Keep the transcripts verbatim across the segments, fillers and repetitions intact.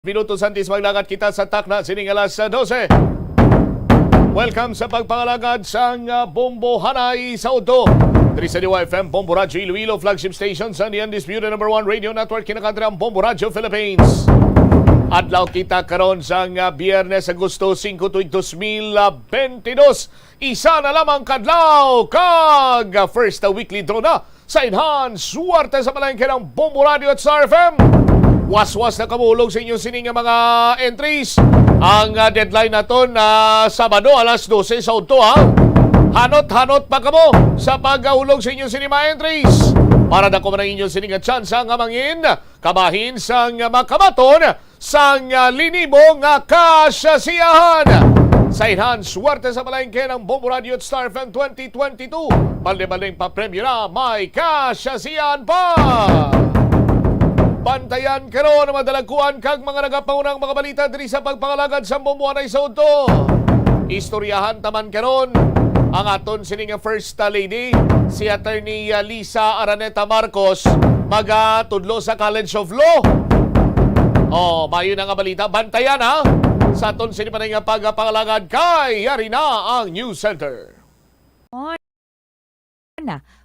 Minutos antes maglakat kita sa takna sining alas dose. Welcome sa pagpangalagad sang, ah, Bombo Hanay sa Udto. Diri sa D Y F M Bombo Radyo Iloilo, flagship station sa The Undisputed Number One Radio Network, kinakadra ang Bombo Radyo Philippines. Adlaw kita karon sang, ah, Biyernes, Agosto singko, tuig dos mil bentidus. Isa na lamang kadlaw kag first weekly draw na sa Enhance Suwerte sa Palengke ng Bombo Radio at Star F M. Waswas na kamo sa inyo sini nga mga entries. Ang, ah, deadline naton na Sabado alas dose sa udto, ha. Hanot-hanot pa kamo sa pagkahulog sa inyo sini mga entries. Para dako man ang inyo sini nga tsansa nga mangin kabahin sang makabaton sang, ah, linimo nga kasyasiyahan. Sa Enhance Suwerte sa Palengke ng Bombo Radio at Star F M twenty twenty-two, balde-baldeng papremyo na may kasyasiyahan pa. Bantayan karon ang madalaguan kag mga nagapaunang mga balita diri sa pagpangalagad sa Bombo Hanay sa Udto. Istoryahan taman karon ang aton sini nga First Lady, si Attorney, ah, Lisa Araneta Marcos, magatudlo sa College of Law. Oh, maayo na nga balita. Bantayan, ha, sa aton sini pa nga pagpangalagad kay yari na ang News Center. On.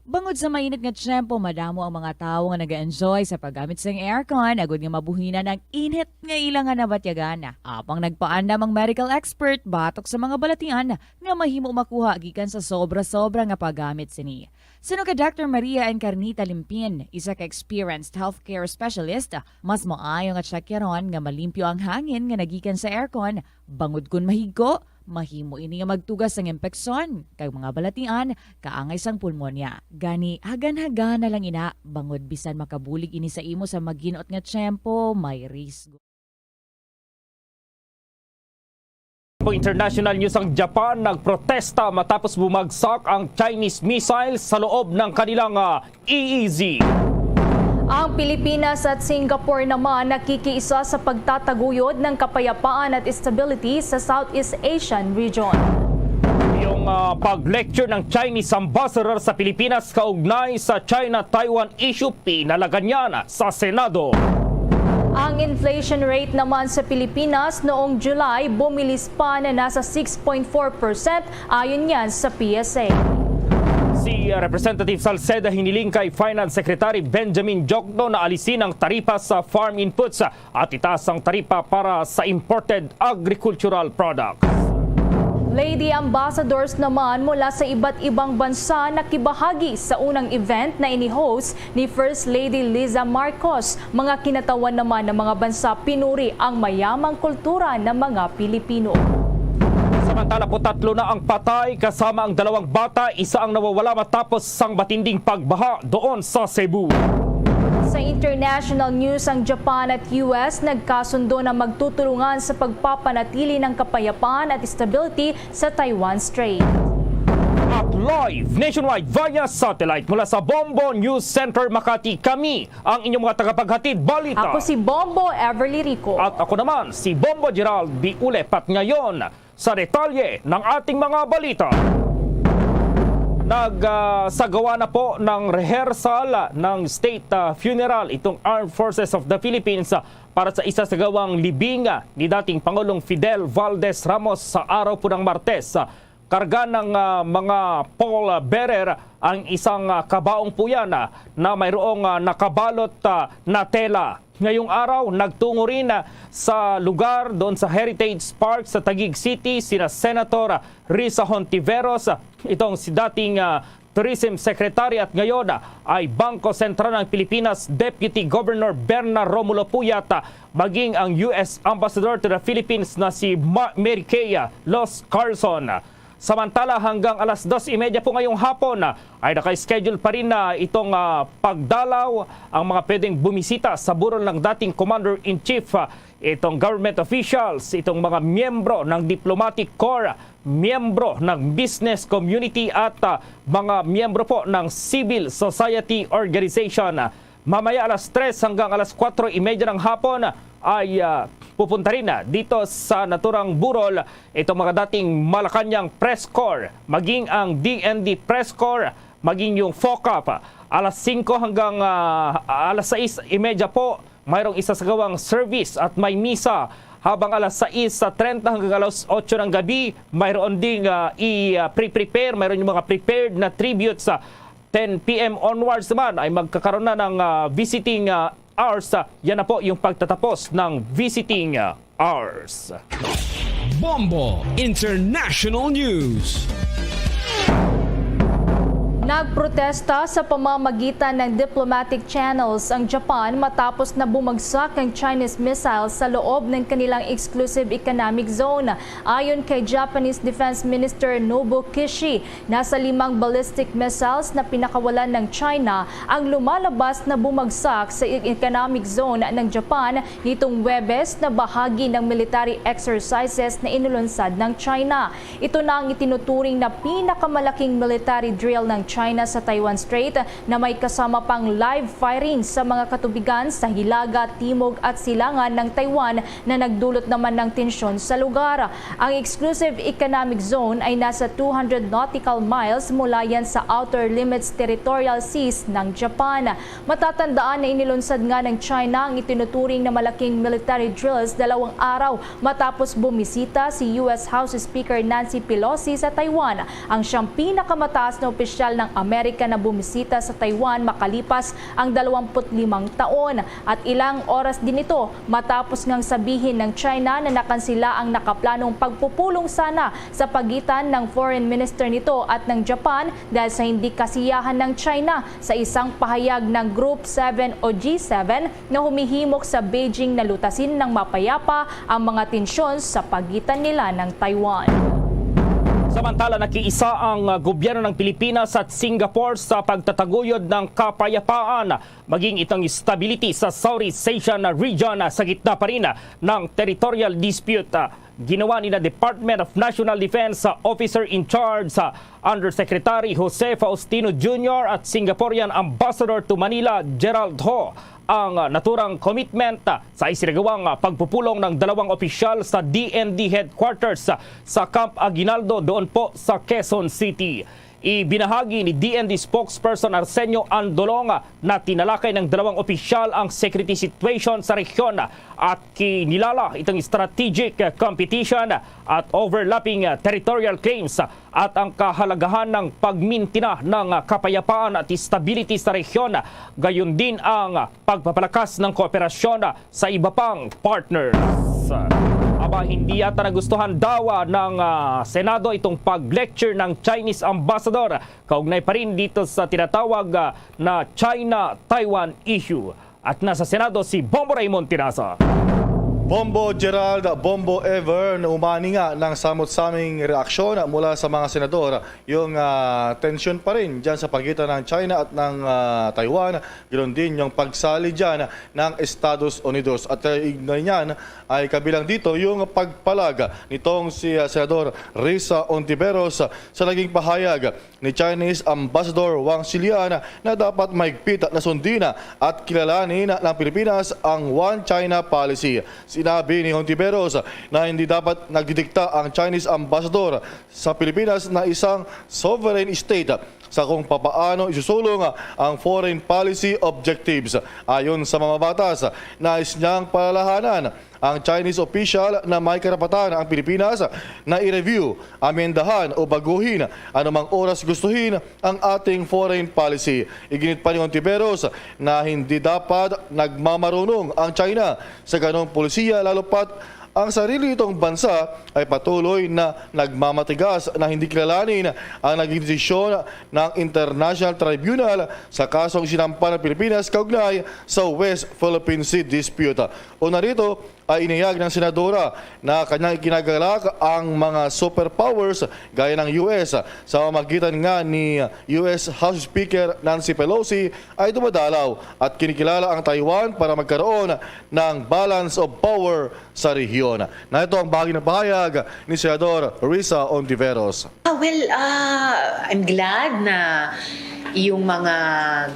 Bangod sa mainit nga tiyempo, madamo ang mga tawo nga nag-enjoy sa paggamit sang aircon, agud nga mabuhinan ang init nga ila nga nabatyagan. Apang nagpaandam ang medical expert batok sa mga balatian nga mahimo makuha gikan sa sobra-sobra nga paggamit sini. Suno kay Doctor Maria Encarnita Limpin, isa ka experienced healthcare specialist, mas maayo nga tsakyaron nga malimpyo ang hangin nga nagikan sa aircon, bangod kon mahigko, mahimo ini nga magtuga sang impeksyon kag mga balatian kaangay sang pulmonya. Gani, hagan-hagan na lang ina, bangod bisan makabulig ini sa imo sa maginot nga tiyempo, may risgo. International news. Ang Japan nagprotesta matapos bumagsak ang Chinese missile sa loob ng kanilang, ah, E E Z. Ang Pilipinas at Singapore naman nakikiisa sa pagtataguyod ng kapayapaan at stability sa Southeast Asian region. Yung, ah, pag-lecture ng Chinese ambassador sa Pilipinas kaugnay sa China-Taiwan issue, pinalagan niyan sa Senado. Ang inflation rate naman sa Pilipinas noong July bumilis pa na nasa six point four percent, ayon yan sa P S A. Si, uh, Representative Salceda hiniling kay Finance Secretary Benjamin Jokno na alisin ang taripa sa farm inputs at itaas ang taripa para sa imported agricultural products. Lady ambassadors naman mula sa iba't ibang bansa nakibahagi sa unang event na ini-host ni First Lady Liza Marcos. Mga kinatawan naman ng mga bansa pinuri ang mayamang kultura ng mga Pilipino. Samantala po, tatlo na ang patay kasama ang dalawang bata, isa ang nawawala matapos sang matinding pagbaha doon sa Cebu. Sa international news, ang Japan at U S nagkasundo na magtutulungan sa pagpapanatili ng kapayapaan at stability sa Taiwan Strait. At live nationwide via satellite mula sa Bombo News Center Makati, kami ang inyong mga tagapaghatid balita. Ako si Bombo Everly Rico. At ako naman si Bombo Gerald Biulep. At ngayon, sa detalye ng ating mga balita. Nag, ah, sagawa na po ng rehearsal ng state, ah, funeral itong Armed Forces of the Philippines, ah, para sa isasagawang libing, ah, ni dating Pangulong Fidel Valdez Ramos sa araw po ng Martes. Ah, karga ng, ah, mga pallbearer ang isang, ah, kabaong po yan, ah, na mayroong, ah, nakabalot, ah, na tela. Ngayong araw, nagtungo rin, ah, sa lugar doon sa Heritage Park sa Taguig City sina Senator Risa Hontiveros, ah, itong si dating, ah, Tourism Secretary at ngayon, ah, ay Bangko Sentral ng Pilipinas Deputy Governor Berna Romulo Puyat, ah, maging ang U S Ambassador to the Philippines na si Ma-, Mary Kay, ah, Los Carson. Samantala, hanggang alas dos y media po ngayong hapon, ah, ay naka-schedule pa rin na itong, ah, pagdalaw ang mga pwedeng bumisita sa burol ng dating Commander-in-Chief, ah, itong government officials, itong mga miyembro ng diplomatic corps, miyembro ng business community at, ah, mga miyembro po ng civil society organization. Mamaya alas tres hanggang alas kuwatro y media ng hapon ay, ah, pupunta rin, ah, dito sa naturang burol itong mga dating Malacañang Press Corps, maging ang D N D Press Corps, maging yung FOCAP. Alas singko hanggang, ah, alas sais y media po, mayroong isasagawang service at may misa, habang alas sais treinta hanggang alas otso ng gabi, mayroon ding, ah, i-, ah, pre-prepare, mayroon yung mga prepared na tributes. Sa ten p m onwards naman ay magkakaroon na ng, ah, visiting, ah, hours. Ah, yan na po yung pagtatapos ng visiting, ah, hours. Bombo International News. Nagprotesta sa pamamagitan ng diplomatic channels ang Japan matapos na bumagsak ang Chinese missile sa loob ng kanilang exclusive economic zone. Ayon kay Japanese Defense Minister Nobuo Kishi, nasa limang ballistic missiles na pinakawalan ng China ang lumalabas na bumagsak sa e-, economic zone ng Japan nitong Huwebes na bahagi ng military exercises na inulunsad ng China. Ito na ang itinuturing na pinakamalaking military drill ng China sa Taiwan Strait, na may kasama pang live firing sa mga katubigan sa hilaga, timog at silangan ng Taiwan, na nagdulot naman ng tensyon sa lugar. Ang exclusive economic zone ay nasa two hundred nautical miles mula yan sa outer limits territorial seas ng Japan. Matatandaan na inilunsad nga ng China ang itinuturing na malaking military drills dalawang araw matapos bumisita si U S House Speaker Nancy Pelosi sa Taiwan, ang siyang pinakamataas na opisyal ng Amerika na bumisita sa Taiwan makalipas ang dalawampu't limang taon. At ilang oras din ito matapos ngang sabihin ng China na nakansila ang nakaplanong pagpupulong sana sa pagitan ng foreign minister nito at ng Japan dahil sa hindi kasiyahan ng China sa isang pahayag ng Group seven o G seven na humihimok sa Beijing na lutasin ng mapayapa ang mga tensyon sa pagitan nila ng Taiwan. Samantala, nakiisa ang, uh, gobyerno ng Pilipinas at Singapore sa pagtataguyod ng kapayapaan, maging itong stability sa Southeast Asian region, uh, sa gitna pa rin, uh, ng territorial dispute. Uh, ginawa ni na Department of National Defense, uh, Officer in Charge, uh, Undersecretary Jose Faustino Junior at Singaporean Ambassador to Manila, Gerald Ho, ang, ah, naturang commitment, ah, sa isinagawang, ah, pagpupulong ng dalawang opisyal sa D N D headquarters, ah, sa Camp Aguinaldo doon po sa Quezon City. Ibinahagi ni D N D spokesperson Arsenio Andolong, ah, na tinalakay ng dalawang opisyal ang security situation sa rehiyon, ah, at kinilala itong strategic, ah, competition, ah, at overlapping, ah, territorial claims, ah, at ang kahalagahan ng pagmintina ng, ah, kapayapaan at stability sa rehiyon, gayon din ang, ah, pagpapalakas ng kooperasyon, ah, sa iba pang partners. Aba, hindi yata nagustuhan daw, ah, ng, ah, Senado itong pag-lecture ng Chinese ambassador kaugnay pa rin dito sa tinatawag, ah, na China-Taiwan issue. At nasa Senado si Bombo Raymond Tiraza. Bombo Gerald, Bombo Ever, naumani nga ng samot-saming reaksyon mula sa mga senador. Yung, ah, tensyon pa rin dyan sa pagitan ng China at ng, ah, Taiwan, ganoon din yung pagsali dyan ng Estados Unidos. At, ah, ignoy niyan ay kabilang dito yung pagpalag nitong si, ah, Senador Risa Ontiveros sa naging pahayag ni Chinese Ambassador Wang Xilian na dapat mahigpit na sundin at kilalanin ng Pilipinas ang One China Policy. Sinabi ni Hontiveros na hindi dapat nagdidikta ang Chinese Ambassador sa Pilipinas na isang sovereign state sa kung papaano isusulong ang foreign policy objectives. Ayon sa mga batas, nais niyang palalahanan ang Chinese official na may karapatan ang Pilipinas na i-review, amendahan o baguhin anumang oras gustuhin ang ating foreign policy. Iginit pa ni Ontiveros na hindi dapat nagmamarunong ang China sa ganong polisiya, lalo pat ang sarili nitong bansa ay patuloy na nagmamatigas na hindi kilalanin ang naging desisyon ng International Tribunal sa kasong sinampa ng Pilipinas kaugnay sa West Philippine Sea Dispute. Una rito ay inihayag ng senadora na kanyang ikinagalak ang mga superpowers gaya ng U S sa pamamagitan nga ni U S House Speaker Nancy Pelosi ay dumadalaw at kinikilala ang Taiwan para magkaroon ng balance of power sa rehiyon. Na ito ang bahagi ng pahayag ni Senador Risa Ontiveros. Ah, well, ah, I'm glad na yung mga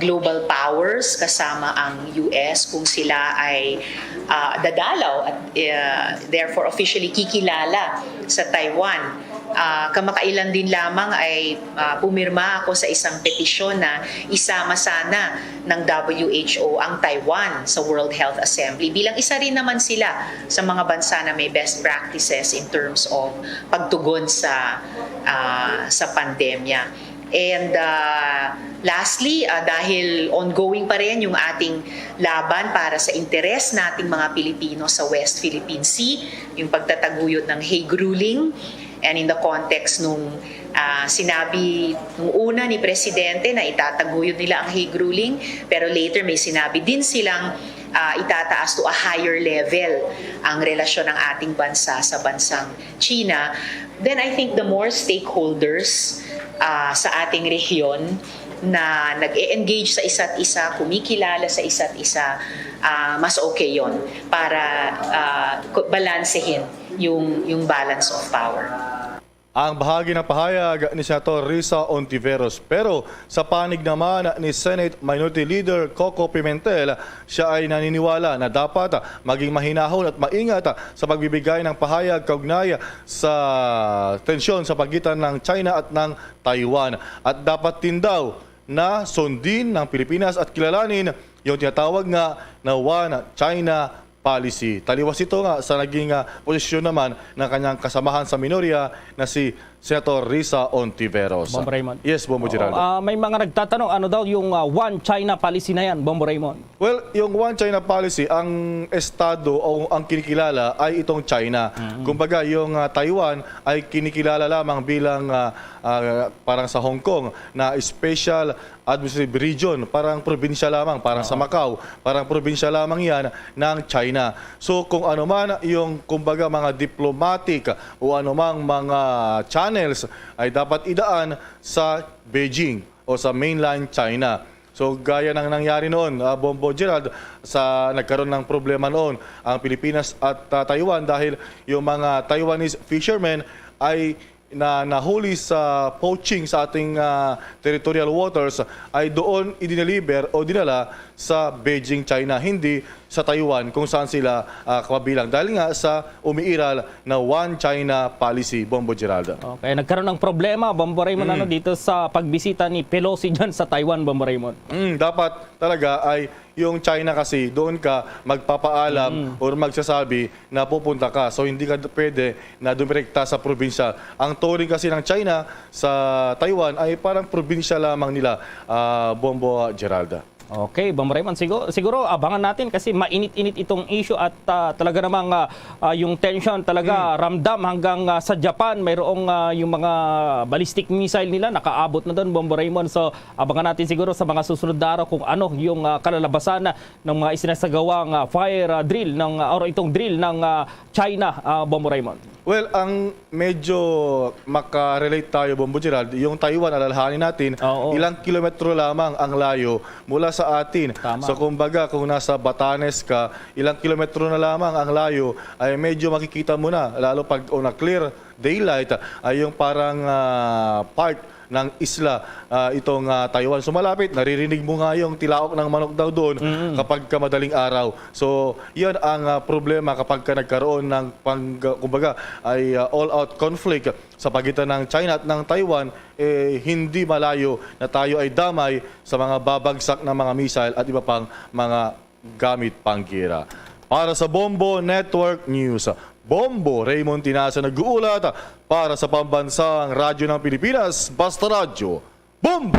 global powers kasama ang U S, kung sila ay, ah, dadalaw at, ah, therefore officially kikilala sa Taiwan, Ah, kamakailan din lamang ay, ah, pumirma ako sa isang petisyon na isama sana ng W H O ang Taiwan sa World Health Assembly bilang isa rin naman sila sa mga bansa na may best practices in terms of pagtugon sa, ah, sa pandemya. And, ah, lastly, ah, dahil ongoing pa rin yung ating laban para sa interes nating mga Pilipino sa West Philippine Sea, yung pagtataguyod ng Hague Ruling, and in the context nung, ah, sinabi nung una ni Presidente na itataguyod nila ang Hague Ruling, pero later may sinabi din silang, ah, itataas to a higher level ang relasyon ng ating bansa sa bansang China, then I think the more stakeholders, ah, sa ating rehiyon na nag-e-engage sa isa't isa, kumikilala sa isa't isa, ah, mas okay yon para, ah, ku-, balansehin yung, yung balance of power. Ang bahagi ng pahayag ni Senator Risa Ontiveros. Pero sa panig naman ni Senate Minority Leader Coco Pimentel, siya ay naniniwala na dapat maging mahinahon at maingat sa pagbibigay ng pahayag kaugnay sa tensyon sa pagitan ng China at ng Taiwan. At dapat din daw na sundin ng Pilipinas at kilalanin yung tinatawag nga na One China Policy. Taliwas ito nga sa naging, ah, posisyon naman ng kanyang kasamahan sa minorya na si Senator Risa Ontiveros. Bombo Raymond. Yes, Bombo Geraldo. Ah, may mga nagtatanong, ano daw yung ah, One China Policy na yan, Bombo Raymond? Well, yung One China Policy, ang estado o ang kinikilala ay itong China. Kumbaga, yung ah, Taiwan ay kinikilala lamang bilang ah, ah, parang sa Hong Kong na special administrative region, parang probinsya lamang, parang sa Macau, parang probinsya lamang yan ng China. So kung ano man yung kumbaga mga diplomatic o anumang mga channels ay dapat idaan sa Beijing o sa mainland China. So gaya ng nangyari noon, ah, Bombo Gerald, sa nagkaroon ng problema noon ang Pilipinas at ah, Taiwan dahil yung mga Taiwanese fishermen ay na nahuli sa poaching sa ating ah, territorial waters ay doon idineliver o dinala sa Beijing, China, hindi sa Taiwan kung saan sila ah, kapabilang dahil nga sa umiiral na One China Policy, Bombo Geraldo. Okay, nagkaroon ng problema, Bombo Raymond, ano, dito sa pagbisita ni Pelosi dyan sa Taiwan, Bombo Raymond. Mm, dapat talaga ay yung China kasi doon ka magpapaalam or magsasabi na pupunta ka. So hindi ka pwede na dumirekta sa probinsya. Ang turing kasi ng China sa Taiwan ay parang probinsya lamang nila, ah, Bombo Geralda. Okay, Bombo Raymond, siguro, siguro abangan natin kasi mainit-init itong issue at ah, talaga namang ah, ah, yung tension talaga ramdam hanggang ah, sa Japan. Mayroong ah, yung mga ballistic missile nila nakaabot na doon, Bombo Raymond. So abangan natin siguro sa mga susunod na araw kung ano yung ah, kalalabasan ng mga isinasagawang ah, fire ah, drill ng ah, or itong drill ng ah, China, ah, Bombo Raymond. Well, ang medyo makarelate tayo, Bombo Gerald, yung Taiwan, alalahanin natin, Oo. ilang kilometro lamang ang layo mula sa atin. Tama. So kumbaga, kung nasa Batanes ka, ilang kilometro na lamang ang layo, ay medyo makikita mo na, lalo pag on a clear daylight, ay yung parang ah, part ng isla ah, itong ah, Taiwan. So malapit, naririnig mo nga yung tilaok ng manok daw doon kapag ka madaling araw. So yan ang ah, problema kapag ka nagkaroon ng pang, kumbaga, ay ah, all-out conflict sa pagitan ng China at ng Taiwan, eh, hindi malayo na tayo ay damay sa mga babagsak na mga missile at iba pang mga gamit panggera. Para sa Bombo Network News, Bombo Raymond Tinasa nag-uulat para sa Pambansang Radyo ng Pilipinas, Basta Radyo, Bombo!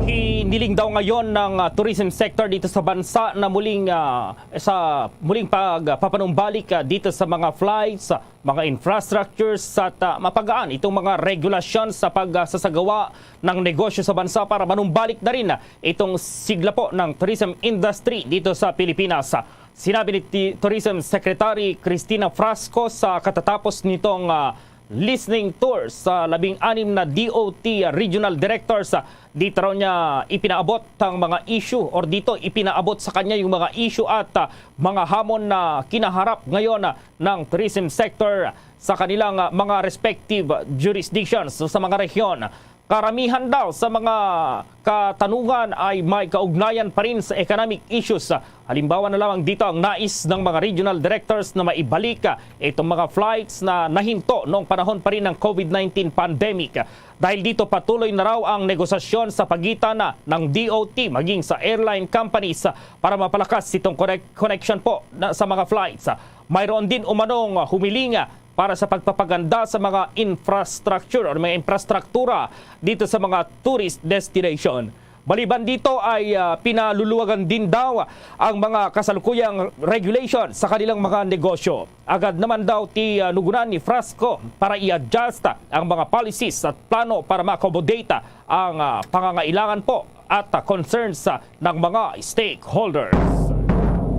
Hiniling daw ngayon ng ah, tourism sector dito sa bansa na muling ah, sa muling pagpapanumbalik ah, dito sa mga flights, mga infrastructures at ah, mapagaan itong mga regulasyon sa pagsasagawa ng negosyo sa bansa para manumbalik na rin ah, itong sigla po ng tourism industry dito sa Pilipinas. Sinabi ni Ti- Tourism Secretary Cristina Frasco sa katatapos nitong ah, listening tour sa labing anim na D O T regional directors. Dito raw niya ipinaabot ang mga issue or dito ipinaabot sa kanya yung mga issue at ah, mga hamon na kinaharap ngayon ah, ng tourism sector sa kanilang ah, mga respective jurisdictions o sa mga rehiyon. Karamihan daw sa mga katanungan ay may kaugnayan pa rin sa economic issues. Halimbawa na lamang dito ang nais ng mga regional directors na maibalik itong mga flights na nahinto noong panahon pa rin ng COVID nineteen pandemic. Dahil dito, patuloy na raw ang negosasyon sa pagitan na ng D O T maging sa airline companies para mapalakas itong connect-, connection po na, sa mga flights. Mayroon din umanong humiling para sa pagpapaganda sa mga infrastructure o mga infrastruktura dito sa mga tourist destination. Maliban dito ay, ah, pinaluluwagan din daw ang mga kasalukuyang regulation sa kanilang mga negosyo. Agad naman daw ti, ah, nugunan ni Frasco para i-adjust ang mga policies at plano para ma-accommodate ang, ah, pangangailangan po at, ah, concerns, ah, ng mga stakeholders.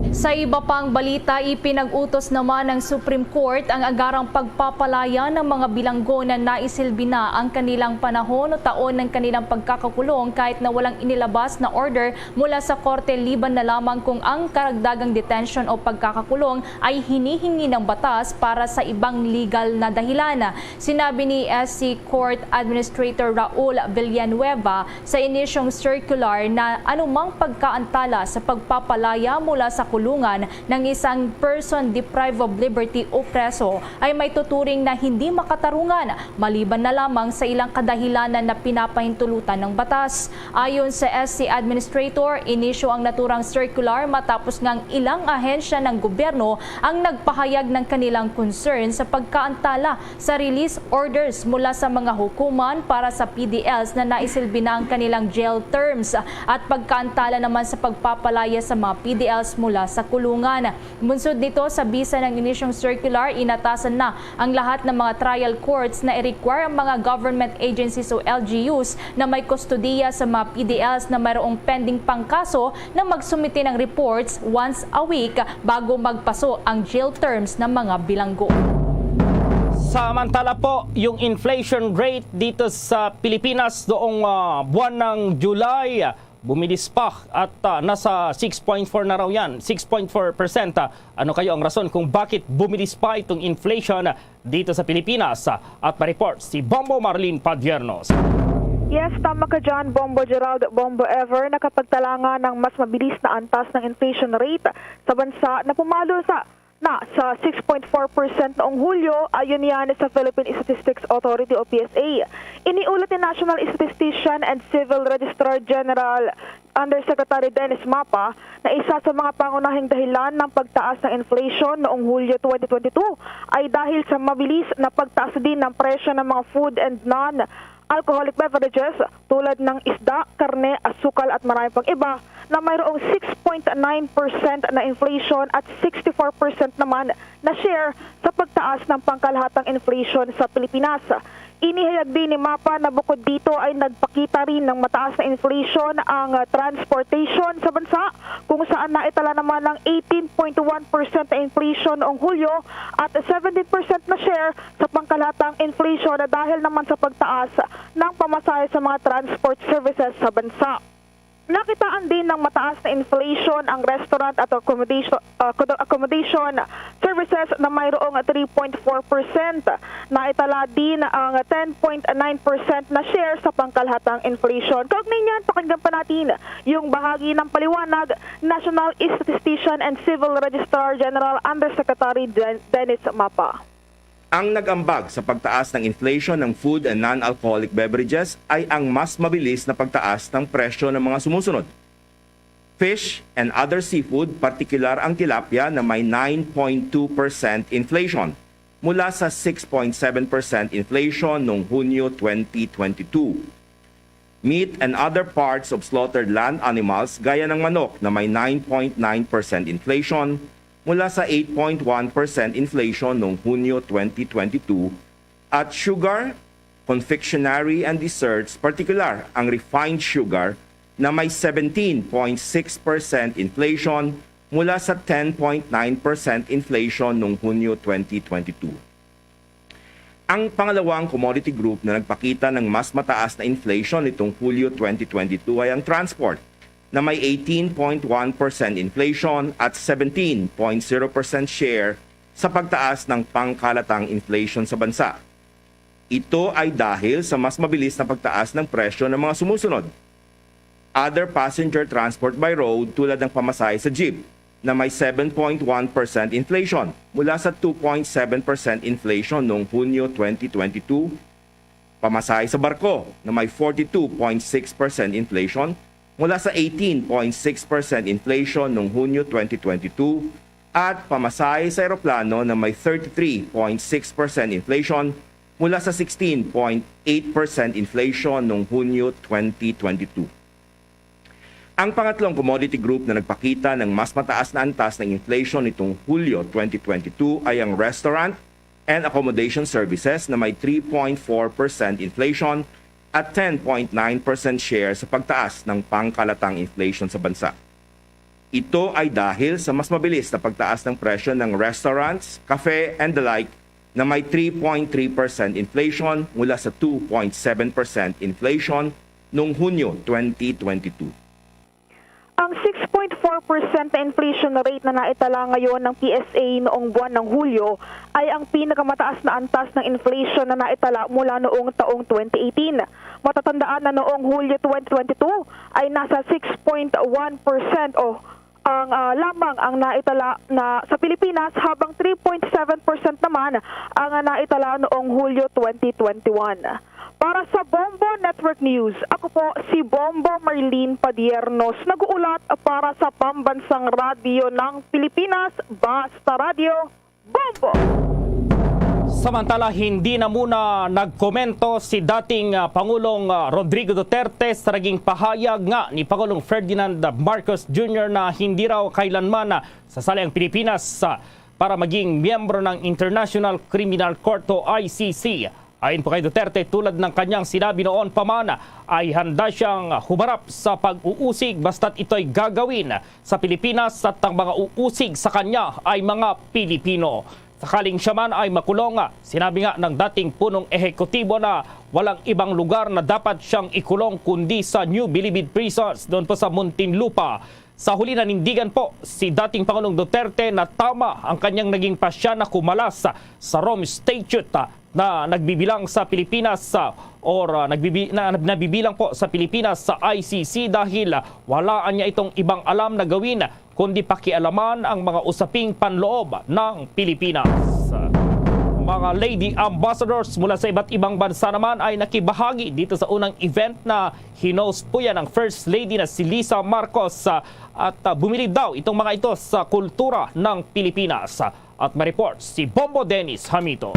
Sa iba pang balita, ipinag-utos naman ng Supreme Court ang agarang pagpapalaya ng mga bilanggo na naisilbi na ang kanilang panahon o taon ng kanilang pagkakakulong kahit na walang inilabas na order mula sa korte, liban na lamang kung ang karagdagang detention o pagkakakulong ay hinihingi ng batas para sa ibang legal na dahilan. Sinabi ni S C Court Administrator Raul Villanueva sa inisyong circular na anumang pagkaantala sa pagpapalaya mula sa kulungan ng isang person deprived of liberty o preso ay may tuturing na hindi makatarungan, maliban na lamang sa ilang kadahilanan na pinapahintulutan ng batas. Ayon sa S C Administrator, inisyu ang naturang circular matapos nga ang ilang ahensya ng gobyerno ang nagpahayag ng kanilang concern sa pagkaantala sa release orders mula sa mga hukuman para sa P D Ls na naisilbi na ang kanilang jail terms at pagkaantala naman sa pagpapalaya sa mga P D Ls mula sa kulungan. Bunsod nito, sa bisa ng inisyong circular, inatasan na ang lahat ng mga trial courts na i-require ang mga government agencies o L G Us na may kustodiya sa mga P D Ls na mayroong pending pang kaso na magsumite ng reports once a week bago magpaso ang jail terms ng mga bilanggo. Samantala po, yung inflation rate dito sa Pilipinas noong, ah, buwan ng July, bumilis pa at, ah, nasa six point four na raw yan, six point four percent. Ah, ano kayo ang rason kung bakit bumilis pa itong inflation dito sa Pilipinas? At ma-report si Bombo Marlene Padiernos. Yes, tama ka dyan, Bombo Gerald, Bombo Ever. Nakapagtala nga ng mas mabilis na antas ng inflation rate sa bansa na pumalo sa na sa six point four percent noong Hulyo, ayon yan sa Philippine Statistics Authority o P S A. Iniulat ni National Statistician and Civil Registrar General Undersecretary Dennis Mapa na isa sa mga pangunahing dahilan ng pagtaas ng inflation noong Hulyo twenty twenty-two ay dahil sa mabilis na pagtaas din ng presyo ng mga food and non-alcoholic beverages tulad ng isda, karne, asukal at marami pang iba na mayroong six point nine percent na inflation at sixty-four percent naman na share sa pagtaas ng pangkalahatang inflation sa Pilipinas. Inihayag din ni Mapa na bukod dito ay nagpakita rin ng mataas na inflation ang, ah, transportation sa bansa, kung saan naitala naman ang eighteen point one percent na inflation noong Hulyo at seventeen percent na share sa pangkalahatang inflation na dahil naman sa pagtaas ng pamasahe sa mga transport services sa bansa. Nakitaan din ng mataas na inflation ang restaurant at accommodation, ah, accommodation services na mayroong three point four percent. Naitala din ang ten point nine percent na share sa pangkalahatang inflation. Kaugnay niyan, pakinggan pa natin yung bahagi ng paliwanag National Statistician and Civil Registrar General Undersecretary Den-, Dennis Mapa. Ang nag-ambag sa pagtaas ng inflation ng food and non-alcoholic beverages ay ang mas mabilis na pagtaas ng presyo ng mga sumusunod: fish and other seafood, partikular ang tilapia na may nine point two percent inflation, mula sa six point seven percent inflation noong Hunyo twenty twenty-two. Meat and other parts of slaughtered land animals gaya ng manok na may nine point nine percent inflation, mula sa eight point one percent inflation noong Hunyo twenty twenty-two, at sugar, confectionery and desserts, partikular ang refined sugar na may seventeen point six percent inflation, mula sa ten point nine percent inflation noong Hunyo twenty twenty-two. Ang pangalawang commodity group na nagpakita ng mas mataas na inflation nitong Hulyo twenty twenty-two ay ang transport, na may eighteen point one percent inflation at seventeen point zero percent share sa pagtaas ng pangkalatang inflation sa bansa. Ito ay dahil sa mas mabilis na pagtaas ng presyo ng mga sumusunod: other passenger transport by road, tulad ng pamasahe sa jeep, na may seven point one percent inflation mula sa two point seven percent inflation noong Hunyo twenty twenty-two, pamasahe sa barko, na may forty-two point six percent inflation mula sa eighteen point six percent inflation noong Hunyo twenty twenty-two, at pamasahe sa eroplano, na may thirty-three point six percent inflation mula sa sixteen point eight percent inflation noong Hunyo twenty twenty-two. Ang pangatlong commodity group na nagpakita ng mas mataas na antas ng inflation nitong Hulyo twenty twenty-two ay ang restaurant and accommodation services, na may three point four percent inflation at ten point nine percent share sa pagtaas ng pangkalatang inflation sa bansa. Ito ay dahil sa mas mabilis na pagtaas ng presyo ng restaurants, cafe, and the like, na may three point three percent inflation mula sa two point seven percent inflation noong Hunyo twenty twenty-two. Ang six point four percent na inflation rate na naitala ngayon ng P S A noong buwan ng Hulyo ay ang pinakamataas na antas ng inflation na naitala mula noong taong twenty eighteen. Matatandaan na noong Hulyo twenty twenty-two ay nasa six point one percent o ang ah, lamang ang naitala na sa Pilipinas, habang three point seven percent naman ang naitala noong Hulyo twenty twenty-one. Para sa Bombo Network News, ako po si Bombo Marlene Padiernos, nag-uulat para sa Pambansang Radyo ng Pilipinas, Basta Radyo, Bombo! Samantala, hindi na muna nagkomento si dating ah, Pangulong ah, Rodrigo Duterte sa naging pahayag nga ni Pangulong Ferdinand Marcos Junior na hindi raw kailanman ah, sasali ang Pilipinas ah, para maging miyembro ng International Criminal Court o I C C. Ayon po kay Duterte, tulad ng kanyang sinabi noon pa man, ay handa siyang humarap sa pag-uusig basta't ito'y gagawin sa Pilipinas at ang mga uusig sa kanya ay mga Pilipino. Sakaling siya man ay makulong, sinabi nga ng dating punong ehekutibo na walang ibang lugar na dapat siyang ikulong kundi sa New Bilibid Prisons doon po sa Muntinlupa. Sa huli, nanindigan po si dating Pangulong Duterte na tama ang kanyang naging pasya na kumalas sa Rome Statute na nagbibilang sa Pilipinas ah, or ah, nagbibi- na, nabibilang po sa Pilipinas sa I C C dahil ah, wala niya itong ibang alam na gawin kundi pakialaman ang mga usaping panloob ng Pilipinas. Mga lady ambassadors mula sa iba't ibang bansa naman ay nakibahagi dito sa unang event na hinost po yan ng First Lady na si Lisa Marcos ah, at ah, bumili daw itong mga ito sa kultura ng Pilipinas. At may report si Bombo Dennis Hamito.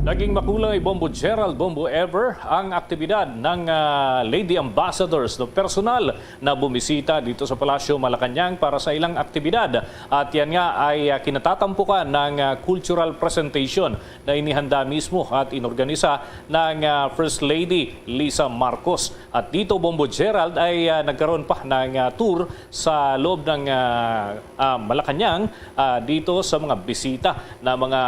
Naging makulay, Bombo Gerald, Bombo Ever, ang aktibidad ng ah, Lady Ambassadors, no, personal na bumisita dito sa Palasyo Malacañang para sa ilang aktibidad. At yan nga ay ah, kinatatampukan ng ah, cultural presentation na inihanda mismo at inorganisa ng ah, First Lady Lisa Marcos. At dito, Bombo Gerald, ay ah, nagkaroon pa ng ah, tour sa loob ng ah, ah, Malacañang ah, dito sa mga bisita na mga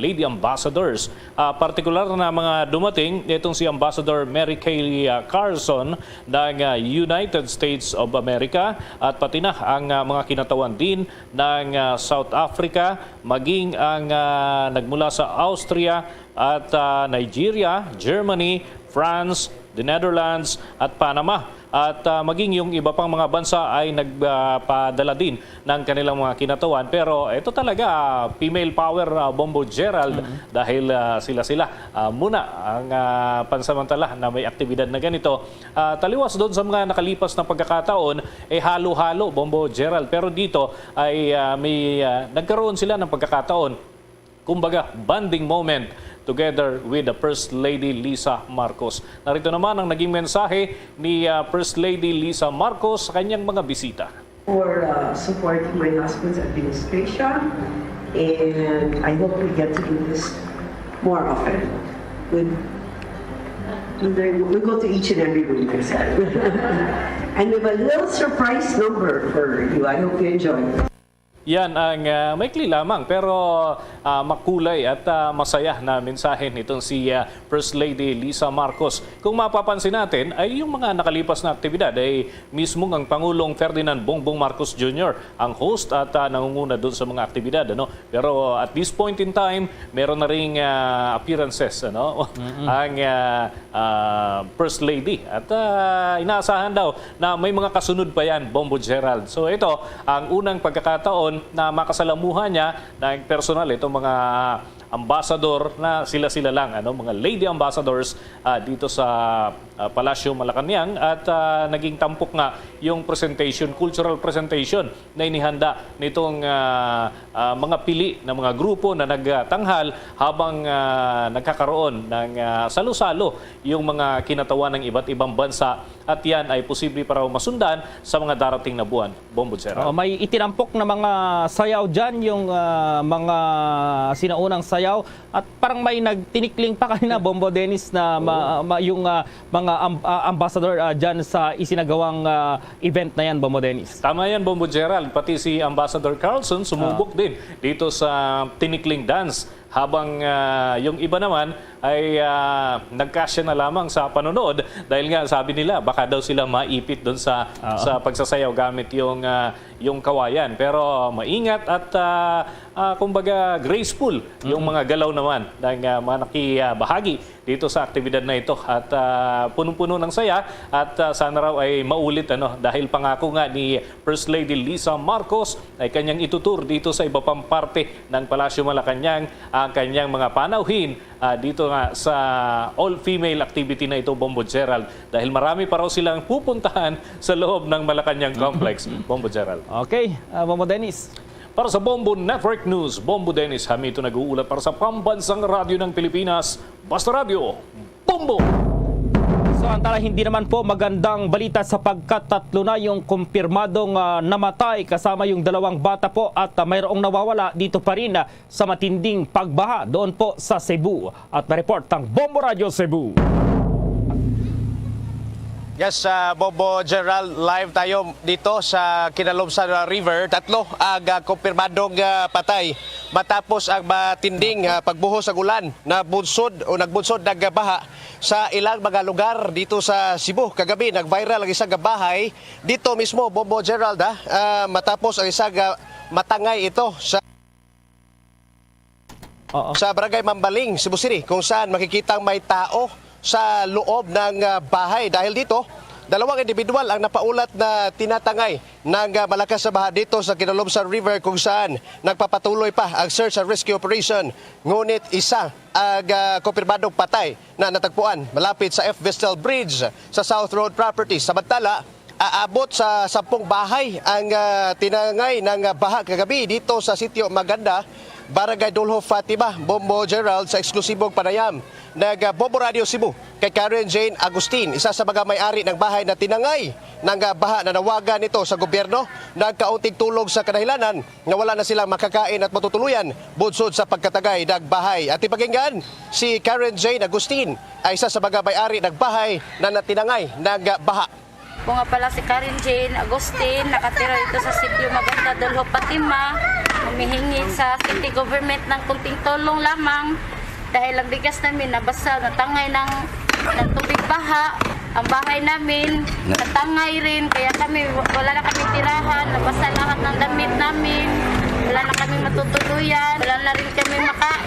lady ambassadors. Ah, partikular na mga dumating, itong si Ambassador Mary Kay ah, Carson ng ah, United States of America at pati na ang ah, mga kinatawan din ng ah, South Africa, maging ang ah, nagmula sa Austria at ah, Nigeria, Germany, France, the Netherlands at Panama. At ah, maging yung iba pang mga bansa ay nagpadala din ng kanilang mga kinatawan. Pero ito talaga, ah, female power, ah, Bombo Gerald, dahil ah, sila-sila ah, muna ang ah, pansamantala na may aktibidad na ganito. Ah, taliwas doon sa mga nakalipas na pagkakataon, eh halo-halo, Bombo Gerald. Pero dito ay ah, may ah, nagkaroon sila ng pagkakataon, kumbaga, bonding moment together with the First Lady Lisa Marcos. Narito naman ang naging mensahe ni ah, First Lady Lisa Marcos sa kanyang mga bisita. for uh, supporting my husband's administration, and I hope we get to do this more often. With, we go to each and every room, and we have a little surprise number for you. I hope you enjoy. Yan ang, ah, maikli lamang pero, ah, makulay at, ah, masaya na mensahe nitong si, ah, First Lady Lisa Marcos. Kung mapapansin natin ay yung mga nakalipas na aktibidad ay mismo ang Pangulong Ferdinand Bongbong Marcos Junior ang host at, ah, nangunguna doon sa mga aktibidad, ano. Pero at this point in time, meron na ring, ah, appearances, ano, ang, ah, ah, First Lady. At, ah, inaasahan daw na may mga kasunod pa yan, Bombo Gerald. So ito, ang unang pagkakataon na makasalamuhan niya ng personal itong mga ambassador na sila-sila lang, ano, mga lady ambassadors, ah, dito sa, ah, Palasyo Malacañang at, ah, naging tampok nga yung presentation, cultural presentation na inihanda nitong, ah, ah, mga pili na mga grupo na nagtanghal habang, ah, nagkakaroon ng, ah, salo-salo yung mga kinatawan ng iba't ibang bansa at yan ay posible pa raw masundan sa mga darating na buwan. Bombo Gerald. Oh, may itinampok na mga sayaw dyan, yung, ah, mga sinaunang sayaw. At parang may nagtinikling pa kanina, Bombo Dennis, na ma- ma- yung, ah, mga am- ah, ambassador, ah, dyan sa isinagawang, ah, event na yan, Bombo Dennis. Tama yan, Bombo Gerald. Pati si Ambassador Carlson sumubok din dito sa tinikling dance. Habang, ah, yung iba naman ay, ah, nagkasya na lamang sa panonood dahil nga sabi nila baka daw sila maipit doon sa, Oo. sa pagsasayaw gamit yung, ah, yung kawayan. Pero maingat at, ah, ah, kumbaga graceful yung mga galaw naman ng, ah, mga nakibahagi dito sa aktibidad na ito. At, ah, punong-puno ng saya at, ah, sana raw ay maulit, ano, dahil pangako nga ni First Lady Lisa Marcos ay kanyang itutur dito sa iba pang parte ng Palasyo Malacañang ang kanyang mga panauhin, ah, dito nga sa all-female activity na ito, Bombo Gerald, dahil marami pa raw silang pupuntahan sa loob ng Malacañang Complex, Bombo Gerald. Okay, ah, Bombo Dennis. Para sa Bombo Network News, Bombo Dennis Hamito nag-uulat para sa Pambansang Radyo ng Pilipinas, Basta Radyo, Bombo! So, ang tala, hindi naman po magandang balita sapagkat tatlo na yung kumpirmadong, ah, namatay kasama yung dalawang bata po at, ah, mayroong nawawala dito pa rin, ah, sa matinding pagbaha doon po sa Cebu. At na-report ang Bombo Radyo Cebu. Yes, ah, Bombo Gerald, live tayo dito sa Kinalumsan River. Tatlo ang, ah, kumpirmadong, ah, patay matapos ang matinding, ah, pagbuhos ng ulan na bunsod o nagbunsod ng baha sa ilang mga lugar dito sa Cebu. Kagabi, nag-viral ang isang bahay dito mismo, Bombo Gerald, ah, ah, matapos ang isang, ah, matangay ito sa Oo. sa Barangay Mambaling, Cebu City, kung saan makikitang may tao sa loob ng, ah, bahay. Dahil dito, dalawang individual ang napaulat na tinatangay ng, ah, malakas na baha dito sa Kinalumsan River, kung saan nagpapatuloy pa ang search and rescue operation. Ngunit isa ang, ah, kumpirmadong patay na natagpuan malapit sa F. Vestal Bridge sa South Road Properties. Samantala, aabot sa sampung bahay ang, ah, tinangay ng, ah, baha kagabi dito sa Sitio Maganda, Barangay Dulho Fatima, Bombo Gerald, sa eksklusibong panayam ng, ah, Bombo Radio Cebu kay Karen Jane Agustin, isa sa mga may-ari ng bahay na tinangay ng, ah, baha. Nanawagan ito sa gobyerno ng kaunting tulong sa kadahilanan nga wala na silang makakain at matutuluyan bunsod sa pagkatangay ng bahay. At ipakinggan si Karen Jane Agustin, ay isa sa mga may-ari ng bahay na natinangay ng, ah, baha. Ako nga pala si Karen Jane Agustin, nakatira dito sa Sitio Maganda, Dulho Fatima. Humihingi sa city government ng kunting tulong lamang dahil ang bigas namin nabasa, natangay ng, ng tubig baha. Ang bahay namin, Na- natangay rin, kaya kami, wala na kami tirahan, nabasa lahat ng damit namin, wala na kami matutuluyan, wala na rin kami maka-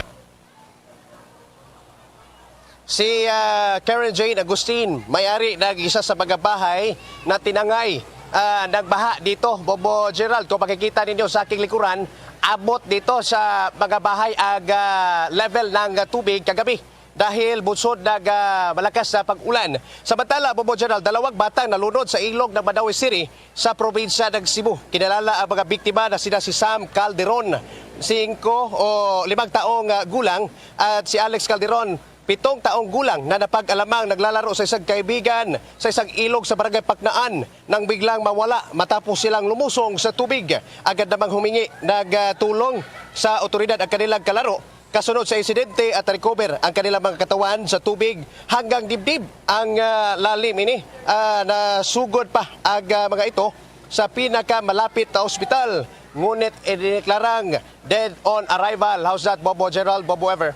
Si, ah, Karen Jane Agustin, may-ari ng isa sa mga bahay na tinangay, ah, ng baha dito, Bombo Gerald. Kung makikita ninyo sa aking likuran, abot dito sa mga bahay ang, ah, level ng, ah, tubig kagabi dahil bunsod ng, ah, malakas na pag-ulan. Samantala, Bombo Gerald, dalawang batang nalunod sa ilog ng Mandaue City sa probinsya ng Cebu. Kinilala ang mga biktima na sina si Sam Calderon, singko o limang taong, ah, gulang, at si Alex Calderon, pitong taong gulang, na napag-alamang naglalaro sa isang kaibigan sa isang ilog sa Barangay Paknaan nang biglang mawala matapos silang lumusong sa tubig. Agad namang humingi ng, ah, tulong sa otoridad ang kanilang kalaro. Kasunod sa insidente at recover ang kanilang mga katawan sa tubig hanggang dibdib ang, ah, lalim ini. Ah, nasugod pa ang, ah, mga ito sa pinakamalapit na ospital, ngunit idineklarang dead on arrival. How's that, Bobo Gerald, Bobo Ever?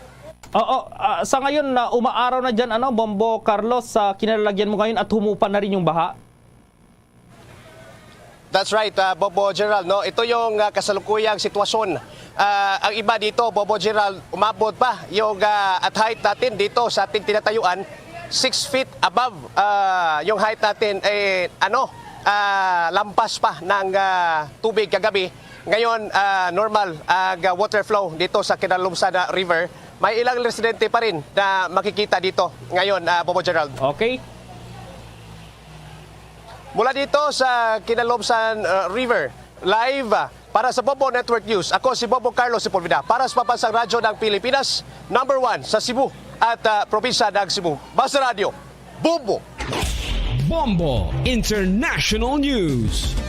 Oo, ah, sa ngayon na umaaraw na diyan, ano, Bombo Carlos, sa kinalalagyan mo ngayon at humupa na rin yung baha? That's right, ah, Bobo Gerald, no? Ito yung, ah, kasalukuyang sitwasyon. Ah, ang iba dito, Bobo Gerald, umabot pa yung, ah, at height natin dito sa ating tinatayuan, six feet above, ah, yung height natin, eh, ano, ah, lampas pa ng, ah, tubig kagabi. Ngayon, ah, normal ang, ah, water flow dito sa Kinalumsan, ah, River. May ilang residente pa rin na makikita dito ngayon, ah, Bobo Gerald. Okay. Mula dito sa Kinalumsan, uh, River, live, uh, para sa Bombo Network News, ako si Bobo Carlos Sepulveda para sa Pambansang Radyo ng Pilipinas, number one sa Cebu at, uh, probinsya ng Cebu. Basta Radyo, Bombo! Bombo International News.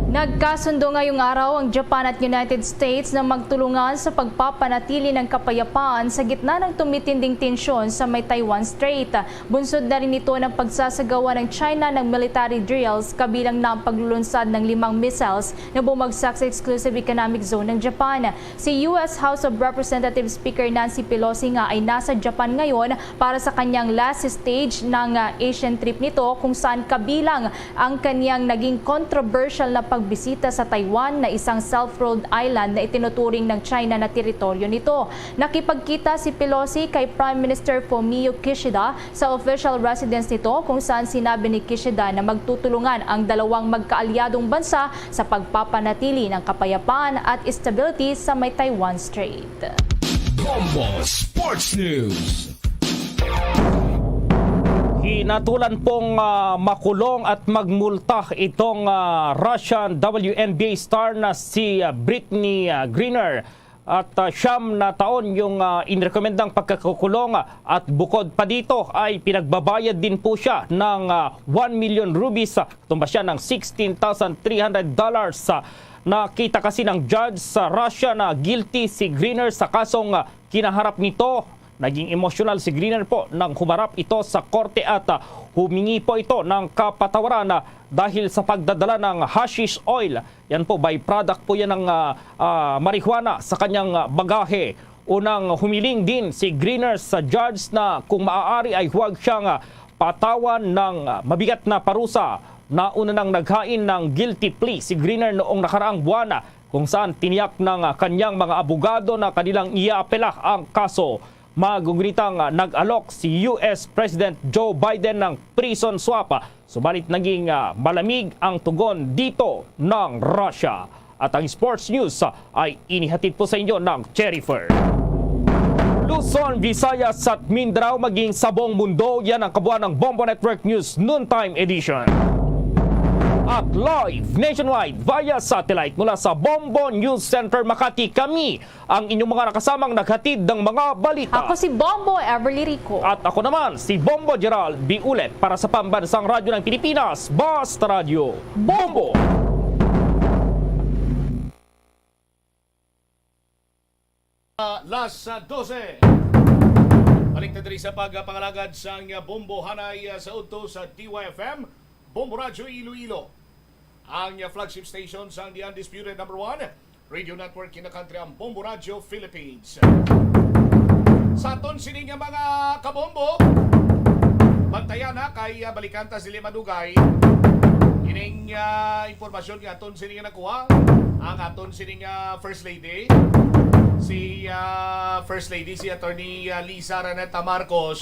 Nagkasundo ngayong araw ang Japan at United States na magtulungan sa pagpapanatili ng kapayapaan sa gitna ng tumitinding tensyon sa may Taiwan Strait. Bunsod na rin ito ng pagsasagawa ng China ng military drills, kabilang na ang paglulunsad ng limang missiles na bumagsak sa exclusive economic zone ng Japan. Si U S House of Representatives Speaker Nancy Pelosi nga ay nasa Japan ngayon para sa kanyang last stage ng, ah, Asian trip nito, kung saan kabilang ang kanyang naging controversial na pagbisita sa Taiwan, na isang self-ruled island na itinuturing ng China na teritoryo nito. Nakipagkita si Pelosi kay Prime Minister Fumio Kishida sa official residence nito, kung saan sinabi ni Kishida na magtutulungan ang dalawang magkaalyadong bansa sa pagpapanatili ng kapayapaan at stability sa may Taiwan Strait. Bombo Sports News. Hinatulan pong, ah, makulong at magmulta itong, ah, Russian W N B A star na si, ah, Brittney, ah, Griner. At, ah, siyam na taon yung, ah, inirekomendang pagkakukulong, ah, at bukod pa dito ay pinagbabayad din po siya ng, ah, one million rupees, ah, tumba siya ng sixteen thousand three hundred dollars. Ah, nakita kasi ng judge sa Russia na guilty si Griner sa kasong, ah, kinaharap nito. Naging emosyonal si Griner po nang humarap ito sa korte at, ah, humingi po ito ng kapatawaran, ah, dahil sa pagdadala ng hashish oil. Yan po, byproduct po yan ng, ah, ah, marijuana sa kanyang, ah, bagahe. Unang humiling din si Griner sa judge na kung maaari ay huwag siyang, ah, patawan ng, ah, mabigat na parusa. Nauna nang naghain ng guilty plea si Griner noong nakaraang buwan, ah, kung saan tiniyak ng, ah, kanyang mga abogado na kanilang iaapela ang kaso. Magugunitang, ah, nag-alok si U S President Joe Biden ng prison swap, ah, subalit naging, ah, malamig ang tugon dito ng Russia. At ang sports news, ah, ay inihatid po sa inyo ng Cherry Fair. Luzon, Visayas at Mindanao, maging sa buong mundo, yan ang kabuuan ng Bombo Network News Noontime Edition. At live nationwide via satellite mula sa Bombo News Center Makati, kami ang inyong mga nakasamang naghatid ng mga balita. Ako si Bombo Everly Rico. At ako naman, si Bombo Gerald Biulet para sa Pambansang Radyo ng Pilipinas, Basta Radyo. Bombo! Las dose. Balik ta diri sa pagpangalagad sang Bombo Hanay, ah, sa udto sa D Y F M, Bombo Radyo Iloilo. Ang, ah, flagship station sang The Undisputed Number One Radio Network in the country, ang Bombo Radyo Philippines. Sa aton sini nga mga kabombo, bantayan na kay, ah, balikan ta sila madugay. Ining, ah, impormasyon nga aton sini nga nakuha, ang aton sini nga First Lady, si, ah, First Lady, si Attorney, ah, Lisa Raneta Marcos,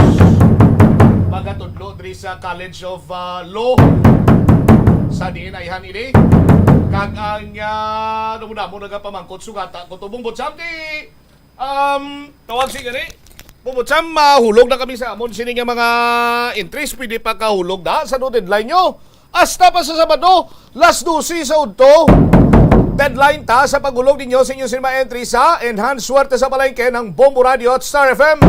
magatudlo diri sa College of, ah, Law sa D N I han ini. Kag ang, ah, damo-damo nagapamangkot, sugata ko to, Bumbot Sam, di, um, tawag si gani, Bumbot Sam, mahulog na kami sa amon sini nga mga entries. Pwede pa kahulog da sa no deadline nyo. Hasta pa sa Sabado, las dose sa udto. Deadline ta sa paghulog ninyo sa inyo sini mga entry sa Enhanced Swerte sa Palengke ng Bombo Radio at Star F M.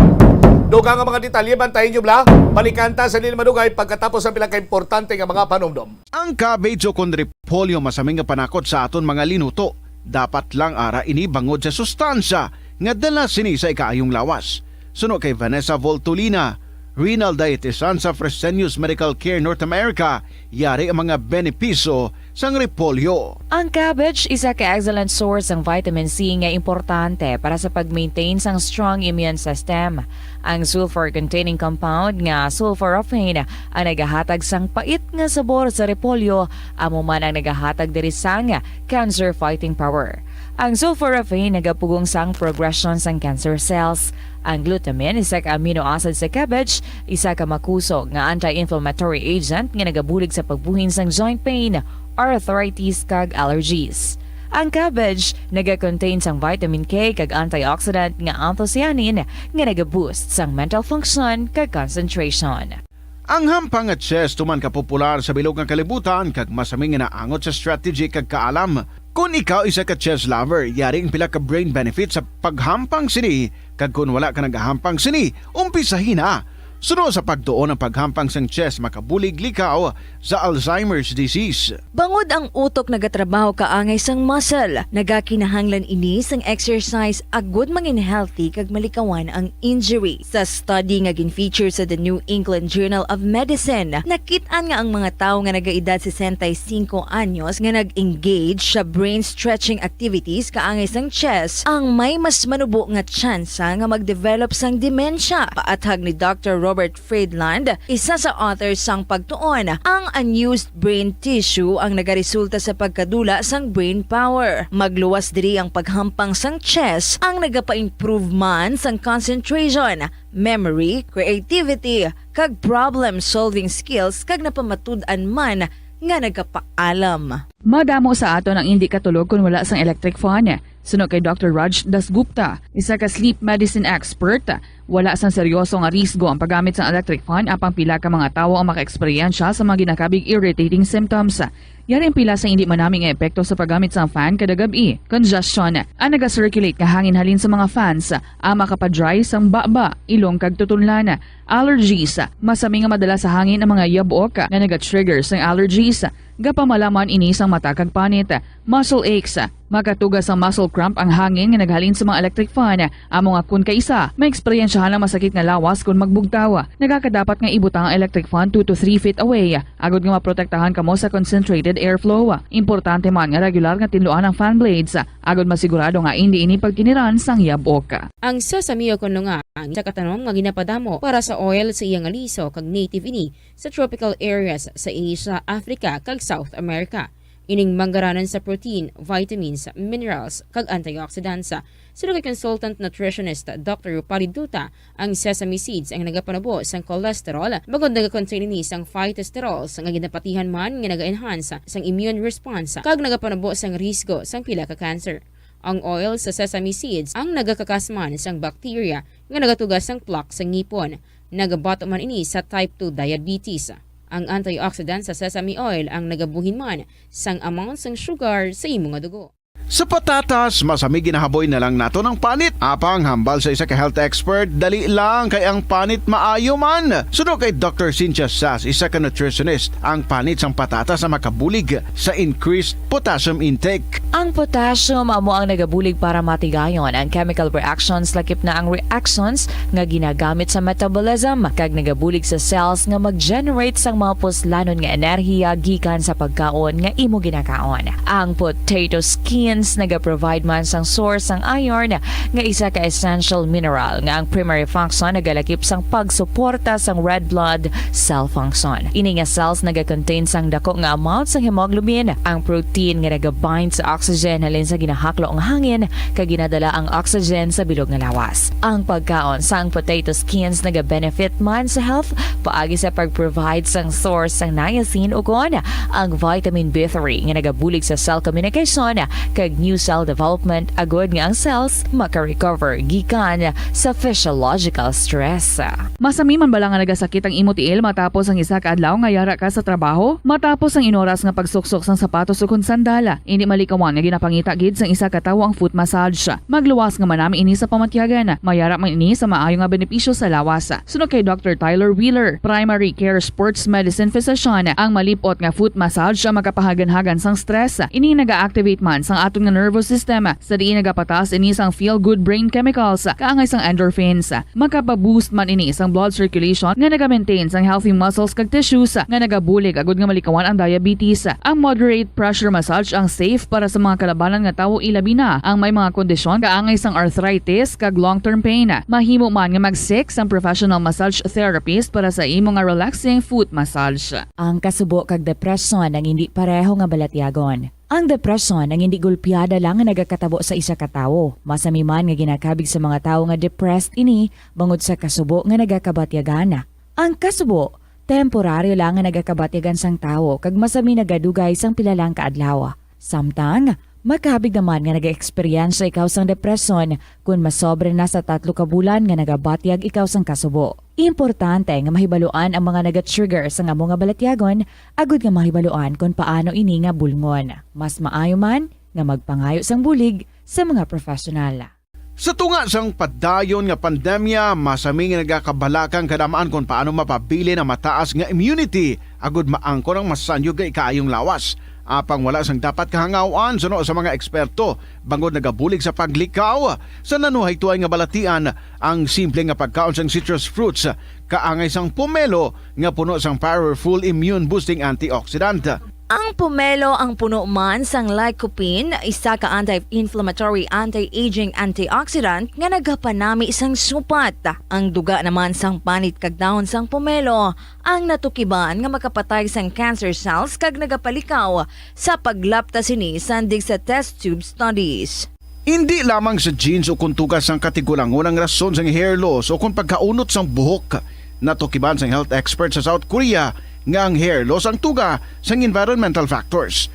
Dugang nga mga detalye, bantayan nyo bala. Balikan ta sa dili madugay pagkatapos ang pila ka importante nga mga panumdom. Ang cabbage o kon repolyo masami nga panakot sa aton mga linuto. Dapat lang ara ini bangod sa sustansya nga dala sini sa ikaayong lawas. Suno kay Vanessa Voltolina, renal dietitian sa Fresenius Medical Care North America, yari ang mga benepisyo sang repolyo. Ang cabbage isa ka excellent source sang vitamin C nga importante para sa pag-maintain sang strong immune system. Ang sulfur-containing compound nga sulforaphane ang nagahatag sang pait nga sabor sa repolyo, amo man ang nagahatag diri sang cancer-fighting power. Ang sulforaphane nagapugong sang progression sang cancer cells. Ang glutamine, isa ka amino acid sa cabbage, isa ka makusog nga anti-inflammatory agent nga nagabulig sa pagbuhin sang joint pain, arthritis, kag allergies. Ang cabbage nagakontain sang vitamin K kag antioxidant nga anthocyanin nga nagaboost sang mental function kag concentration. Ang hampang nga chess tuman ka popular sa bilog nga kalibutan kag masami nga naangot sa strategy kag kaalam. Kon ikaw isa ka chess lover, yari ang pila ka brain benefits sa paghampang sini, kag kon wala ka nagahampang sini, umpisahi na. Suno sa pagtuon, ang paghampang sang chess makabulig likaw sa Alzheimer's disease. Bangod ang utok nagatrabaho kaangay sang muscle, nagakinahanglan ini sang exercise agud mangin healthy kag malikawan ang injury. Sa study nga gin-feature sa The New England Journal of Medicine, nakit-an nga ang mga tawo nga nagaedad sesenta y cinco anyos nga nag-engage sa brain stretching activities kaangay sang chess ang may mas manubo nga tsansa nga mag-develop sang demensya. Paathag ni Doctor Robert Friedland, isa sa author sang pagtuon, ang unused brain tissue ang nagaresulta sa pagkadula sang brain power. Magluwas diri ang paghampang sang chess ang nagapa-improve man sang concentration, memory, creativity, kag problem-solving skills, kag napamatud-an man nga nagapaalam. Madamo sa aton ang indi katulog kon wala sang electric fan. Suno kay Doctor Raj Dasgupta, isa ka sleep medicine expert, wala sang seryoso nga risgo ang paggamit sang electric fan, apang pila ka mga tawo ang makaeksperyensya sa mga ginakabig irritating symptoms. Yari ang pila sa indi manami nga epekto sa paggamit sang fan kada gab-i. Congestion, ang naga-circulate nga hangin halin sa mga fans, ang makapadry sang baba, ilong kag tutunlan. Allergies, masami nga madala sa hangin ang mga yabok nga naga-trigger sang allergies. Gapamalaman ini sang mata kag panit. Muscle aches, makatuga sang muscle cramp ang hangin nga naghalin sa mga electric fan. Amo nga kon kaisa, maeksperiensyahan ang masakit nga lawas kon magbugtaw. Nagakadapat nga ibutang ang electric fan two to three feet away, agud nga maprotektahan kamo sa concentrated airflow. Importante man nga regular nga tinluan ang fan blades, agud masigurado nga indi ini pagkiniran sang yabok. Ang sesame o kon lunga ang isa ka tanom nga ginapadamo para sa oil sa iya nga liso, kag native ini sa tropical areas sa Asia, Africa, kag South America. Ining manggaranan sa protein, vitamins, minerals, kag antioxidants. Suno kay consultant nutritionist Doctor Rupali Duta, ang sesame seeds ang nagapanubo sang cholesterol, bangod nagakontain ini sang phytosterols nga ginapatihan man nga naga-enhance sang immune response kag nagapanubo sang risgo sang pila ka cancer. Ang oil sa sesame seeds ang nagakakas man sang bacteria nga nagatuga sang plaque sa ngipon. Nagabato man ini sa type two diabetes. Ang antioxidant sa sesame oil ang nagabuhin man sang amount sang sugar sa imo nga dugo. Sa patatas, masami ginahaboy na lang naton ang panit. Apang hambal sa isa ka health expert, dali lang kay ang panit maayo man. Suno kay Doctor Cynthia Sass, isa ka nutritionist, ang panit sang patatas ang makabulig sa increased potassium intake. Ang potassium amo ang nagabulig para matigayon ang chemical reactions, lakip na ang reactions nga ginagamit sa metabolism, kag nagabulig sa cells nga mag-generate sang mga puslanon nga enerhiya gikan sa pagkaon nga imo ginakaon. Ang potato skins nagaprovide man sang source sang iron, nga isa ka essential mineral nga ang primary function nagalakip sang pagsuporta sang red blood cell function. Ini nga cells nagakontain sang dako nga amount sang hemoglobin, ang protein nga nagabind sa oxygen halin sa ginahaklo nga hangin, kag ginadala ang oxygen sa bilog nga lawas. Ang pagkaon sang potato skins nagabenefit man sa health paagi sa pag-provide sang source sang niacin ukon ang vitamin B three nga nagabulig sa cell communication kag new cell development, agud nga ang cells maka-recover gikan sa physiological stress. Masami man bala nga nagasakit ang imo tiil matapos ang isa ka adlaw nga yara ka sa trabaho? Matapos ang inoras nga pagsuksok sang sapatos ukon sandal, indi malikawan nga ginapangita gid sang isa ka tawo ang foot massage. Magluwas nga manami ini sa pamatyagan. Mayara man ini sa maayo nga benepisyo sa lawas. Suno kay Doctor Tyler Wheeler, primary care sports medicine physician, ang malip-ot nga foot massage ang makapahaganhagan sang stress. Ini naga-activate man sang aton nga nervous system, sa diin nagapataas ini sang feel-good brain chemicals, kaangay sang endorphins. Makapa-boost man ini sang blood circulation nga naga-maintain sang healthy muscles kag tissues nga nagabulig agud nga malikawan ang diabetes. Ang moderate pressure massage ang safe para sa mga kalabanan nga tawo, ilabi na ang may mga kondisyon kaangay sang arthritis kag long-term pain. Mahimo man nga mag-seek sang professional massage therapist para sa imo nga relaxing foot massage. Ang kasubo kag depresyon ang hindi pareho nga balatyagon. Ang depresyon ang hindi gulpiada lang nga nagakatabo sa isa ka tawo. Masami man nga ginakabig sa mga tawo nga depressed ini bangod sa kasubo nga nagakabatyagan. Ang kasubo, temporaryo lang nga nagakabatyagan sang tawo kag masami nagadugay sang pila lang ka adlaw. Samtang, makabig naman nga nag-eksperyensya ikaw sang depresyon kon masobra na sa tatlo ka bulan nga nagabatyag ikaw sang kasubo. Importante nga mahibaluan ang mga naga-trigger sang amo nga balatyagon agud nga mahibaluan kon paano ini nga bulngon. Mas maayo man nga magpangayo sang bulig sa mga professional. Sa tunga sang padayon nga pandemya, masami nga nagakabalaka ang kadam-an kon paano mapabilin ang mataas nga immunity agud maangkon ang masanyog nga ikaayong lawas. Apang wala sang dapat kahangaw-an suno sa mga eksperto, bangod nagabulig sa paglikaw sa nanuhay tuay nga balatian ang simple nga pagkaon sang citrus fruits, kaangay sang pomelo nga puno sang powerful immune-boosting antioxidant. Ang pomelo ang puno man sang lycopene, isa ka anti-inflammatory, anti-aging antioxidant nga nagapanami sang supat. Ang duga naman sang panit kag dahon sang pomelo ang natukiban nga makapatay sang cancer cells kag nagapalikaw sa paglapta sini sa indik sa test tube studies. Indi lamang sa genes o kon tuga sang katigulangon ang rason sang hair loss o kon pagkaunot sang buhok. Natukiban sang health expert sa South Korea nga ang hair loss ang tuga sang environmental factors.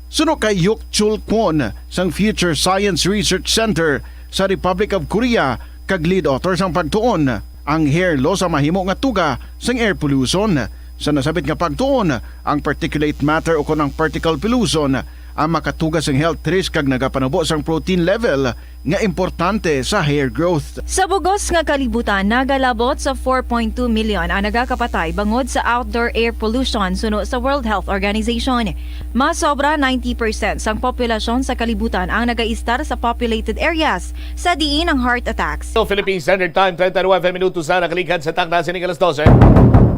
Suno kay Hyuk Chul Kwon sang Future Science Research Center sa Republic of Korea kag lead author sang pagtuon, ang hair loss ang mahimo nga tuga sang air pollution. Sa nasabit nga pagtuon, ang particulate matter o kon ang particle pollution ang makatuga sang health risk kag nagapanubo sang protein level nga importante sa hair growth. Sa bug-os nga kalibutan, nagalabot sa four point two million ang nagakapatay bangod sa outdoor air pollution suno sa World Health Organization. Mas sobra ninety percent sang populasyon sa kalibutan ang nagaistar sa populated areas, sa diin ang heart attacks. So, Philippine Standard Time, treinta y nueve minutos na nakaligad sa takna sining alas dose.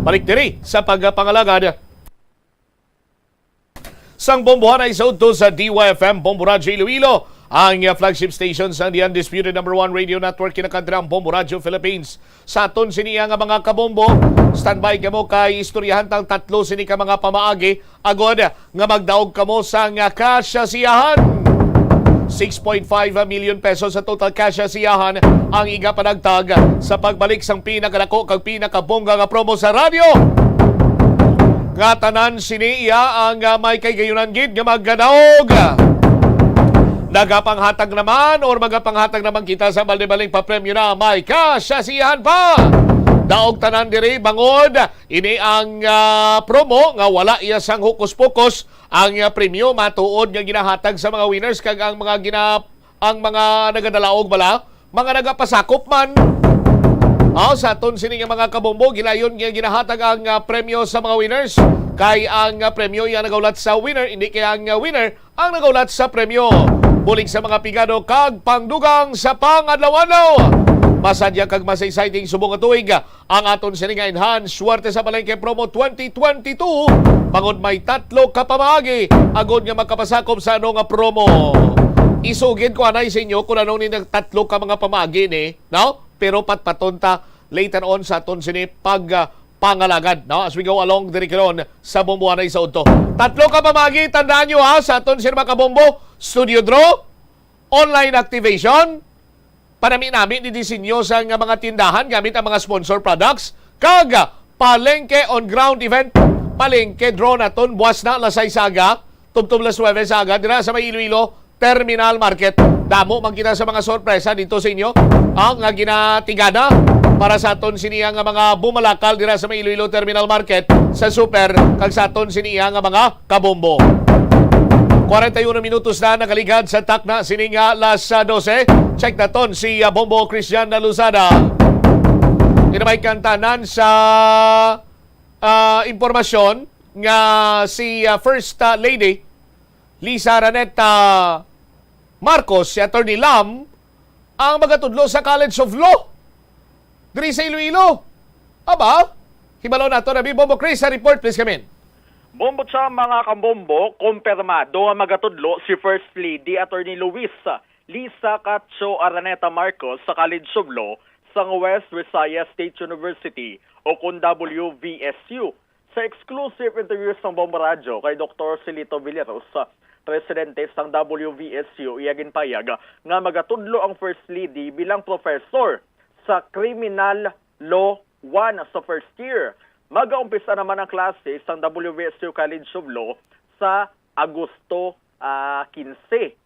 Balik diri sa pagpangalagad sang Bombohanay sa udto sa D Y F M, Bombo Radyo Iloilo, ang, uh, flagship station sang The Undisputed Number One Radio Network, kinakadra ang Bombo Radyo Philippines. Sa aton sini nga mga kabombo, standby kamo kay istoryahan tang tatlo sini ka mga pamaagi agod nga magdaog kamo sang, uh, kasya-siyahan. Six point five million pesos sa total kasya-siyahan ang igapanagtag sa pagbalik sang pinakadako kag pinakabongga nga promo sa radyo. Nga tanan sini iya ang, ah, may kahigayonan gid nga magkadaog. Nagapanghatag naman or magapanghatag naman kita sa balde-baldeng papremyo na may kasya-siyahan pa. Daog tanan diri bangod ini ang, ah, promo nga wala iya sang hokus-pokus. Ang, ah, premyo matuod nga ginahatag sa mga winners kag ang mga gina-, ang mga nagadalaog bala mga nagapasakop man. Aw, sa aton sini nga mga kabombo, gilayon nga ginahatag ang, ah, premyo sa mga winners. Kay ang, ah, premyo iya nagaulat sa winner, hindi kay ang, ah, winner ang nagaulat sa premyo. Bulig sa mga pigado kag pangdugang sa pangadlaw-adlaw. Masadya kag mas exciting subong nga tuig ang aton sini nga Enhanced Swerte sa Palengke Promo twenty twenty-two, bangod may tatlo ka pamaagi agod nga makapasakop sa ano nga promo. Isugid ko anay sa inyo kung ano ni nagtatlo ka mga pamaagi ni, no? Pero patpaton ta later on sa aton sini pag, ah, pangalagad, no? As we go along diri karon sa Bombohanay sa udto. Tatlo ka pamaagi, tandaan nyo ha, sa aton sini mga kabombo, studio draw, online activation, panami-nami ni disenyo sa nga mga tindahan gamit ang mga sponsor products, kag Palengke on Ground event, Palengke draw naton buwas na alas sais sa aga, tubtob alas nuwebe sa aga, dira sa may Iloilo Terminal Market. Damo man kita sa mga sorpresa dito sa inyo, ang nga ginatigada para sa aton siniya nga mga bumalakal dira sa may Iloilo Terminal Market, sa Super, kag sa aton siniya nga mga kabombo. Kwarenta y uno minutos na nakaligad sa takna sini nga alas, ah, dose. Check naton si, ah, Bombo Christian Lozada. Kinamay kantanan sa, ah, impormasyon nga si, ah, First, ah, Lady Liza Araneta Marcos, si Attorney Lam ang magatudlo sa College of Law diri sa Iloilo. Aba, hibalo nato na Bombo Chris sa report, please come in. Bombo Cha, mga kambombo, kumpirmado nga magatudlo si First Lady Attorney Luis Lisa Cacho Araneta Marcos sa College of Law sang West Visayas State University o kon W V S U. Sa exclusive interview sang Bombo Radyo kay Doktor Silito Villaros, presidente sang W V S U, iya ginpayag nga magatudlo ang First Lady bilang professor sa Criminal Law one sa first year. Magaumpisa naman ang klase sang W V S U College of Law sa Agosto, ah, quince.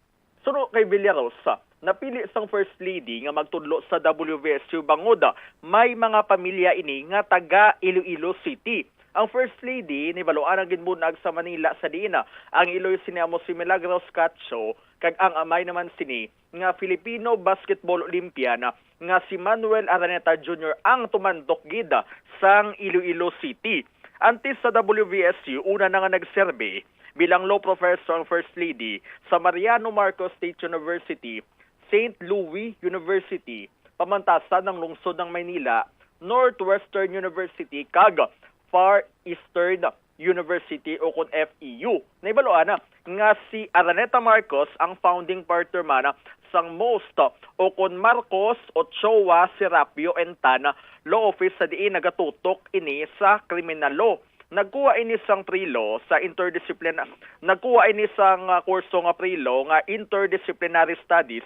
Suno kay Villaros, napili sang First Lady nga magtudlo sa W V S U bangod may mga pamilya ini nga taga Iloilo City. Ang First Lady, nahibaluan ang ginbun-ag sa Manila, sa diin ang iloy sini amo si Milagros Cacho kag ang amay naman sini nga Filipino basketball Olympian nga si Manuel Araneta Junior ang tumandok gid sang Iloilo City. Antes sa W V S U, una na nga nagserbi bilang law professor ang First Lady sa Mariano Marcos State University, Saint Louis University, pamantasan ng lungsod ng Maynila, Northwestern University, kag Far Eastern University o kon F E U. Nahibaluan na nga si Araneta Marcos ang founding partner man sang MOST o kon Marcos Ochoa Serapio and Tan Law Office, sa diin nagatutok ini sa criminal law. Nagkuha ini sang pre-law sa interdisiplin-, nagkuha ini sang, ah, kurso nga pre-law nga interdisciplinary studies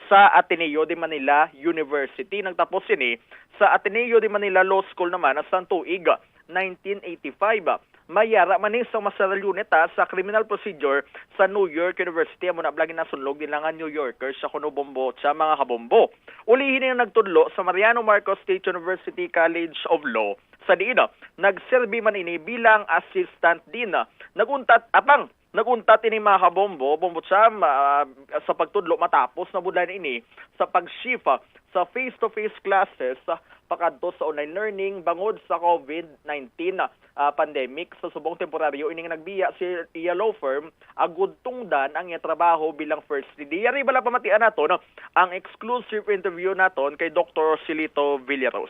sa Ateneo de Manila University. Nagtapos ini sa Ateneo de Manila Law School naman sang tuig nineteen eighty-five. May yara man ni sa Master Unit, ah, sa Criminal Procedure sa New York University. Amo na bala ginasunlog nila nga New Yorkers sa kuno Bombo Cha, mga kabombo. Uli hini nga nagtudlo sa Mariano Marcos State University College of Law, sa diin, ah, nagserbi man ini bilang assistant dean. Nag-untat, apang, nag-untat ini, mga kabombo, Bombo Cha, ah, sa pagtudlo matapos na budlan ini sa pag-shift, ah, sa face-to-face classes, ah, pakadto sa online learning bangod sa COVID nineteen, ah, pandemic. Sa subong temporaryo ini nga nagbiya si iya law firm agud tungdan ang iya trabaho bilang First Lady. Yari bala pamatian naton ang exclusive interview naton kay Doktor Silito Villaros.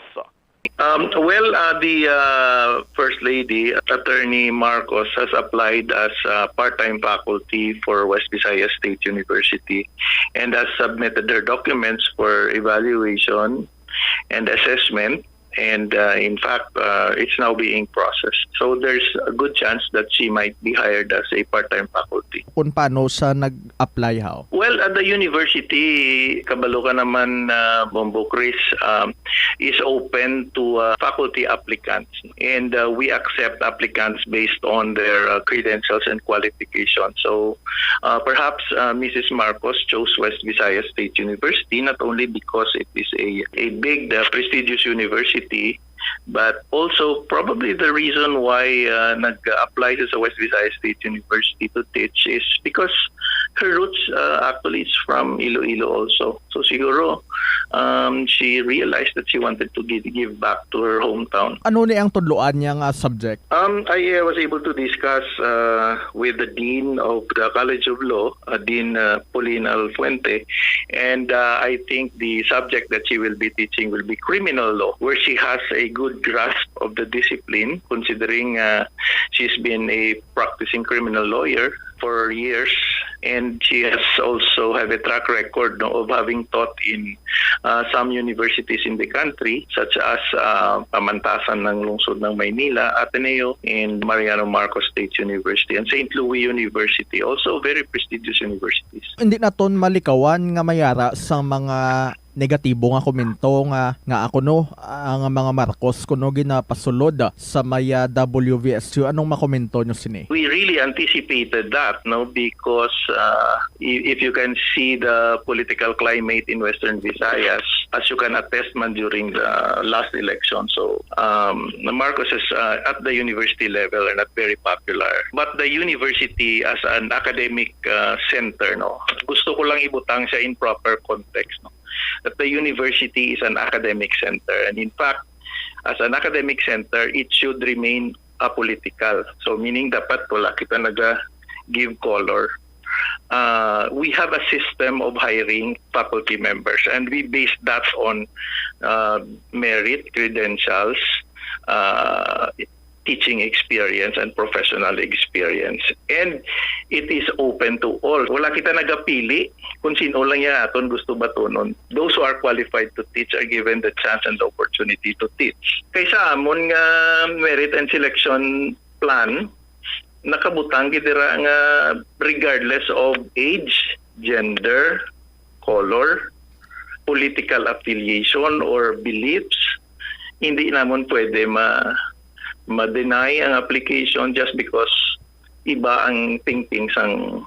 Um, well, uh, the uh, First Lady, Attorney Marcos, has applied as a part-time faculty for West Visayas State University and has submitted her documents for evaluation and assessment. And uh, in fact, uh, it's now being processed. So there's a good chance that she might be hired as a part-time faculty. Kung paano siya nag-apply, how? Well, at the university, kabalo ka naman, uh, Bombo Chris, um, is open to uh, faculty applicants. And uh, we accept applicants based on their uh, credentials and qualifications. So uh, perhaps uh, Missus Marcos chose West Visayas State University not only because it is a, a big, uh, prestigious university, but also probably the reason why uh, nag-apply siya sa West Visayas State University to teach is because her roots uh, actually is from Iloilo also. So siguro um, she realized that she wanted to give, give back to her hometown. Ano ni ang tudloan niya nga subject? Um, I uh, was able to discuss uh, with the dean of the College of Law, uh, Dean uh, Pauline Alfuente, and uh, I think the subject that she will be teaching will be criminal law, where she has a good grasp of the discipline, considering uh, she's been a practicing criminal lawyer for years, and she has also have a track record, no, of having taught in uh, some universities in the country, such as uh, Pamantasan ng Lungsod ng Maynila, Ateneo, and Mariano Marcos State University, and Saint Louis University, also very prestigious universities. Hindi naton malikawan nga mayara sa mga negatibo nga komento nga, nga ako, no, ang mga Marcos kuno ginapasulod sa may, ah, W V S U. Anong makomento nyo sini? We really anticipated that, no, because uh, i- if you can see the political climate in Western Visayas, as you can attest man during the last election, so um, Marcos is uh, at the university level are not very popular. But the university as an academic uh, center, no, gusto ko lang ibutang siya in proper context, no, that the university is an academic center. And in fact, as an academic center, it should remain apolitical. So meaning dapat wala kita naga give color. uh, we have a system of hiring faculty members, and we base that on uh, merit, credentials, uh, teaching experience, and professional experience. And it is open to all. Wala kita nagapili kung sino lang yan aton gusto batunon. Those who are qualified to teach are given the chance and the opportunity to teach. Kay sa amon nga merit and selection plan, nakabutang gid dira nga regardless of age, gender, color, political affiliation, or beliefs, hindi namon pwede ma ma-deny ang application just because iba ang thinking sang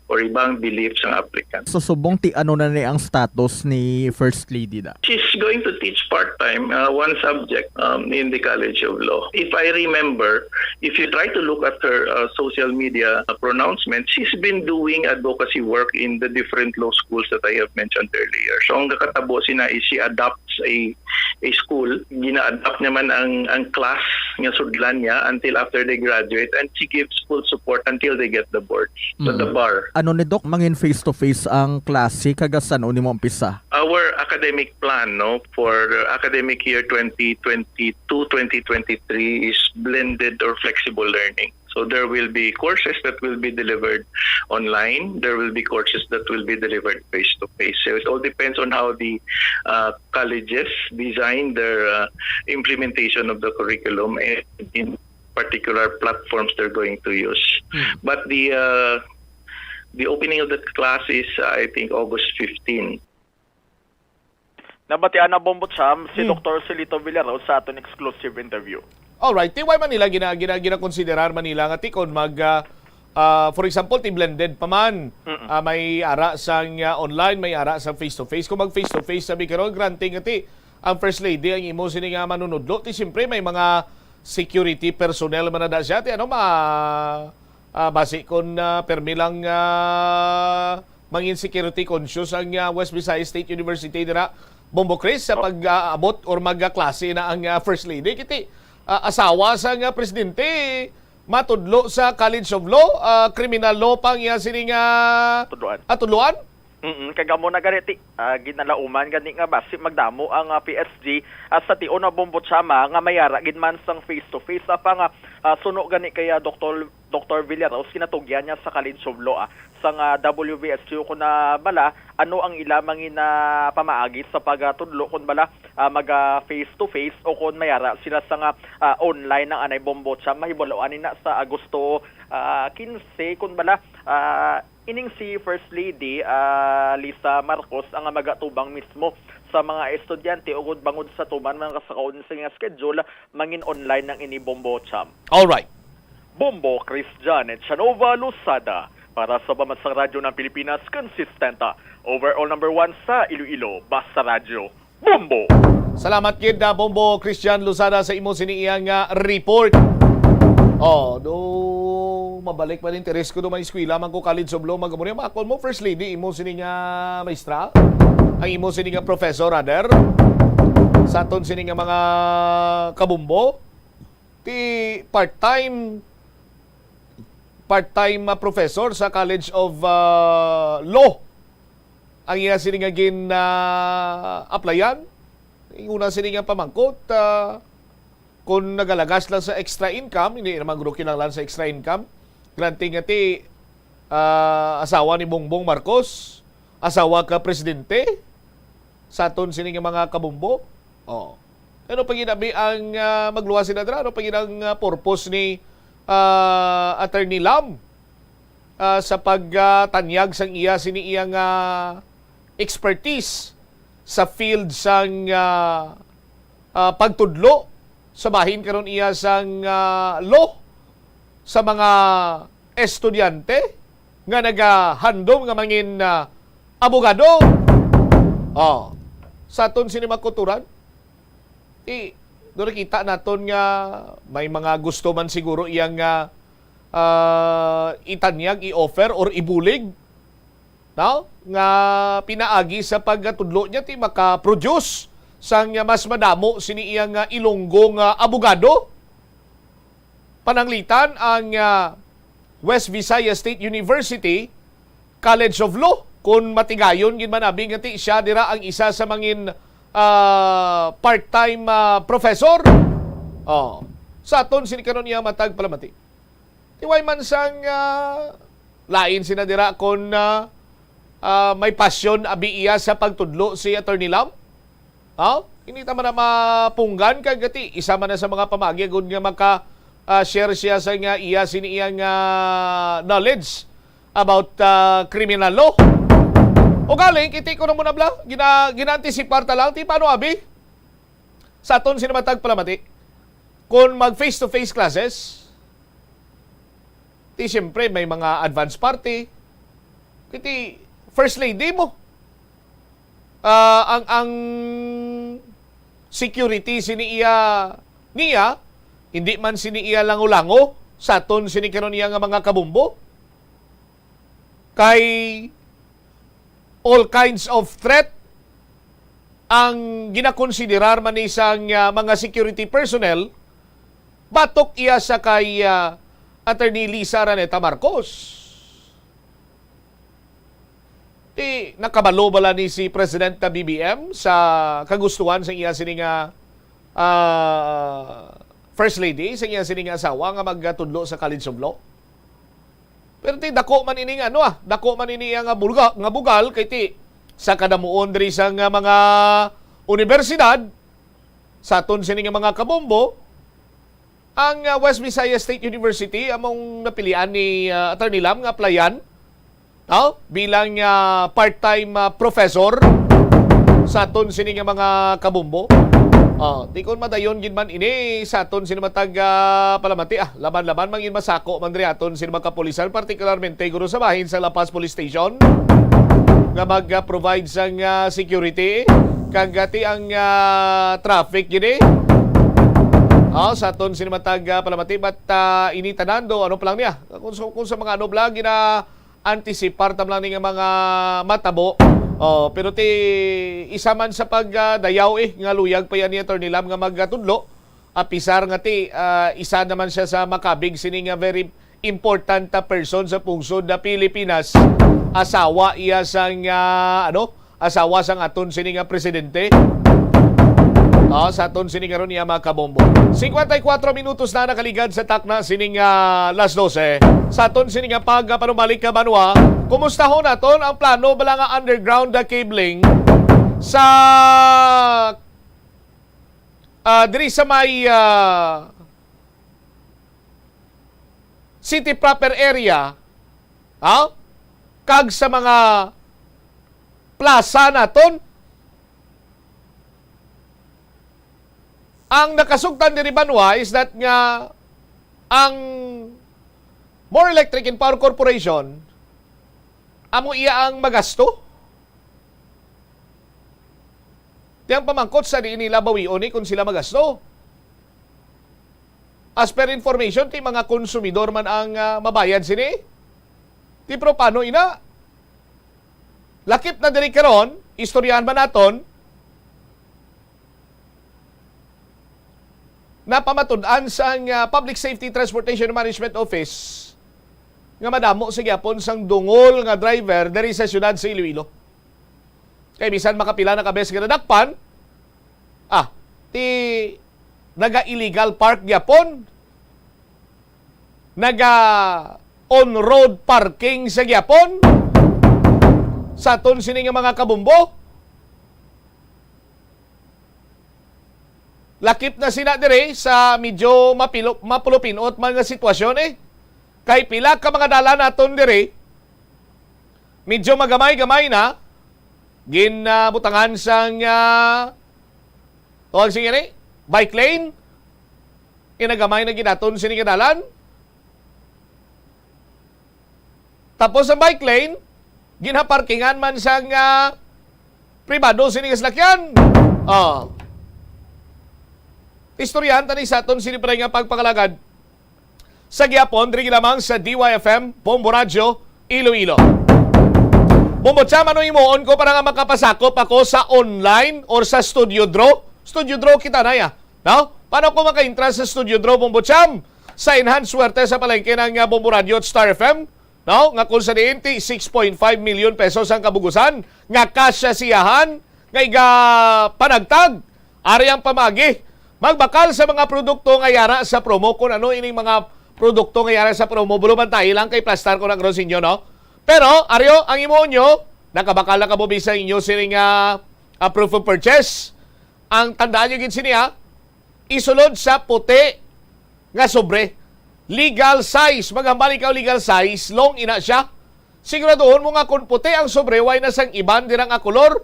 or iba ang belief sang applicant. So, subong ti ano na ni ang status ni First Lady da? She's going to teach part-time, uh, one subject, um, in the College of Law. If I remember, if you try to look at her uh, social media uh, pronouncement, she's been doing advocacy work in the different law schools that I have mentioned earlier. So, ang nakatabo sina is she adopts a a school, gina-adapt niya man ang ang class nga sudlan niya until after they graduate, and she gives full support until they get the boards, the, the Mm. bar. Ano ni, Doc, mangin face-to-face ang klase, kag san-o nimo umpisa? Our academic plan, no, for the academic year twenty twenty-two twenty twenty-three is blended or flexible learning. So there will be courses that will be delivered online. There will be courses that will be delivered face to face. So it all depends on how the uh, colleges design their uh, implementation of the curriculum and in particular platforms they're going to use. Hmm. But the uh, the opening of the class is, uh, I think, August fifteen. Nabatian na, Bombo Cham, si Hmm. Doktor Silito Villarao sa aton exclusive interview. Alright, ti wala man nila gina-, gina-, ginakonsiderar man nila nga ti kon mag, ah, ah, for example, ti blended pa man, Mm-mm. ah, may ara sang, ah, online, may ara sang face-to-face. Kung mag face-to-face, sabi karon, granting nga ti ang First Lady ang imo sini nga manunudlo, ti siyempre may mga security personnel man na da siya, ti ano, ma-, ah, basi kon, ah, permi lang, ah, mangin security conscious ang, ah, West Visayas State University dira, Bombo Chris, sa Oh. pag-aabot or magkaklase na ang, ah, First Lady. Kiti, ah, asawa sa nga presidente, matudlo sa College of Law, ah, criminal law pa ang iya sini nga Tudloan. ah, tudloan? Mm, kag amo na gani ti, ah, ginalauman gani nga basi magdamo ang, ah, P S G, ah, sa tion na, Bombo Cham, ah, nga mayara gid man sang face-to-face, ah, pa nga, ah, suno gani kay, ah, Doktor Doktor Villarao, kinatugyan niya sa College of Law, ah, sang, ah, W V S U, kun, ah, bala, ano ang ila mangin, ah, pamaagi sa pagtudlo, kun bala, ah, mag, ah, face-to-face o kun mayara sila sa nga, ah, online ang anay, Bombo Cham. Mahibaloan ni na sa Agosto, ah, quince, kun bala, ah, ining si First Lady, ah, Lisa Marcos ang magatubang mismo sa mga estudyante ugod bangod sa tuman mga kasakaon sa nga schedule, mangin online ang ini, Bombo Cham. Alright. Bombo Christian Chanova Losada para sa Pamansang Radyo ng Pilipinas, consistent, overall number one sa Iloilo, Basta Radyo, Bombo! Salamat gid na, Bombo Christian Losada, sa imo sini iyang, ah, report. Oh, do mabalik man interes ko do may eskwela man ko, College of Law, magamo niya, makon mo, First Lady, imo sini nga maestra? Ang imo sini nga professor, rather? Sa aton sini nga mga kabumbo? Ti part-time, part-time, ah, professor sa College of, ah, Law ang iya sini nga gin, ah, applyan. Ing una sini nga pamangkot, ah, kung nagalagas lang sa extra income, hindi naman guro kinahanglan sa extra income. Granting nga ti, ah, asawa ni Bongbong Marcos, asawa ka presidente, sa aton sini nga mga kabumbo. Oh. Ano pa ginabi ang, ah, magluwas sila dira? Ano pa gid ang, ah, purpose ni, ah, Attorney Lam, ah, sa pagtanyag sang iya sini iyang, ah, expertise sa field sang, ah, ah, pagtudlo sa bahin karon iya sang, ah, law sa mga estudyante nga nagahandom nga mangin, ah, abogado. Oh, sa aton sini mga kulturan, ti, do nakita naton nga may mga gusto man siguro iyang, ah, ah, itanyag, i-offer, or ibulig, no? Nga pinaagi sa pagtudlo niya, ti maka-produce sang mas madamo sini iyang, ah, Ilonggo nga abogado. Pananglitan ang, ah, West Visayas State University College of Law, kung matigayon gid man abi nga ti siya dira ang isa sa mangin, ah, part-time, ah, professor. Oh, sa aton sini karon iya matag palamati. Tiway man sang, ah, lain sina dira kung, ah, ah, may pasyon abi iya sa pagtudlo si Attorney Lam. Ha? Hindi ta man na mapunggan kag ti isa man na sa mga pamagi gud nga maka, ah, share siya sa nga iya sini iya nga knowledge about, ah, criminal law. O galing, kiti ko na muna bla, gina, ginaantisipar ta lang, ti paano abi? Sa aton sini matag palamati, kung mag face-to-face classes, ti siyempre may mga advance party, kiti first lady mo. Ah, ang, ang security sini iya, niya, hindi man sini iya lango-lango sa aton sini karon iya nga mga kabumbo. Kay all kinds of threat ang ginakonsiderar man ni sang, ah, mga security personnel, batok iya sa kay, ah, Attorney Lisa Araneta Marcos. Ti, nakabalo bala ni si President ta B B M sa kagustuhan sa iya sini nga, ah, First Lady, sa iya sini nga asawa nga magtudlo sa College of Law? Pero ti, dako man ini nga, ano, ah, dako man ini nga bulga-, nga bugal kay ti sa kadamuon diri sa nga mga universidad, sa aton sini nga mga kabombo, ang, ah, West Visayas State University among napilian ni, ah, Attorney Lam nga applyan, no? Bilang, ah, part-time, ah, professor sa aton sini nga mga kabombo. Oh, di kon madayon gid man ini sa aton sini matag, ah, palamati, ah, laban-laban man gid masako man diri aton sini mga kapulisan, partikularmente guro sa bahin sa La Paz Police Station nga mag-provide sang, ah, security kag ati ang, ah, traffic gid eh. Oh, sa aton sini matag, ah, palamati, but, ah, ini tanan do, ano pa lang niya? Kung sa, kung sa mga ano lang, gina-anticipar tam lang ni nga mga matabo. Oh, pero ti isa man sa pag, ah, dayaw eh, nga luyag pa yan ni Attorney Lam nga magatudlo. Apisar nga ti, ah, isa naman siya sa makabig sini nga very important na person sa pungsod na Pilipinas. Asawa iya sang, ah, ano, asawa sang aton sini nga presidente. Ah, sa aton sini karon iya mga kabombo. Singkwenta y kuwatro minutos na nakaligad sa takna sining, ah, las dose. Sa aton sini nga pagpanumbalik ka banwa, kumustahon naton ang plano bala nga underground na cabling sa, ah, diri sa may, ah, city proper area, ha? Kag sa mga plaza naton. Ang nakasugtan diri banwa is that nga ang More Electric and Power Corporation amo iya ang magasto. Ti ang pamangkot sa diin nila bawion ni kung sila magasto. As per information, ti mga konsumidor man ang, ah, mabayad sini. Ti pero paano ina? Lakip na diri karon, istoryahan man naton, napamatud-an sang, ah, Public Safety Transportation Management Office nga madamo sa gyapon sang dungol nga driver diri sa siyudad sa Iloilo. Kay bisan makapila na ka beses nga nadakpan, ah, ti naga-illegal park gyapon, naga on-road parking sa gyapon sa aton sini nga mga kabombo. Lakip na sina diri sa medyo mapilo-, mapulupinot man nga sitwasyon eh. Kay pila ka mga dalan naton diri, medyo magamay-gamay na, ginabutangan sang, ah, tawag sige ni, bike lane. Ginagamay na ginaton sini nga dalan. Tapos ang bike lane, ginaparkingan man sang, ah, pribado sini nga salakyan. Oh. Istoryahan tani sa aton sini pare nga pagpangalagad. Sa gyapon, diri lamang sa D Y F M, Bombo Radyo, Iloilo. Bombo Cham, ano himuon ko para nga makapasakop ako sa online or sa studio draw? Studio draw kita na ya. No? Paano ko makaintra sa studio draw, Bombo Cham? Sa Enhance Suwerte sa palengke ng, ah, Bombo Radyo at Star F M? No? Nga kung sa diin ti six point five million pesos ang kabugusan, nga kasya siyahan, nga iga panagtag, ari ang pamagi. Magbakal sa mga produkto nga yara sa promo, kung ano ining mga produkto nga yara sa promo, bulubantayi lang kay plastar ko na garo sa inyo, no? Pero, aryo, ang imo nyo, nakabakal na ka mo bisan inyo sining, ah, ah, proof of purchase. Ang tandaan nyo gid sini, ha? Isulod sa puti nga sobre. Legal size. Maghambal ikaw legal size, long ina siya. Siguraduhon mo nga kung puti ang sobre, way na sang iban dira nga kolor.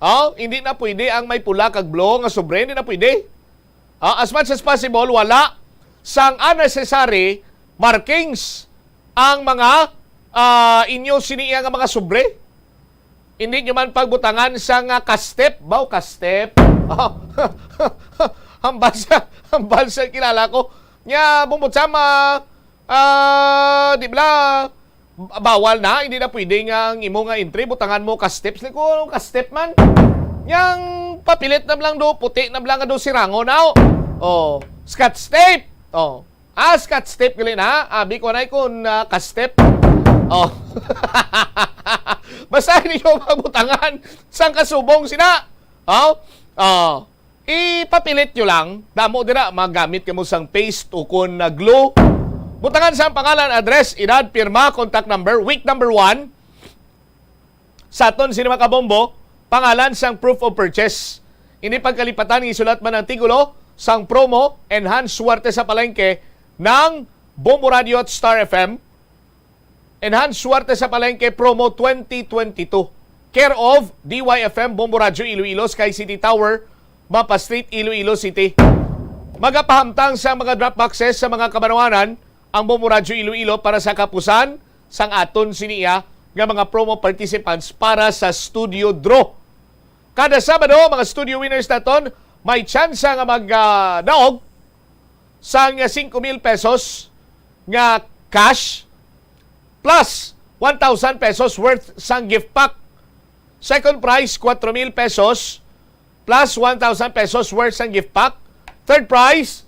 Oh, hindi na pwede ang may pula kag blue nga sobre, hindi na pwede. Ah, as much as possible, wala sang unnecessary markings ang mga, ah, inyo sini iya nga mga sobre. Hindi nyo man pagbutangan sa nga kastep. Baw, kastep. Hambal sa, hambal sa kilala ko. Nya, bumot sama, ah, di bala, bawal na, hindi na pwede nga ang imo nga entry, butangan mo kastep. Sila ko, "Anong kastep man?" Yang papilit na lang do, puti na lang do sirango na. Oh, scotch tape. Oh. Ah, scotch tape gali na. Abi ko na kun, ah, kastep. Oh. Basta hindi nyo mabutangan sang kasubong sina. Oh. Oh. Ipapilit nyo lang. Damo dira, magamit kamo sang paste o kun, ah, glue. Butangan sa pangalan, address, edad, pirma, contact number, week number one. Sa aton sini mga kabombo, pangalan sang proof of purchase. Ini pagkalipatan, isulat man ang titulo sang promo, Enhance Swerte sa Palengke ng Bombo Radio at Star F M. Enhance Swerte sa Palengke Promo twenty twenty-two. Care of D Y F M, Bombo Radio Iloilo, Sky City Tower, Mapa Street, Iloilo City. Magapahamtang sa mga drop boxes sa mga kabanwanan ang Bombo Radio Iloilo para sa kapusan sang aton siniya nga mga promo participants para sa studio draw. Kada Sabado, mga studio winners naton, may tsansa nga mag, ah, daog sang singko mil pesos nga cash plus one thousand pesos worth sang gift pack. Second prize, kwatro mil pesos plus one thousand pesos worth sang gift pack. Third prize,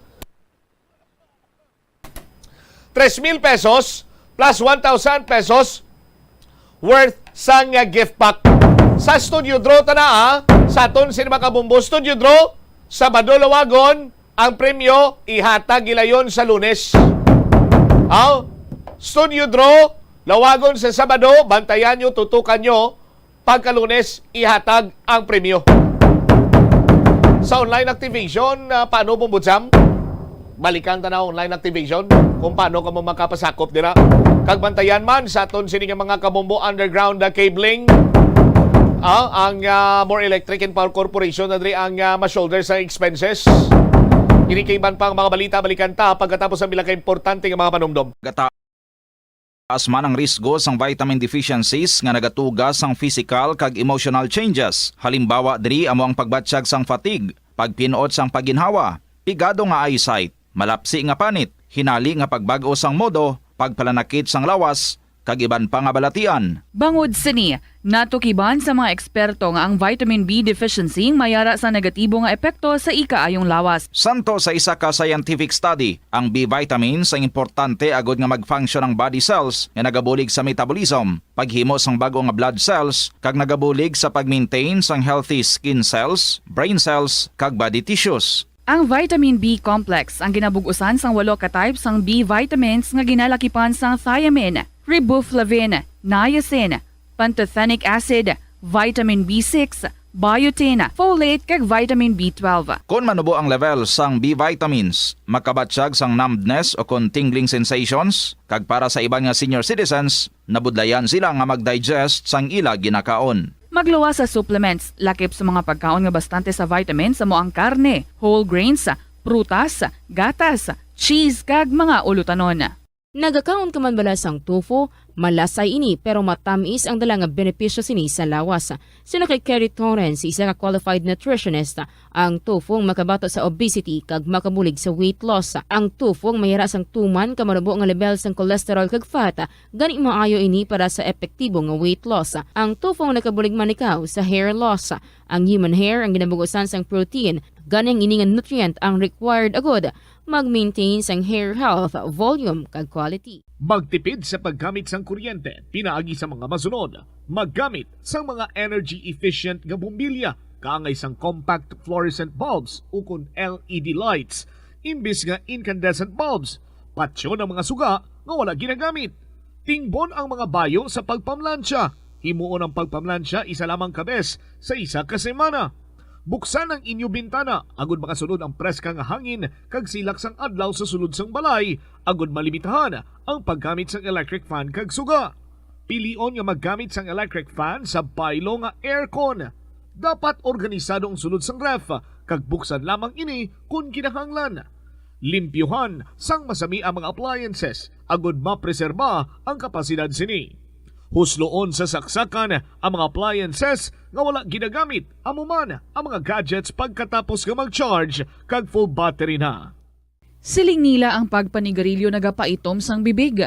tres mil pesos plus one thousand pesos worth sang, ah, gift pack. Sa studio draw ta na, ah, sa aton sini mga kabombo, studio draw, Sabado lawagon, ang premyo ihatag gilayon sa Lunes. Aw, studio draw, lawagon sa Sabado, bantayan nyo, tutukan nyo, pagka Lunes, ihatag ang premyo. Sa online activation, ah, paano, Bombo Jam? Balikan ta na online activation kung paano ka mo makapasakop dira. Kag bantayan man sa aton sini nga mga kabombo underground, ah, cabling. Ah, ang, ah, More Electric and Power Corporation na diri ang, ah, ma-shoulder sa expenses. Ini kay iban pang mga balita, balikan ta pagkatapos ang pila ka importante nga mga panumdom. Gata- Taas man ang risgo sang vitamin deficiencies nga nagatuga sang physical kag emotional changes. Halimbawa diri amo ang pagbatyag sang fatigue, pagpin-ot sang pagginhawa, pigado nga eyesight, malapsi nga panit, hinali nga pagbag-o sang modo, pagpalanakit sang lawas, kag iban pa nga balatian. Bangod sini, natukiban sa mga eksperto nga ang vitamin B deficiency mayara sa negatibo nga epekto sa ikaayong lawas. Santo sa isa ka scientific study, ang B vitamins ang importante agod nga mag-function ang body cells nga nagabulig sa metabolism, paghimo sang bag-o nga blood cells, kag nagabulig sa pag-maintain sang healthy skin cells, brain cells, kag body tissues. Ang vitamin B complex ang ginabug-usan sang walo ka type sang B vitamins nga ginalakipan sang thiamine, riboflavin, niacin, pantothenic acid, vitamin B six, biotin, folate, kag vitamin B twelve. Kon manubo ang level sang B vitamins, makabatyag sang numbness o kon tingling sensations, kag para sa iban nga senior citizens, nabudlayan sila nga mag-digest sang ila ginakaon. Magluwas sa supplements, lakip sa mga pagkaon nga bastante sa vitamins amo ang karne, whole grains, prutas, gatas, cheese, kag mga ulutanon. Nagakaon ka man bala sang tofu? Malasay ini, pero matamis ang dala nga benepisyo sini sa lawas. Suno kay Kerry Torrens, isa ka qualified nutritionist, ang tofu ang makabato sa obesity kag makabulig sa weight loss. Ang tofu ang mayara sang tuman ka manubo nga level sang cholesterol kag fat, gani maayo ini para sa epektibo nga weight loss. Ang tofu ang nakabulig manikaw sa hair loss. Ang human hair ang ginabugusan sang protein, Gani ang ini nga nutrient ang required agud mag-maintain sang hair health, volume, kag quality. Magtipid sa paggamit sang kuryente pinaagi sa mga masunod. Maggamit sang mga energy efficient nga bombilya kaangay sang compact fluorescent bulbs ukon L E D lights imbis nga incandescent bulbs. Patyon ang mga suga nga wala ginagamit. Tingbon ang mga bayo sa pagpamlansya. Himuon ang pagpamlansya isa lamang ka bes sa isa ka semana. Buksan ang inyo bintana agud makasulod ang preska nga hangin kag silak sang adlaw sa sulod sang balay, agud malimitahan ang paggamit sang electric fan kag suga. Pilion nga maggamit sang electric fan sa baylo nga aircon. Dapat organisado ang sulod sang ref kag buksan lamang ini kon kinahanglan. Limpyuhan sang masami ang mga appliances agud mapreserba ang kapasidad sini. Husloon sa saksakan ang mga appliances nga wala ginagamit, amo man ang mga gadgets pagkatapos nga mag-charge kag full battery na. Siling nila ang pagpanigarilyo nagapaitom sang bibig.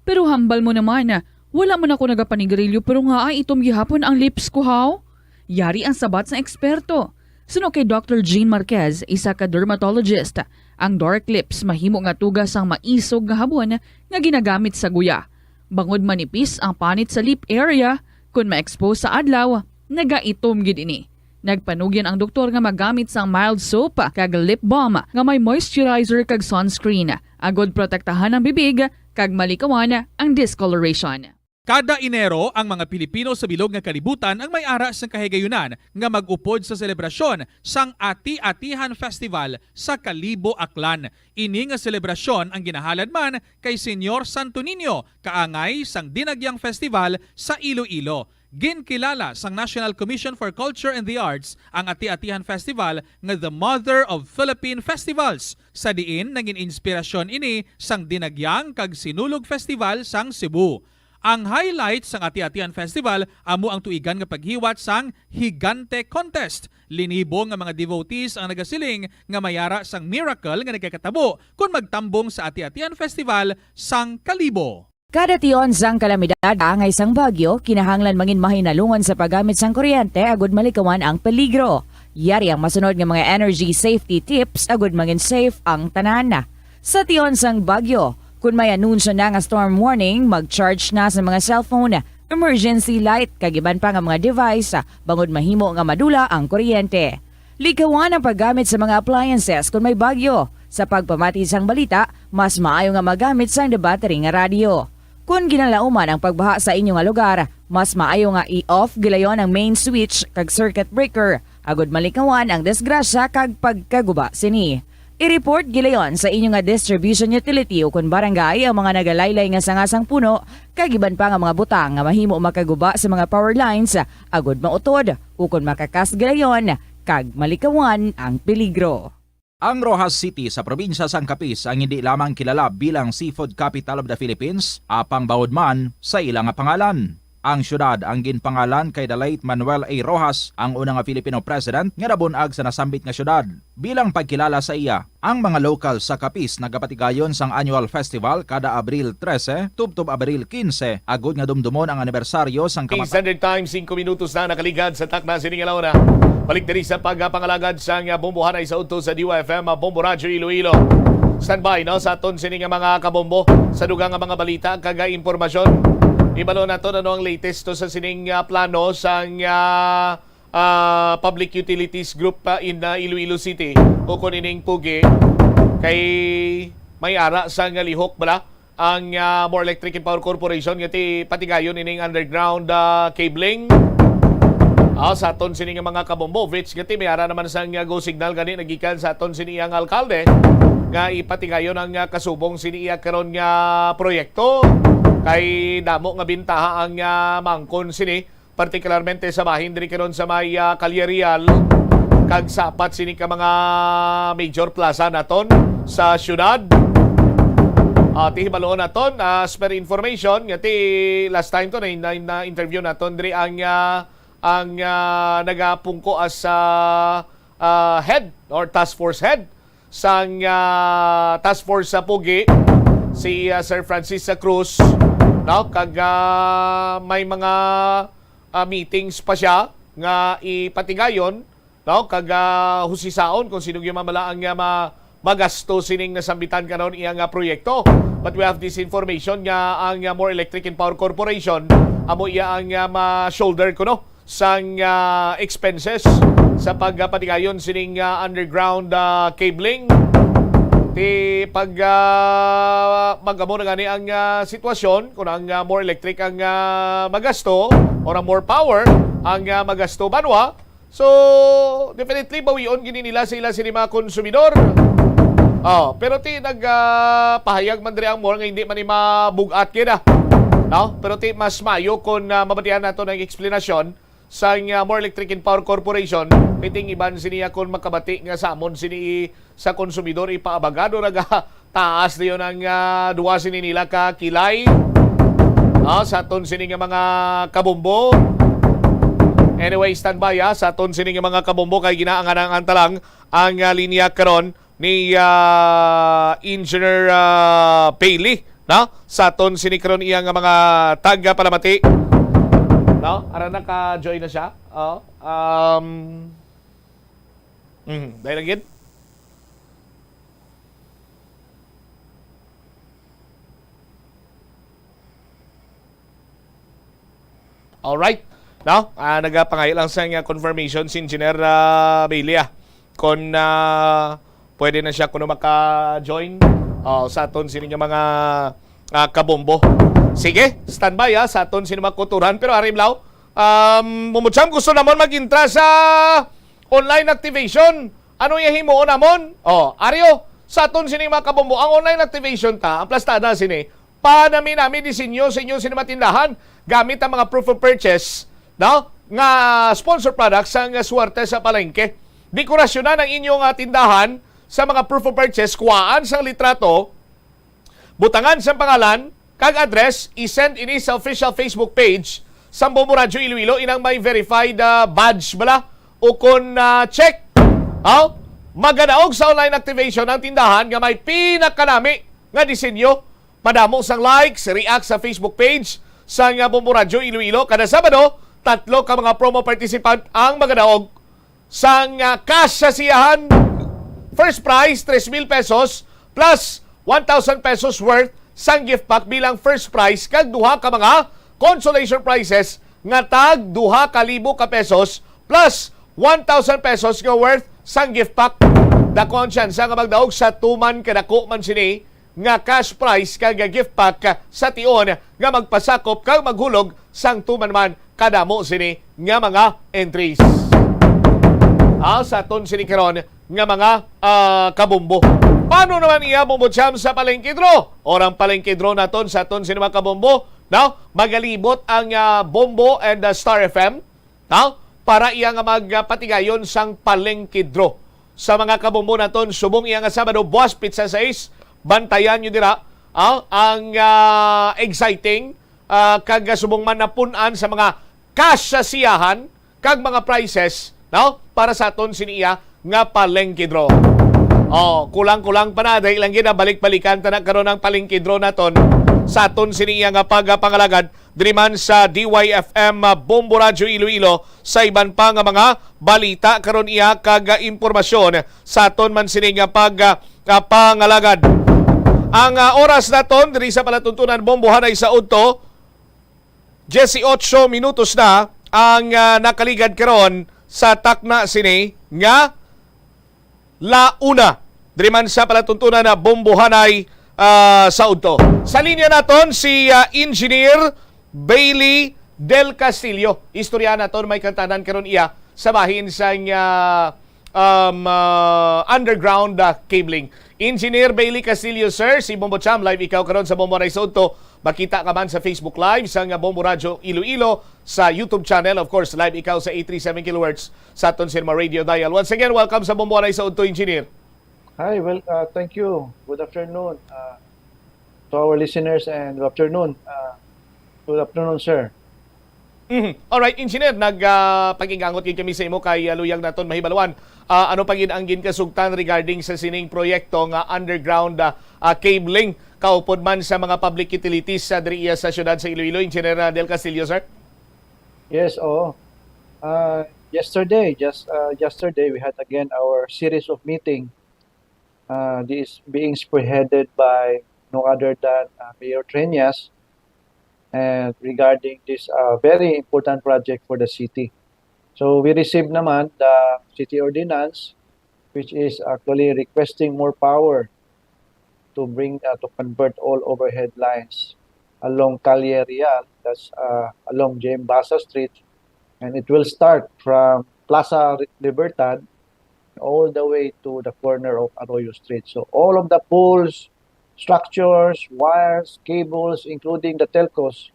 Pero hambal mo naman, wala man ako nagapanigarilyo pero nga ay itom gihapon ang lips ko, haw? Yari ang sabat sang eksperto. Suno kay Doctor Jean Marquez, isa ka dermatologist, ang dark lips mahimo nga tuga sang maisog nga habon nga ginagamit sa guya. Bangod manipis ang panit sa lip area, kon ma-expose sa adlaw, nagaitom gid ini. Nagpanugyan ang doktor nga magamit sang mild soap kag lip balm nga may moisturizer kag sunscreen, agod protektahan ang bibig kag malikawan ang discoloration. Kada Enero, ang mga Pilipino sa bilog nga kalibutan ang may ara sang kahigayunan nga mag-upod sa selebrasyon sang Ati-Atihan Festival sa Kalibo, Aklan. Ini nga selebrasyon ang ginahalad man kay Señor Santo Niño, kaangay sang Dinagyang Festival sa Iloilo. Ginkilala sang National Commission for Culture and the Arts ang Ati-Atihan Festival nga the mother of Philippine festivals, sa diin nangin inspirasyon ini sang Dinagyang kag Sinulog Festival sang Cebu. Ang highlight sang Ati-Atihan Festival amo ang tuigan nga paghiwat sang Higante Contest. Linibo nga mga devotees ang nagasiling nga may ara sang miracle nga nagakatabo kon magtambong sa Ati-Atihan Festival sang Kalibo. Kada tion sang kalamidad, angay sang bagyo, kinahanglan mangin mahinalungan sa paggamit sang kuryente agud malikawan ang peligro. Yari ang masunod nga mga energy safety tips agud mangin safe ang tanan. Sa tion sang bagyo, kun may anunsyo na nga storm warning, mag-charge na sa mga cellphone, emergency light, kag iban pa nga mga device, bangod mahimo nga madula ang kuryente. Likawan ang paggamit sa mga appliances kon may bagyo. Sa pagpamati sang balita, mas maayo nga magamit sang the battery nga radyo. Kon ginalauman ang pagbaha sa inyo nga lugar, mas maayo nga i-off gilayon ang main switch kag circuit breaker, agud malikawan ang disgrasya kag pagkaguba sini. I-report gilayon sa inyo nga distribution utility ukon barangay ang mga nagalaylay nga sanga sang puno kag iban pa nga mga butang nga mahimo makaguba sa mga power lines, agud mautod ukon makakas gilayon kag malikawan ang peligro. Ang Roxas City sa probinsya sang Capiz ang hindi lamang kilala bilang seafood capital of the Philippines, apang bangod man sa ila nga pangalan. Ang siyudad ang ginpangalan kay the late Manuel A. Roxas, ang una nga Filipino president nga nabun-ag sa nasambit nga siyudad. Bilang pagkilala sa iya, ang mga lokal sa Capiz nagapatigayon sang annual festival kada Abril trese tubtob Abril kinse, agud nga dumdumon ang anibersaryo sang kamata- Standard Time, singko minutos na nakaligad sa takna sining alawon. Balik diri sa pagpangalagad sang bombohanay sa udto sa D Y F M, Bombo Radyo Iloilo. Standby, no, sa aton sini nga mga kabombo sa dugang nga mga balita kag, ah, impormasyon. Ibalo nato ano ang latest to sa sining, ah, plano sang, ah, ah, Public Utilities Group, ah, in, ah, Iloilo City ukon ining Pogi kay may ara sang lihok bala ang, ah, More Electric and Power Corporation nga ti patigayon ining underground, ah, cabling. Ah, sa aton sini nga mga kabombo, which nga ti may ara naman sang, ah, go signal gani nagikan sa aton sini ang alkalde nga ipatigayon ang, ah, kasubong sini iya karon nga proyekto. Kay damo nga bintaha ang, ah, mangkon sini, partikularmente sa bahin diri karon sa may, ah, Calle Real, kag sa apat sini ka mga major plaza naton sa syudad. Ah, ti hibaluon naton, ah, as per information nga ti last time to na, na, na interview naton diri ang, ah, ang, ah, nagapungko as, ah, ah, head or task force head sang, ah, task force sa Pogi, si, ah, Sir Francis Cruz, no? Kag, ah, may mga, ah, meetings pa siya nga ipatigayon no? Kag, ah, husisaon kung sino gyud man bala ang, ah, ma-, magasto sining nasambitan karon iya nga proyekto. But we have this information nga ang, ah, More Electric and Power Corporation amo iya ang, ah, ma-shoulder kuno sang, ah, expenses sa pagpatigayon sining, ah, underground, ah, cabling. Ti pag, ah, mag-amo na gani ang, ah, sitwasyon, kung ang, ah, More Electric ang, ah, magasto or ang More Power ang, ah, magasto, banwa, so, definitely, bawion gini nila sa ila sini mga konsumidor. Oh, pero ti nag, ah, pahayag man diri ang More nga hindi man ni mabug-at gid, ah. No? Pero ti mas mayo kung, ah, mabatian nato ang eksplanasyon sang, ah, More Electric and Power Corporation, kay ting iban sini akon makabati nga samon sini sa konsumidor ipaabagado nagataas dayon ang, ah, duwa sini nila ka kilay. Ah, sa aton sini nga mga kabombo. Anyway, standby, ah, sa aton sini nga mga kabombo kay ginaangan-angan ta lang ang, ah, linya karon ni, ah, Engineer, ah, Bailey, no? Sa aton sini karon iya nga mga tagapalamati. No? Ara, naka-join na siya. Oh, um, mm, dahil lang gid. Alright. No? Ah, nagapangayo lang sa nga confirmation si Engineer, ah, Bailey, ah. Kung, ah, pwede na siya kuno maka-join, oh, sa aton sini nga mga, ah, kabombo. Sige, standby, ah, sa aton sini mga kuturan. Pero, Arimlaw, um, Mumucham, gusto namon mag-intra sa online activation. Ano yung himuon namon? Oh, Ario, sa aton sini mga kabombo, ang online activation ta, ang plastada sini, panami-nami disenyo sa inyo sini mga tindahan gamit ang mga proof of purchase, no? Nga sponsor products sang Swerte sa Palengke. Dekorasyonan ang inyong, ah, tindahan sa mga proof of purchase, kuhaan sang litrato, butangan sang pangalan kag address, i-send ini sa official Facebook page sang Bombo Radyo Iloilo, inang may verified, ah, badge bala o kon, ah, check. Aw, magadaog sa online activation ang tindahan nga may pinakanami nga disenyo. Madamo sang likes, react sa Facebook page sang, ah, Bombo Radyo Iloilo. Kada Sabado, tatlo ka mga promo participant ang magadaog sang, ah, cash sa siyahan. First prize, tres mil pesos plus one thousand pesos worth sang gift pack bilang first prize, kag duha ka mga consolation prizes nga tag duha ka libo ka pesos plus one thousand pesos nga worth sang gift pack. Dako ang tsansa nga magdaog sa tuman kadako man sini nga cash prize kag gift pack sa tion nga magpasakop kag maghulog sang tuman man kadamo sini nga mga entries. Ah, sa aton sini karon nga mga, ah, kabombo. Paano naman iya, Bombo Cham, sa palengke draw? Or ang palengke draw naton sa aton sini mga kabombo, no? Magalibot ang, ah, Bombo and, ah, Star F M. No? Para iya nga magpatigayon sang palengke draw sa mga kabombo naton subong iya nga Sabado, buwas, petsa sais. Bantayan nyo dira, ah, ang, ah, exciting, ah, kag subong man napun-an sa mga cash sa siyahan kag mga prizes, no? Para sa aton sini iya nga palengke draw. Oh, kulang-kulang pa na, dahil lang gid, ah, balik-balikan ta na karon ang palengke draw naton sa aton sini iya nga pagapangalagad diri man sa D Y F M, ah, Bombo Radyo Iloilo, sa iban pa nga mga balita karon iya kag, ah, impormasyon sa aton man sini nga pag, ah, ah, pangalagad. Ang, ah, oras naton diri sa palatuntunan, Bombo, hanay sa udto, dieciocho minutos na ang, ah, nakaligad karon sa takna sini nga La Una, diri man sa palatuntunan na Bombo, hanay, ah, sa udto. Sa linya naton si, ah, Engineer Bailey Del Castillo. Istorya naton may kantanan karon iya sa bahin sang, ah, um, ah, underground, ah, cabling. Engineer Bailey Castillo, sir, si Bombo Cham, live ikaw karon sa Bombo Hanay sa Udto. Makita ka man sa Facebook Live sang Bombo Radyo Iloilo, sa YouTube channel, of course, live ikaw sa eight three seven kilohertz sa aton Cinema Radio Dial. Once again, welcome sa Bombo Hanay sa Udto, Engineer. Hi, well, uh, thank you. Good afternoon, uh, to our listeners, and good afternoon. Uh, good afternoon, sir. Mhm. Alright, Engineer, nag, ah, pag-igangot gid kami sa imo kay, ah, luyag naton mahibaluan, ah, ano pa gid ang ginkasugtan regarding sa sining proyekto nga underground, ah, ah, cabling kaupod man sa mga public utilities sa diri iya sa siyudad sa Iloilo, Engineer, ah, Del Castillo, sir? Yes, oo. Ah, yesterday, just, uh, yesterday, we had again our series of meeting. Uh, this being spearheaded by no other than, uh, Mayor Treñas, and regarding this, uh, very important project for the city. So we received naman the city ordinance, which is actually requesting more power to bring, uh, to convert all overhead lines along Calle Real, that's, uh, along J M Basa Street, and it will start from Plaza Libertad all the way to the corner of Arroyo Street. So all of the poles, structures, wires, cables, including the telcos,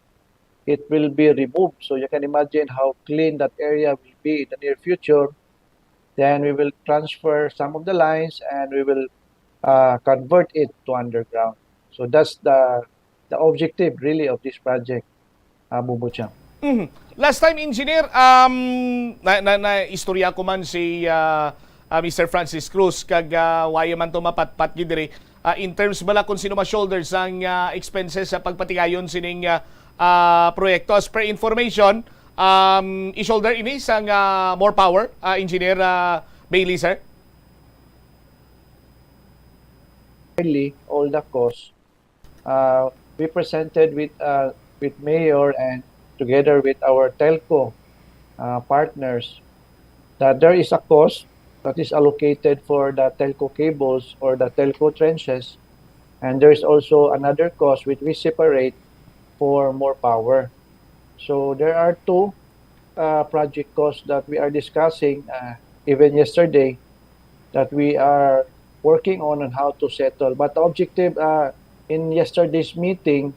it will be removed. So you can imagine how clean that area will be in the near future. Then we will transfer some of the lines and we will, uh, convert it to underground. So that's the the objective really of this project, uh, Bubuchang. Mhm. Last time, Engineer, um, na, na, na istorya ko man si, ah, ah, Mister Francis Cruz, kag, ah, waya man to mapatpat gid diri. Ah, in terms bala kung sino ma-shoulder sang, ah, expenses sa pagpatigayon sining, ah, ah, proyekto. As per information, um, i-shoulder ini sang, ah, More Power, ah, Engineer, ah, Bailey, sir? All the costs, uh, we presented with, uh, with Mayor and together with our telco, uh, partners that there is a cost that is allocated for the telco cables or the telco trenches, and there is also another cost which we separate for More Power. So there are two, uh, project costs that we are discussing, uh, even yesterday, that we are working on on how to settle. But the objective, uh, in yesterday's meeting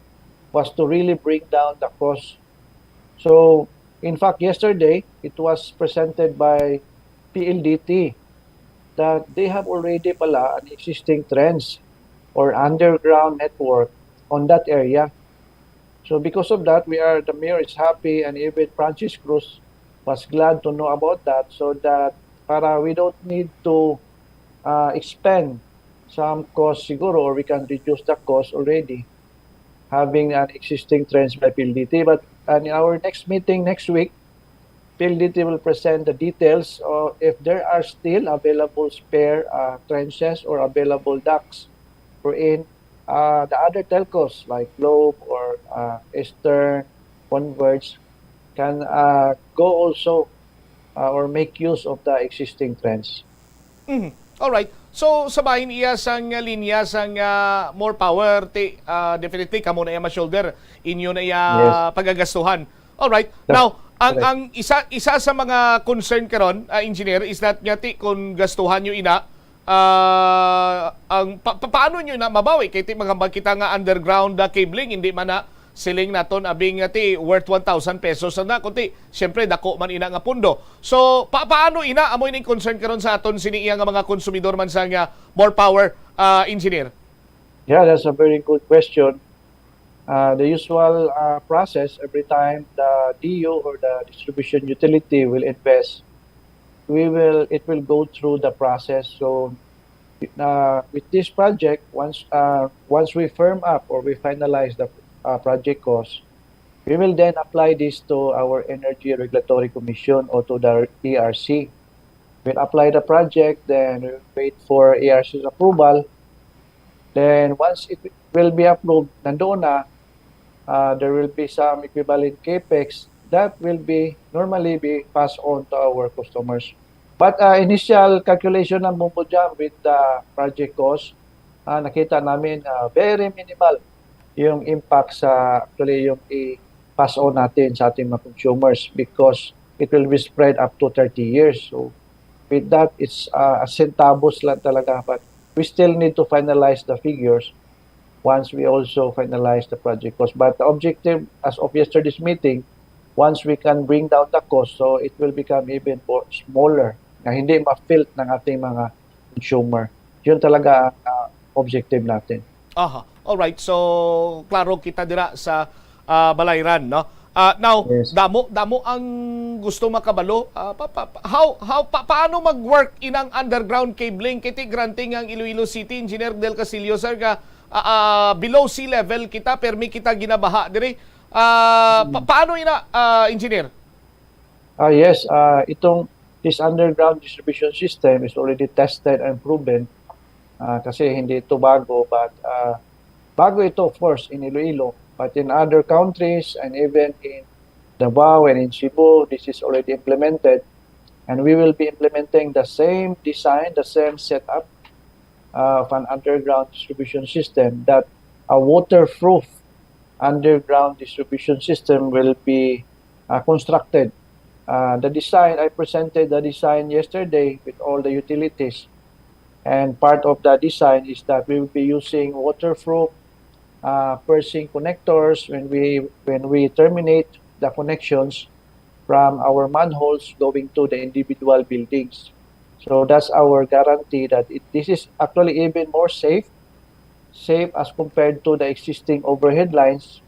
was to really bring down the cost. So, in fact, yesterday, it was presented by P L D T that they have already pala an existing trench or underground network on that area. So because of that, we are, the mayor is happy, and even Francis Cruz was glad to know about that, so that para we don't need to, uh, expend some cost siguro, or we can reduce the cost already having an existing trench by P L D T. But, uh, in our next meeting next week, P L D T will present the details of if there are still available spare, uh, trenches or available ducts wherein, uh, the other telcos like Globe or, uh, Eastern, Converge can, uh, go also, uh, or make use of the existing trench. Mhm. Alright. So, sa bahin iya sang linya sang, ah, More Power, ti, ah, definitely kamo na iya ma-shoulder, inyo na iya Yes. pagagastuhan. Alright. That's Now, ang correct. ang isa isa sa mga concern karon, ah, engineer, is that nga ti kung gastuhan nyo ina, ah, ang pa, pa- paano nyo na mabawi kay ti magambag kita nga underground, ah, cabling, hindi man na siling naton abi nga ti worth one thousand pesos na, kundi siyempre dako man ina nga pundo. So, pa paano ina amo ining concern karon sa aton sini iya nga mga konsumidor man sa nga More Power, ah, engineer? Yeah, that's a very good question. Uh, the usual, uh, process, every time the D U or the distribution utility will invest, we will it will go through the process. So, uh, with this project, once, uh, once we firm up or we finalize the, uh, project cost, we will then apply this to our Energy Regulatory Commission or to the E R C. We'll apply the project, then we'll wait for E R C's approval. Then once it will be approved, nandoon na, uh, there will be some equivalent capex that will be normally be passed on to our customers. But, uh, initial calculation ng Bumbo Jam with the project cost, uh, nakita namin, uh, very minimal yung impact sa, actually, yung i-pass on natin sa ating mga consumers because it will be spread up to thirty years. So with that, it's, uh, centavos lang talaga. But we still need to finalize the figures once we also finalize the project cost. But the objective as of yesterday's meeting, once we can bring down the cost, so it will become even more smaller, na hindi ma-felt ng ating mga consumer. Yun talaga ang, ah, objective natin. Aha. Alright. So, klaro kita dira sa, ah, Balayran, no? Ah, now, Yes. damo damo ang gusto makabalo. Ah, pa, pa, pa- how how pa, paano mag-work inang underground cabling kay ti granting ang Iloilo City, Engineer Del Castillo, sir, nga, ah, ah, below sea level kita, permi kita ginabaha diri. Ah, pa, Mm. paano ina, ah, engineer? Ah, yes, ah, itong this underground distribution system is already tested and proven. Ah, kasi hindi ito bago, but ah, bago ito, of course, in Iloilo. But in other countries and even in Davao and in Cebu, this is already implemented. And we will be implementing the same design, the same setup uh, of an underground distribution system, that a waterproof underground distribution system will be uh, constructed. Uh, the design, I presented the design yesterday with all the utilities. And part of the design is that we will be using waterproof uh, piercing connectors when we when we terminate the connections from our manholes going to the individual buildings. So that's our guarantee that it, this is actually even more safe, safe as compared to the existing overhead lines.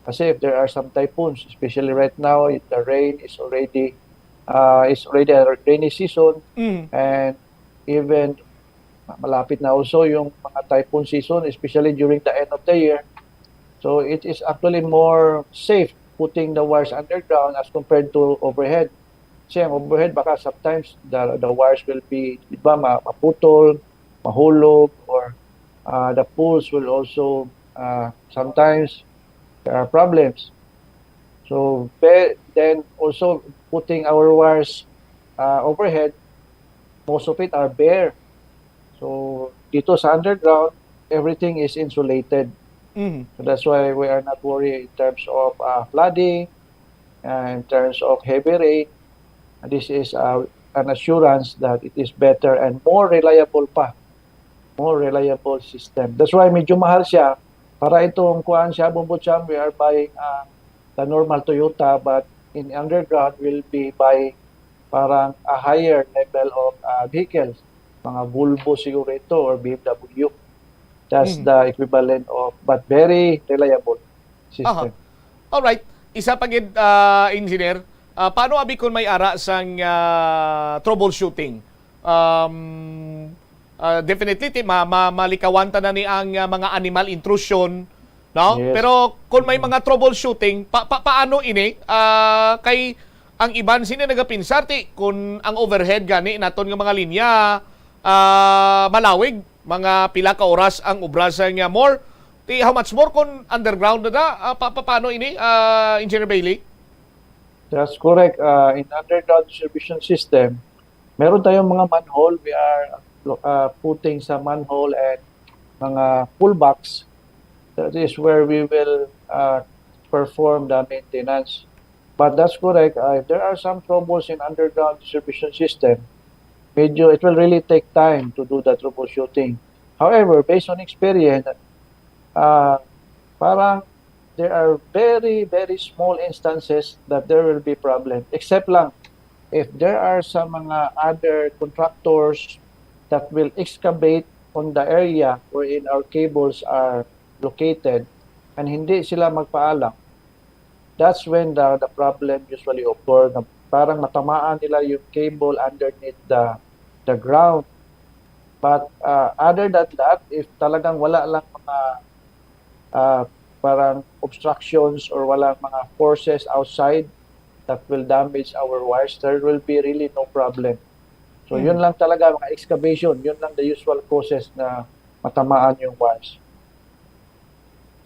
Kasi if there are some typhoons, especially right now, the rain is already uh, is already a rainy season, Mm. And even malapit na also yung mga typhoon season, especially during the end of the year. So it is actually more safe putting the wires underground as compared to overhead. Kasi ang overhead, baka sometimes the, the wires will be, di ba, ma- maputol, mahulog, or uh, the poles will also uh, sometimes there are problems. So be- then also putting our wires uh, overhead, most of it are bare. So dito sa underground, everything is insulated. Mhm. So that's why we are not worried in terms of uh, flooding, uh, in terms of heavy rain. This is uh, an assurance that it is better and more reliable pa. More reliable system. That's why medyo mahal siya. Para itong kuan siya, Bombo Cham, we are buying uh, the normal Toyota, but in underground will be buying parang a higher level of uh, vehicles. Mga Volvo siguro ito or B M W. That's Mm. the equivalent of, but very reliable system. Alright. Isa pa gid, ah, engineer, ah, paano abi kung may ara sang ah, troubleshooting? Um, ah, definitely, ti, ma, ma, malikawan ta na ni ang ah, mga animal intrusion, no? Yes. Pero kung may mga troubleshooting, pa, pa, paano ini? Ah, kay ang iban sini nagapinsar ti kung ang overhead gani naton nga mga linya ah, malawig, mga pila ka oras ang obra sa nga more. Ti, how much more kung underground na da? Ah, pa, pa, paano ini, ah, Engineer Bailey? That's correct. Uh, in underground distribution system, meron tayong mga manhole. We are uh, putting sa manhole and mga pullbacks. That is where we will uh, perform the maintenance. But that's correct. Uh, if there are some troubles in underground distribution system, medyo it will really take time to do the troubleshooting. However, based on experience, uh, parang there are very, very small instances that there will be problem. Except lang if there are some mga other contractors that will excavate on the area wherein our cables are located and hindi sila magpaalam, that's when the, the problem usually occur. Na parang matamaan nila yung cable underneath the the ground. But uh, other than that, if talagang wala lang mga uh, parang obstructions or walang mga forces outside that will damage our wires, there will be really no problem. So Hmm. yun lang talaga, mga excavation, yun lang the usual causes na matamaan yung wires.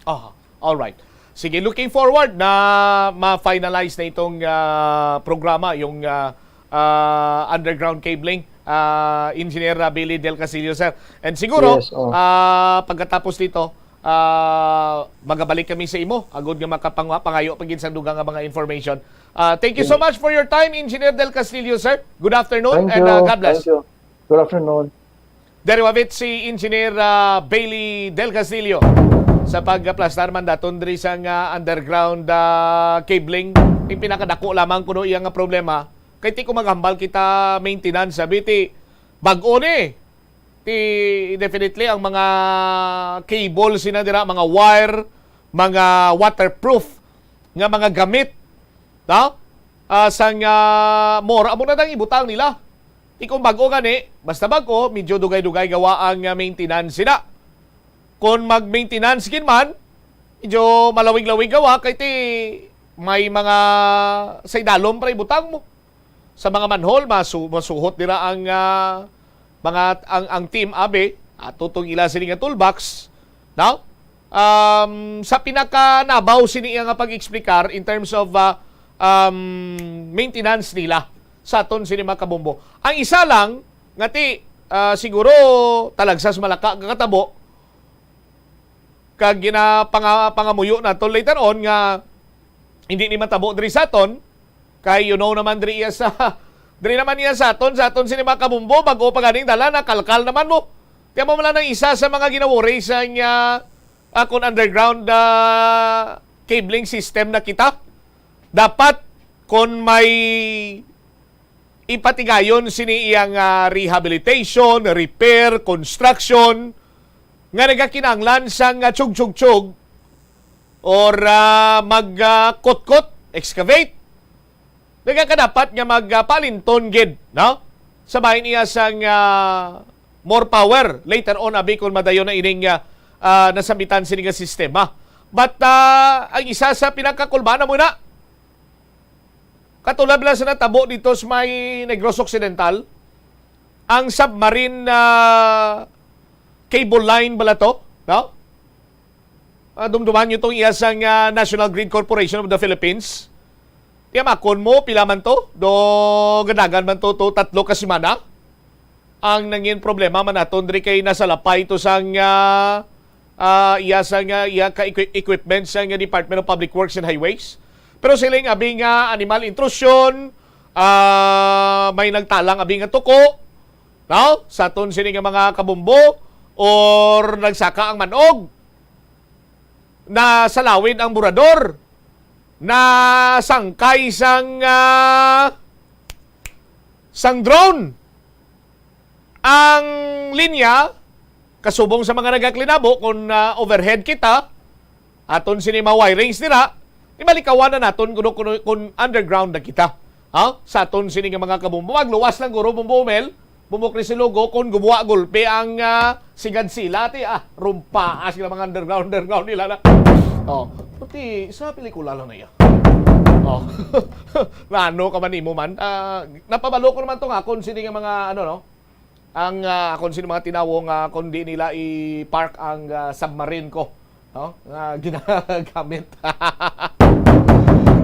Aha. All right. Sige, looking forward na ma-finalize na itong ah, programa, yung ah, ah, underground cabling, ah, Engineer ah, Billy Del Castillo, sir. And siguro, Yes, oh. ah, pagkatapos dito, ah, magabalik kami sa imo, agod nga makapangayo pa gid sa dugang nga mga information. Ah, thank you so much for your time, Engineer Del Castillo, sir. Good afternoon Thank and you. ah, God bless. Thank you. Good afternoon. Diri wavit si Engineer ah, Bailey Del Castillo sa pagplastar man daton diri sa nga underground ah, cabling. Ang pinakadako lamang kuno iya nga problema kay ti kung maghambal kita maintenance, sabi ti bag-o ni. Ti definitely ang mga cable sina dira, mga wire, mga waterproof nga mga gamit, no? Ah, sang ah, more, amo na dang ibutang nila. Ti kung bag-o gani, basta bag-o, medyo dugay-dugay gawa ang ah, maintenance sila. Kung mag-maintenance gid man, medyo malawig-lawig gawa kay ti may mga saydalom pa ibutang mo. sa mga manhole, masu-, masuhot dira ang, ah, mga, ang, ang team, abi, ato tong ila sini nga toolbox, no? Um, sa pinakanabaw sini nga pag-explicar in terms of, ah, um, maintenance nila sa aton sini mga kabombo. Ang isa lang, nga ti, ah, siguro talagsa sa Malacca, kakatabo, kag ginapanga-, pangamuyo nato later on nga hindi ni matabo diri sa aton, kay you know naman diri iya sa, diri naman iya sa aton, sa aton sini mga kabombo, bag-o pa ganing dala, nakalkal naman mo. Tiyan mo man lang ang isa sa mga ginaworry sa nga, ah, kung underground, ah, cabling system na kita, dapat kung may ipatigayon sini iyang, ah, rehabilitation, repair, construction, nga nagakinahanglan sang, ah, tsug-tsug-tsug or, ah, mag, ah, kutkot, excavate, nagakadapat nga mag, ah, palinton gid, no? Sa bahin iya sang, ah, more power later on, abi, kung madayon na ining, ah, ah, nasambitan sini nga sistema. But, ah, ang isa sa pinakakulbana muna, katulad lang sa natabo dito sa may Negros Occidental, ang submarine, ah, cable line bala to, no? Ah, dumduman nyo tong iya sang, ah, National Grid Corporation of the Philippines. Tiyamakon mo, pila man to? Do, ganagan man to, to tatlo ka semana? Ang nangin problema man naton diri kay nasalapay to sang, ah, ah, iya sang, ah, iya ka equi-, equipment sang Department of Public Works and Highways. Pero siling abi nga animal intrusion, ah, may nagtalang abi nga tuko, no? Sa aton sini nga mga kabumbo or nagsaka ang manog, nasalawid ang burador, nasangkay sang, ah, sang drone ang linya, kasubong sa mga nagaklinabo, kung, ah, overhead kita, aton sini mga wirings dira, di malikawan na naton kuno, kuno, kung underground na kita. Ha? Sa aton sini nga mga kabumbo, magluwas lang guro, Bumbo Mel, Bumbo Crisilogo, kung gumuha gulpi ang, ah, si Godzilla, ti, ah, rumpa, ah, sila mga underground, underground nila na. Oh, pati sa pelikula lang na iya. Oh. Nano ka man imo man? Ah, napabalo ko naman to nga kung sini nga mga, ano, no? Ang, ah, kung sino mga tinawo nga kung di nila i-park ang, ah, submarine ko, no? Nga ginagamit.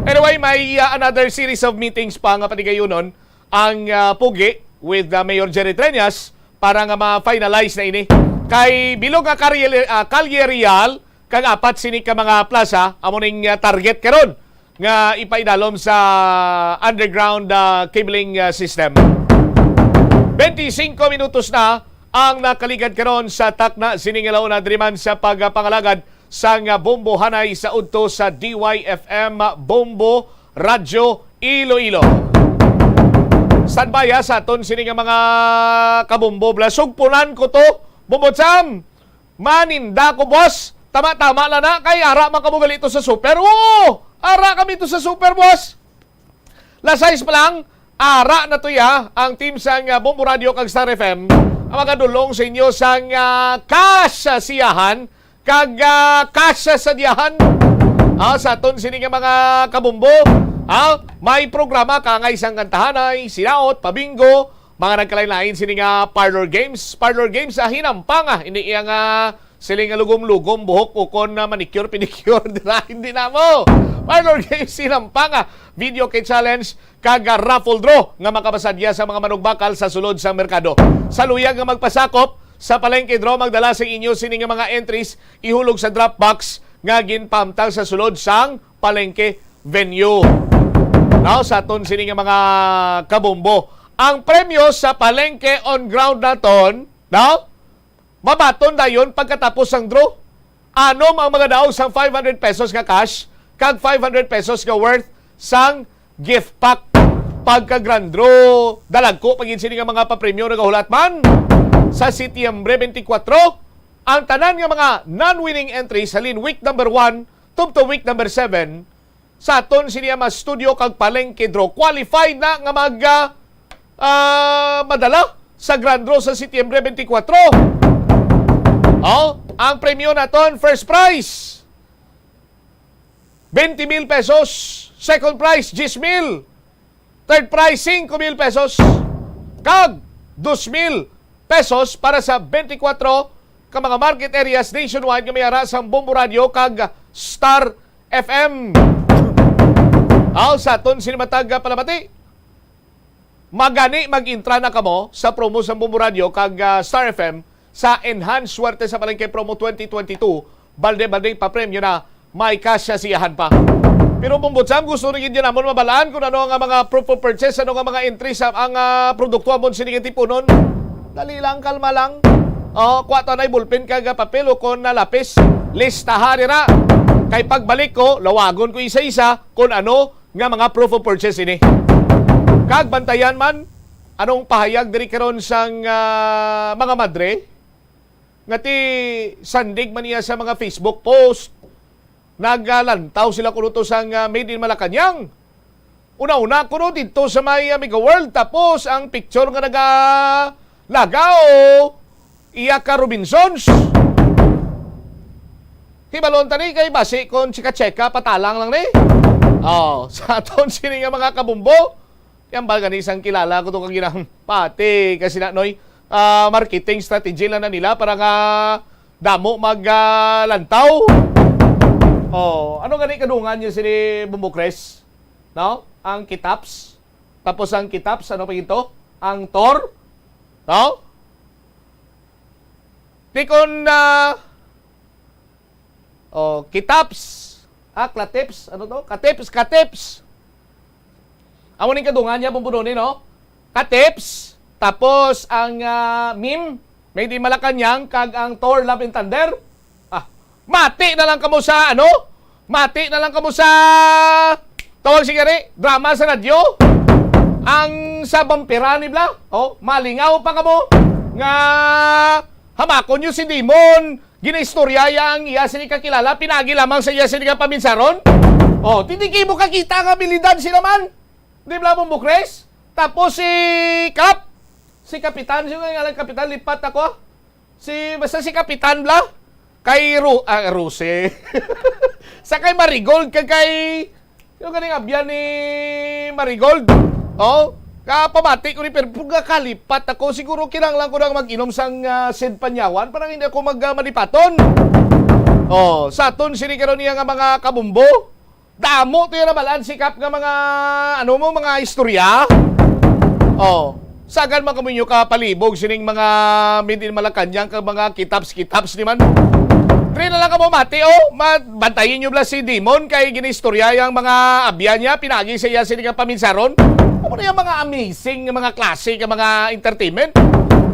Anyway, may, ah, another series of meetings pa nga patigayunon ang, ah, Pugi with, ah, Mayor Jerry Treñas para nga ma-finalize na ini. Kay bilog nga Kalye, ah, Kalye Real, kag apat sini ka mga plaza amo ning, ah, target karon nga ipaidalom sa underground, ah, cabling, ah, system. Twenty-cinco minutos na ang nakaligad karon sa takna sini nga launa diri man sa pagpangalagad sang, ah, bombohanay sa udto sa D Y F M Bombo Radyo Iloilo. Standby, ah, sa aton sini nga mga kabombo. Blasog punan ko to, Bombo Cham. Maninda ko, boss. Tama-tama lang na. Kay ara man kamo gali to sa super. Oo! Ara kami to sa super, boss. Las sais pa lang, ara na to ya ang team sang, ah, Bombo Radio kag Star F M. Ang magadulong sa inyo sang, ah, kasasiyahan kag, ah, kasasadiyahan. Ah, sa aton sini nga mga kabumbo, ah, may programa kaangay sang kantahanay, sinaot, pabingo, mga nagkalain-lain sini nga parlor games. Parlor games, ah, hinampang, ah, ini iya nga siling nga lugom-lugom, buhok, ukon na manicure, pedicure, dira, hindi na mo. Parlor games, hinampang, ah, video key challenge, kag, ah, raffle draw nga makapasadya sa mga manugbakal sa sulod sa merkado. Sa luyag nga magpasakop sa palengke draw, magdala sa inyo sini nga mga entries, ihulog sa drop box nga ginpahamtang sa sulod sang palengke venue. Now, sa aton sini nga mga kabombo, ang premyo sa palengke on ground naton, no? Mabaton dayon pagkatapos sang draw. Anom ang magadaog sang five hundred pesos nga cash kag five hundred pesos nga worth sang gift pack. Pagka grand draw, dalagko pa gid sini nga mga papremyo nagahulat man. Sa Setyembre twenty-four, ang tanan nga mga non-winning entries halin week number one tubto week number seven, sa aton sini nga mga studio kag palengke draw, qualified na nga mag, ah, ah, madala sa grand draw sa Setyembre twenty-four. Oh, ang premyo naton, first prize, twenty mil pesos. Second prize, diyes mil. Third prize, singko mil pesos. Kag dos mil pesos para sa twenty-four ka mga market areas nationwide nga may ara sang Bombo Radio kag Star F M. Aw, sa aton sini matag, ah, palamati. Magani mag-intra na kamo sa promo sang Bombo Radio kag, ah, Star F M sa Enhanced Swerte sa Palengke Promo twenty twenty-two. Balde-baldeng papremyo na, may kasya siyahan pa. Pero, Bombo Cham, gusto rin gid namon mabalaan kung ano nga mga proof of purchase, ano nga mga entry sa ang, ah, produkto amon sini nga tipunon. Dali lang, kalma lang. Oh, kuha ta na ballpen kag papel o kon na lapis. Listaha dira. Kay pagbalik ko, lawagon ko isa-isa kung ano nga mga proof of purchase ini. Kag bantayan man, anong pahayag diri karon sang, ah, mga madre? Nga ti sandig man niya sa mga Facebook post. Nagalantaw sila kuno to sang, ah, Made in Malacañang. Una-una kuno dito sa may, ah, Mega World, tapos ang picture nga nagalagaw, iya ka Robinsons. Hibalon tani kay basi kon chika-chika, patalang lang ni. Oh, sa aton sini nga mga kabumbo, yan ba gani sang kilala ko to kag ginang pati kasi na, Noy, ah, marketing strategy lang na nila para nga damo mag, ah, lantaw. Oh, ano gani kadungan niya sini Bumbo Chris? No? Ang Kitaps. Tapos ang Kitaps, ano pa ito? Ang Tor. No? Di kon, ah, oh, Kitaps. Ah, Klatips. Ano to? Katips, Katips. Amo ning kadungan niya, Bumbo Noni, no? Katips. Tapos ang, ah, meme, Made in Malacañang, kag ang Thor, Love and Thunder. Ah, mati na lang kamo sa, ano? Mati na lang kamo sa, tawag sigari, drama sa radyo. Ang sa bampiran ni Bla, oh, malingaw pa kamo nga hamakon nyo si Demon. Ginaistorya iya ang iya sini kakilala, pinagi lamang sa iya sini nga paminsaron. Oh, tindiki mo kakita nga abilidad sila man. Di Bla, Bumbo Chris? Tapos si Kap, si Kapitan, sino nga ngalan Kapitan? Lipat ako. Si, basta si Kapitan Bla, kay Ru-, ah, Rose. Sa kay Marigold, kag kay, yung ganing abyan ni Marigold. Oh, kapamati ko ni, pero pag nakalipat ako, siguro kinahanglan ko nang mag-inom sang, ah, Sid Panyawan para hindi ako mag, ah, malipaton. Oh, sa aton sini karon niya nga mga kabumbo. Damo to yung nabalaan si Kap nga mga, ano mo, mga istorya. Oh, sagan man kamo inyo kapalibog sining mga Made in Malacañang kag mga Kitaps-Kitaps ni man. Diri na lang kamo mati, oh. Ma-, bantayin nyo bala si Demon kay ginistorya yang mga abyan niya, pinagi sa iya sini nga paminsaron. Amo na yung mga amazing nga mga klase nga mga entertainment.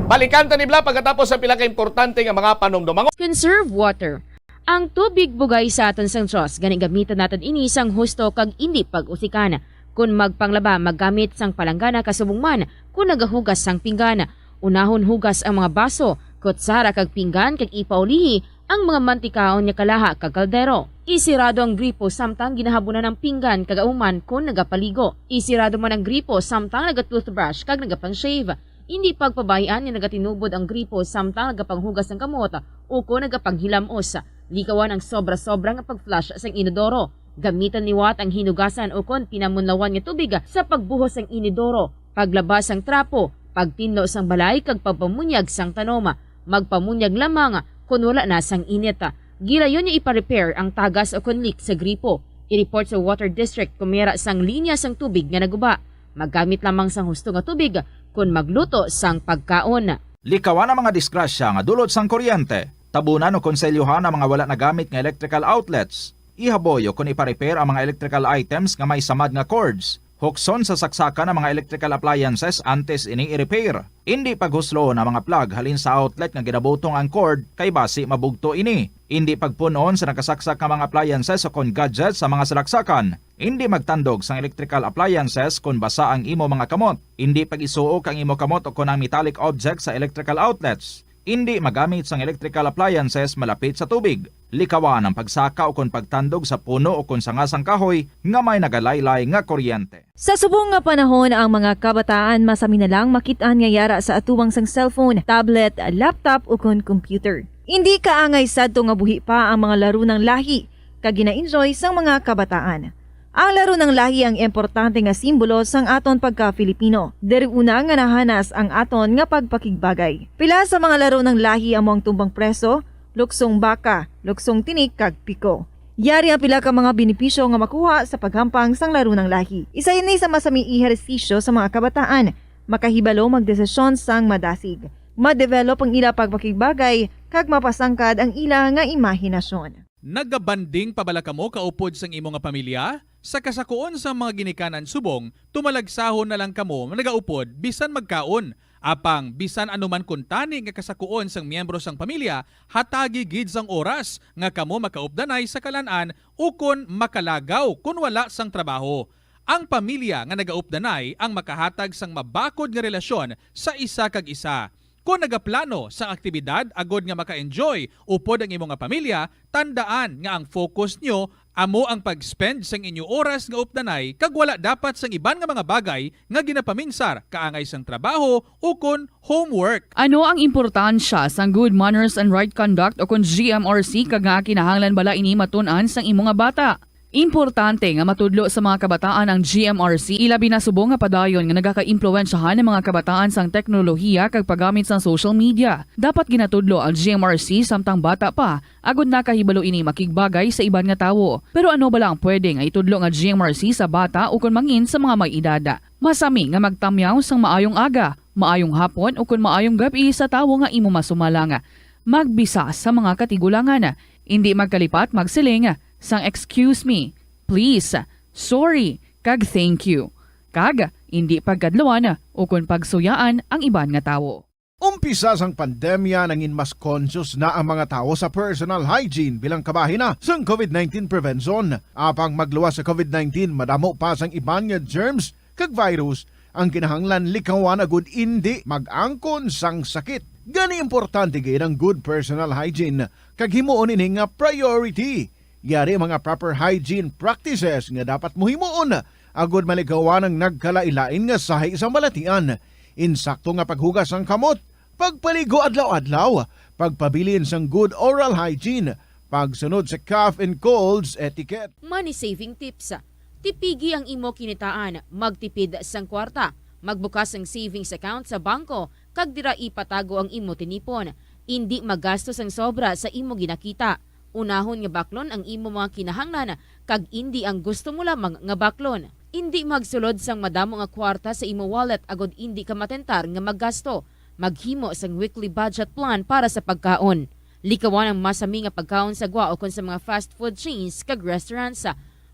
Balikan ta ni bala pagkatapos sa pila ka importante nga mga panumdumangon. Conserve water. Ang tubig bugay sa aton sang Dios, gani gamitan naton ini sang husto kag indi pag-usikan. Kon magpanglaba, maggamit sang palanggana kasubong man kon nagahugas sang pinggan. Unahon hugas ang mga baso, kutsara kag pinggan kag ipaulihi ang mga mantikaon nga kalaha kag kaldero. Isirado ang gripo samtang ginahabunan ang pinggan kag auman kon nagapaligo. Isirado man ang gripo samtang naga-toothbrush kag nagapang-shave. Indi pagpabay-an nga nagatinubod ang gripo samtang nagapanghugas sang kamot ukon nagapanghilamos. Likawan ang sobra-sobra nga pag-flush sang inodoro. Gamitan liwat ang hinugasan ukon pinamunlawan nga tubig sa pagbuhos sang inodoro, paglaba sang trapo, pagtinlo sang balay kag pagpamunyag sang tanom. Magpamunyag lamang kon wala na sang init. Gilayon nga ipa-repair ang tagas ukon leak sa gripo. I-report sa Water District kon may ara sang linya sang tubig nga naguba. Maggamit lamang sang husto nga tubig kon magluto sang pagkaon. Likawan ang mga disgrasya nga dulot sang kuryente. Tabunan o konselyuhan ang mga wala nagamit nga electrical outlets. Ihaboy o kon ipa-repair ang mga electrical items nga may samad nga cords. Hukson sa saksakan ang mga electrical appliances antes ini i-repair. Indi paghusloon ang mga plug halin sa outlet nga ginabutong ang cord kay basi mabugto ini. Indi pagpun-on sa nakasaksak nga mga appliances o kon gadgets sa mga salaksakan. Indi magtandog sang electrical appliances kon basa ang imo mga kamot. Indi pag-isuok ang imo kamot o kon ang metallic object sa electrical outlets. Indi magamit sang electrical appliances malapit sa tubig. Likawan ang pagsaka o kon pagtandog sa puno o kon sanga sang kahoy nga may nagalaylay nga kuryente. Sa subong nga panahon, ang mga kabataan masami na lang makit-an nga yara sa atubangan sang cellphone, tablet, laptop, ukon computer. Indi kaangay sadto nga buhi pa ang mga laro nga lahi kag gina-enjoy sang mga kabataan. Ang laro ng lahi ang importante nga simbolo sang aton pagka-Filipino. Diri una nga nahanas ang aton nga pagpakigbagay. Pila sa mga laro ng lahi amo ang tumbang preso, luksong baka, luksong tinik, kag piko. Yari ang pila ka mga benepisyo nga makuha sa paghampang sang laro ng lahi. Isa ini sa masami ehersisyo sa mga kabataan. Makahibalo magdesisyon sang madasig. Ma-develop ang ila pagpakigbagay, kag mapasangkad ang ila nga imahinasyon. Nagabanding pa bala kamo kaupod sang imo nga pamilya? Sa kasakuon sang mga ginikanan subong, tumalagsahon na lang kamo nagaupod bisan magkaon. Apang bisan ano man kuntani nga kasakuon sang miyembro sang pamilya, hatagi gid sang oras nga kamo makaupdanay sa kalan-an ukon makalagaw kon wala sang trabaho. Ang pamilya nga nagaupdanay ang makahatag sang mabakod nga relasyon sa isa kag isa. Kon nagaplano sang aktibidad agod nga maka-enjoy upod ang imo nga pamilya, tandaan nga ang focus nyo amo ang pag-spend sang inyo oras nga updanay kag wala dapat sang iban nga mga bagay nga ginapaminsar kaangay sang trabaho ukon homework. Ano ang importansya sang good manners and right conduct ukon G M R C, kag nga kinahanglan bala ini matun-an sang imo nga bata? Importante nga matudlo sa mga kabataan ang G M R C, ilabi na subong nga padayon nga nagakaimpluwensyahan ang mga kabataan sang teknolohiya kag paggamit sang social media. Dapat ginatudlo ang G M R C samtang bata pa, agod nakahibalo ini makigbagay sa iban nga tawo. Pero ano bala ang pwede nga itudlo nga G M R C sa bata ukon mangin sa mga may edad? Masami nga magtamyaw sang maayong aga, maayong hapon, ukon maayong gab-i sa tawo nga imo masumalang. Magbisa sa mga katigulangan. Indi magkalipat magsiling sang "Excuse me," "Please," "Sorry," kag "Thank you." Kag indi pagkadluan ukon pagsuyaan ang iban nga tawo. Umpisa sang pandemya, nangin mas conscious na ang mga tawo sa personal hygiene bilang kabahin na sang covid nineteen prevention. Apang magluwas sa covid nineteen, madamo pa sang iban nga germs kag virus ang kinahanglan likawan agud indi mag-angkon sang sakit. Gani, importante gid ang good personal hygiene kag himuon ini nga priority. Yari mga proper hygiene practices nga dapat mo himuon agud malikawan ang nagkalain-lain nga sahi sang balatian. Insakto nga paghugas sang kamot, pagpaligo adlaw-adlaw, pagpabilin sang good oral hygiene, pagsunod sa cough and colds etiquette. Money saving tips. Tipigi ang imo kinitaan, magtipid sang kwarta, magbukas sang savings account sa bangko, kag dira ipatago ang imo tinipon. Indi magasto sang sobra sa imo ginakita. Unahon nga baklon ang imo mga kinahanglan, kag indi ang gusto mo lamang nga baklon. Indi magsulod sang madamo nga kwarta sa imo wallet agod indi ka matentar nga maggasto. Maghimo sang weekly budget plan para sa pagkaon. Likawan ang masami nga pagkaon sa gwa ukon sa mga fast food chains kag restaurants.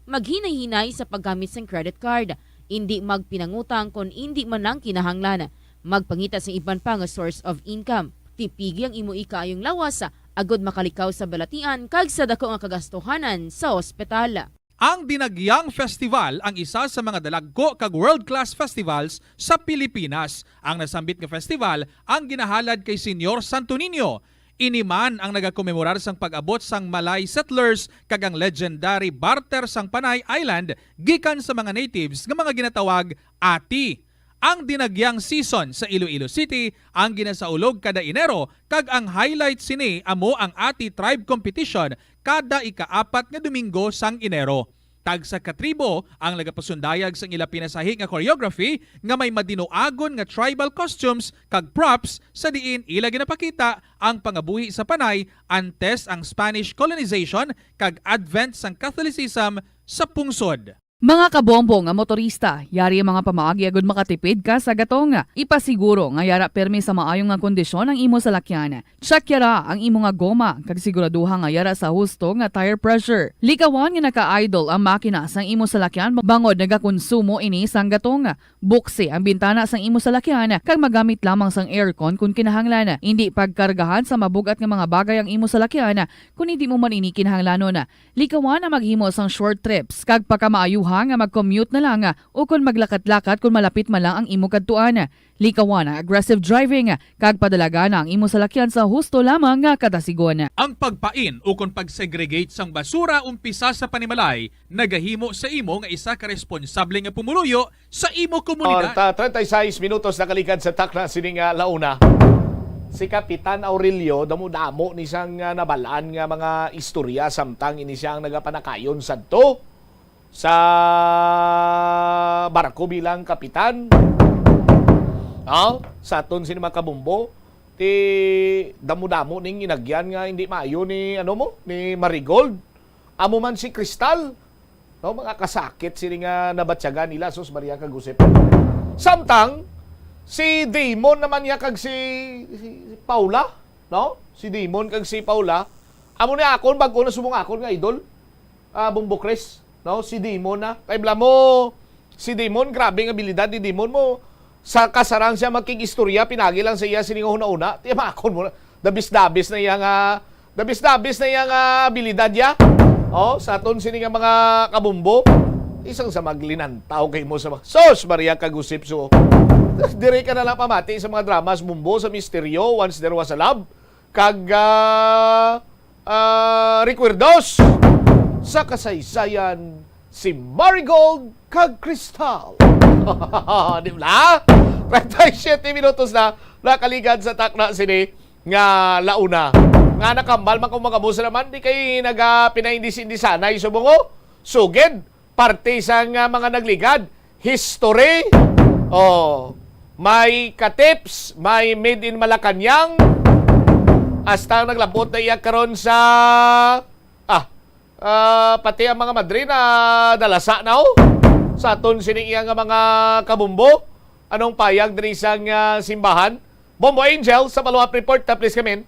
Maghinay-hinay sa paggamit sang credit card. Indi magpinangutang kon indi man lang kinahanglan. Magpangita sang iban pa nga source of income. Tipigi ang imo ikaayong lawas, agod makalikaw sa balatian kag sa dako nga kagastuhanan sa ospital. Ang Dinagyang Festival ang isa sa mga dalagko kag world-class festivals sa Pilipinas. Ang nasambit nga festival ang ginahalad kay Señor Santo Niño. Ini man ang nagakomemorar sang pag-abot sang Malay settlers kag ang legendary barter sang Panay Island gikan sa mga natives nga mga ginatawag ati. Ang Dinagyang season sa Iloilo City ang ginasaulog kada Enero, kag ang highlight sini amo ang Ati Tribe Competition kada ika-apat nga Domingo sang Enero. Tagsa ka tribo ang nagapasundayag sang ila pinasahi nga choreography nga may madinuagon nga tribal costumes kag props, sa diin ila ginapakita ang pangabuhi sa Panay antes ang Spanish colonization kag advent sang Catholicism sa pungsod. Mga kabombo nga motorista, yari ang mga pamaagi agud makatipid ka sa gatong. Ipasiguro nga yara pirmi sa maayo nga kondisyon ang imo salakyan. Check yara ang imo nga goma, kag siguraduha nga yara sa husto nga tire pressure. Likawan nga naka-idle ang makina sang imo salakyan bangod nagakonsumo ini sang gatong. Buksi ang bintana sang imo salakyan kag magamit lamang sang aircon kon kinahanglan. Indi pagkargahan sa mabug-at nga mga bagay ang imo salakyan kon indi mo man ini kinahanglanon. Likawan ang maghimo sang short trips, kag pakamaayuha nga mag-commute na lang, o kon maglakat-lakat kon malapit man lang ang imo kadtuan. Likawan ang aggressive driving, kag padalagana ang imo salakyan sa husto lamang nga kadasigon. Ang pagpain ukon pag-segregate sang basura umpisa sa panimalay nagahimo sa imo nga isa ka responsable nga pumuluyo sa imo komunidad. Or ta, treinta y seis minutos nakalikad sa takna sini nga launa. Si Kapitan Aurelio, damo-damo ni siyang, ah, nabalaan nga mga istorya samtang ini siya ang nagapanakayon sadto. sa barko bilang kapitan. No? Sa aton sini mga kabumbo, ti damo-damo ning inagyan nga hindi maayo ni, ano mo, ni Marigold. Amo man si Crystal. No, mga kasakit sini nga nabatyagan nila, sus Maria kag Josep. Samtang si Damon naman niya kag si, si Paula, no? Si Damon kag si Paula, amo ni akon bag-o na subong akon nga idol. Ah, Bombo Chris, no? Si Damon na. Kay bala mo, si Damon, grabe nga abilidad ni Damon mo. Sa kasarang siya makig-istorya, pinagi lang sa iya sini nga huna-huna. Tiyamakon mo na. Dabis-dabis na iya nga, dabis-dabis na iya nga abilidad ya. Oh, sa aton sini nga mga kabumbo, isang sa maglinantaw kay mo sa mga, sus, Maria kag Josep, so. Diri ka na lang pamati sa mga dramas, bumbo, sa misteryo, Once There Was a Love, kag, ah, ah, recuerdos sa kasaysayan, si Marigold kag Crystal. Di ba? Treinta y siete minutos na nakaligad sa takna sini nga launa. Nga nakambal man kung magabusa naman, di kay naga pinaindis-indisanay subong, oh. Sugid, parte sang, ah, mga nagligad. History. Oh, may katips, may made in Malacañang. Hasta ang naglabot na iya karon sa, ah, ah, pati ang mga madre na dalasa na, oh. Sa aton sining iya nga mga kabumbo. Anong payag diri sang, ah, simbahan? Bombo Angel, sa follow-up report, ah, please come in.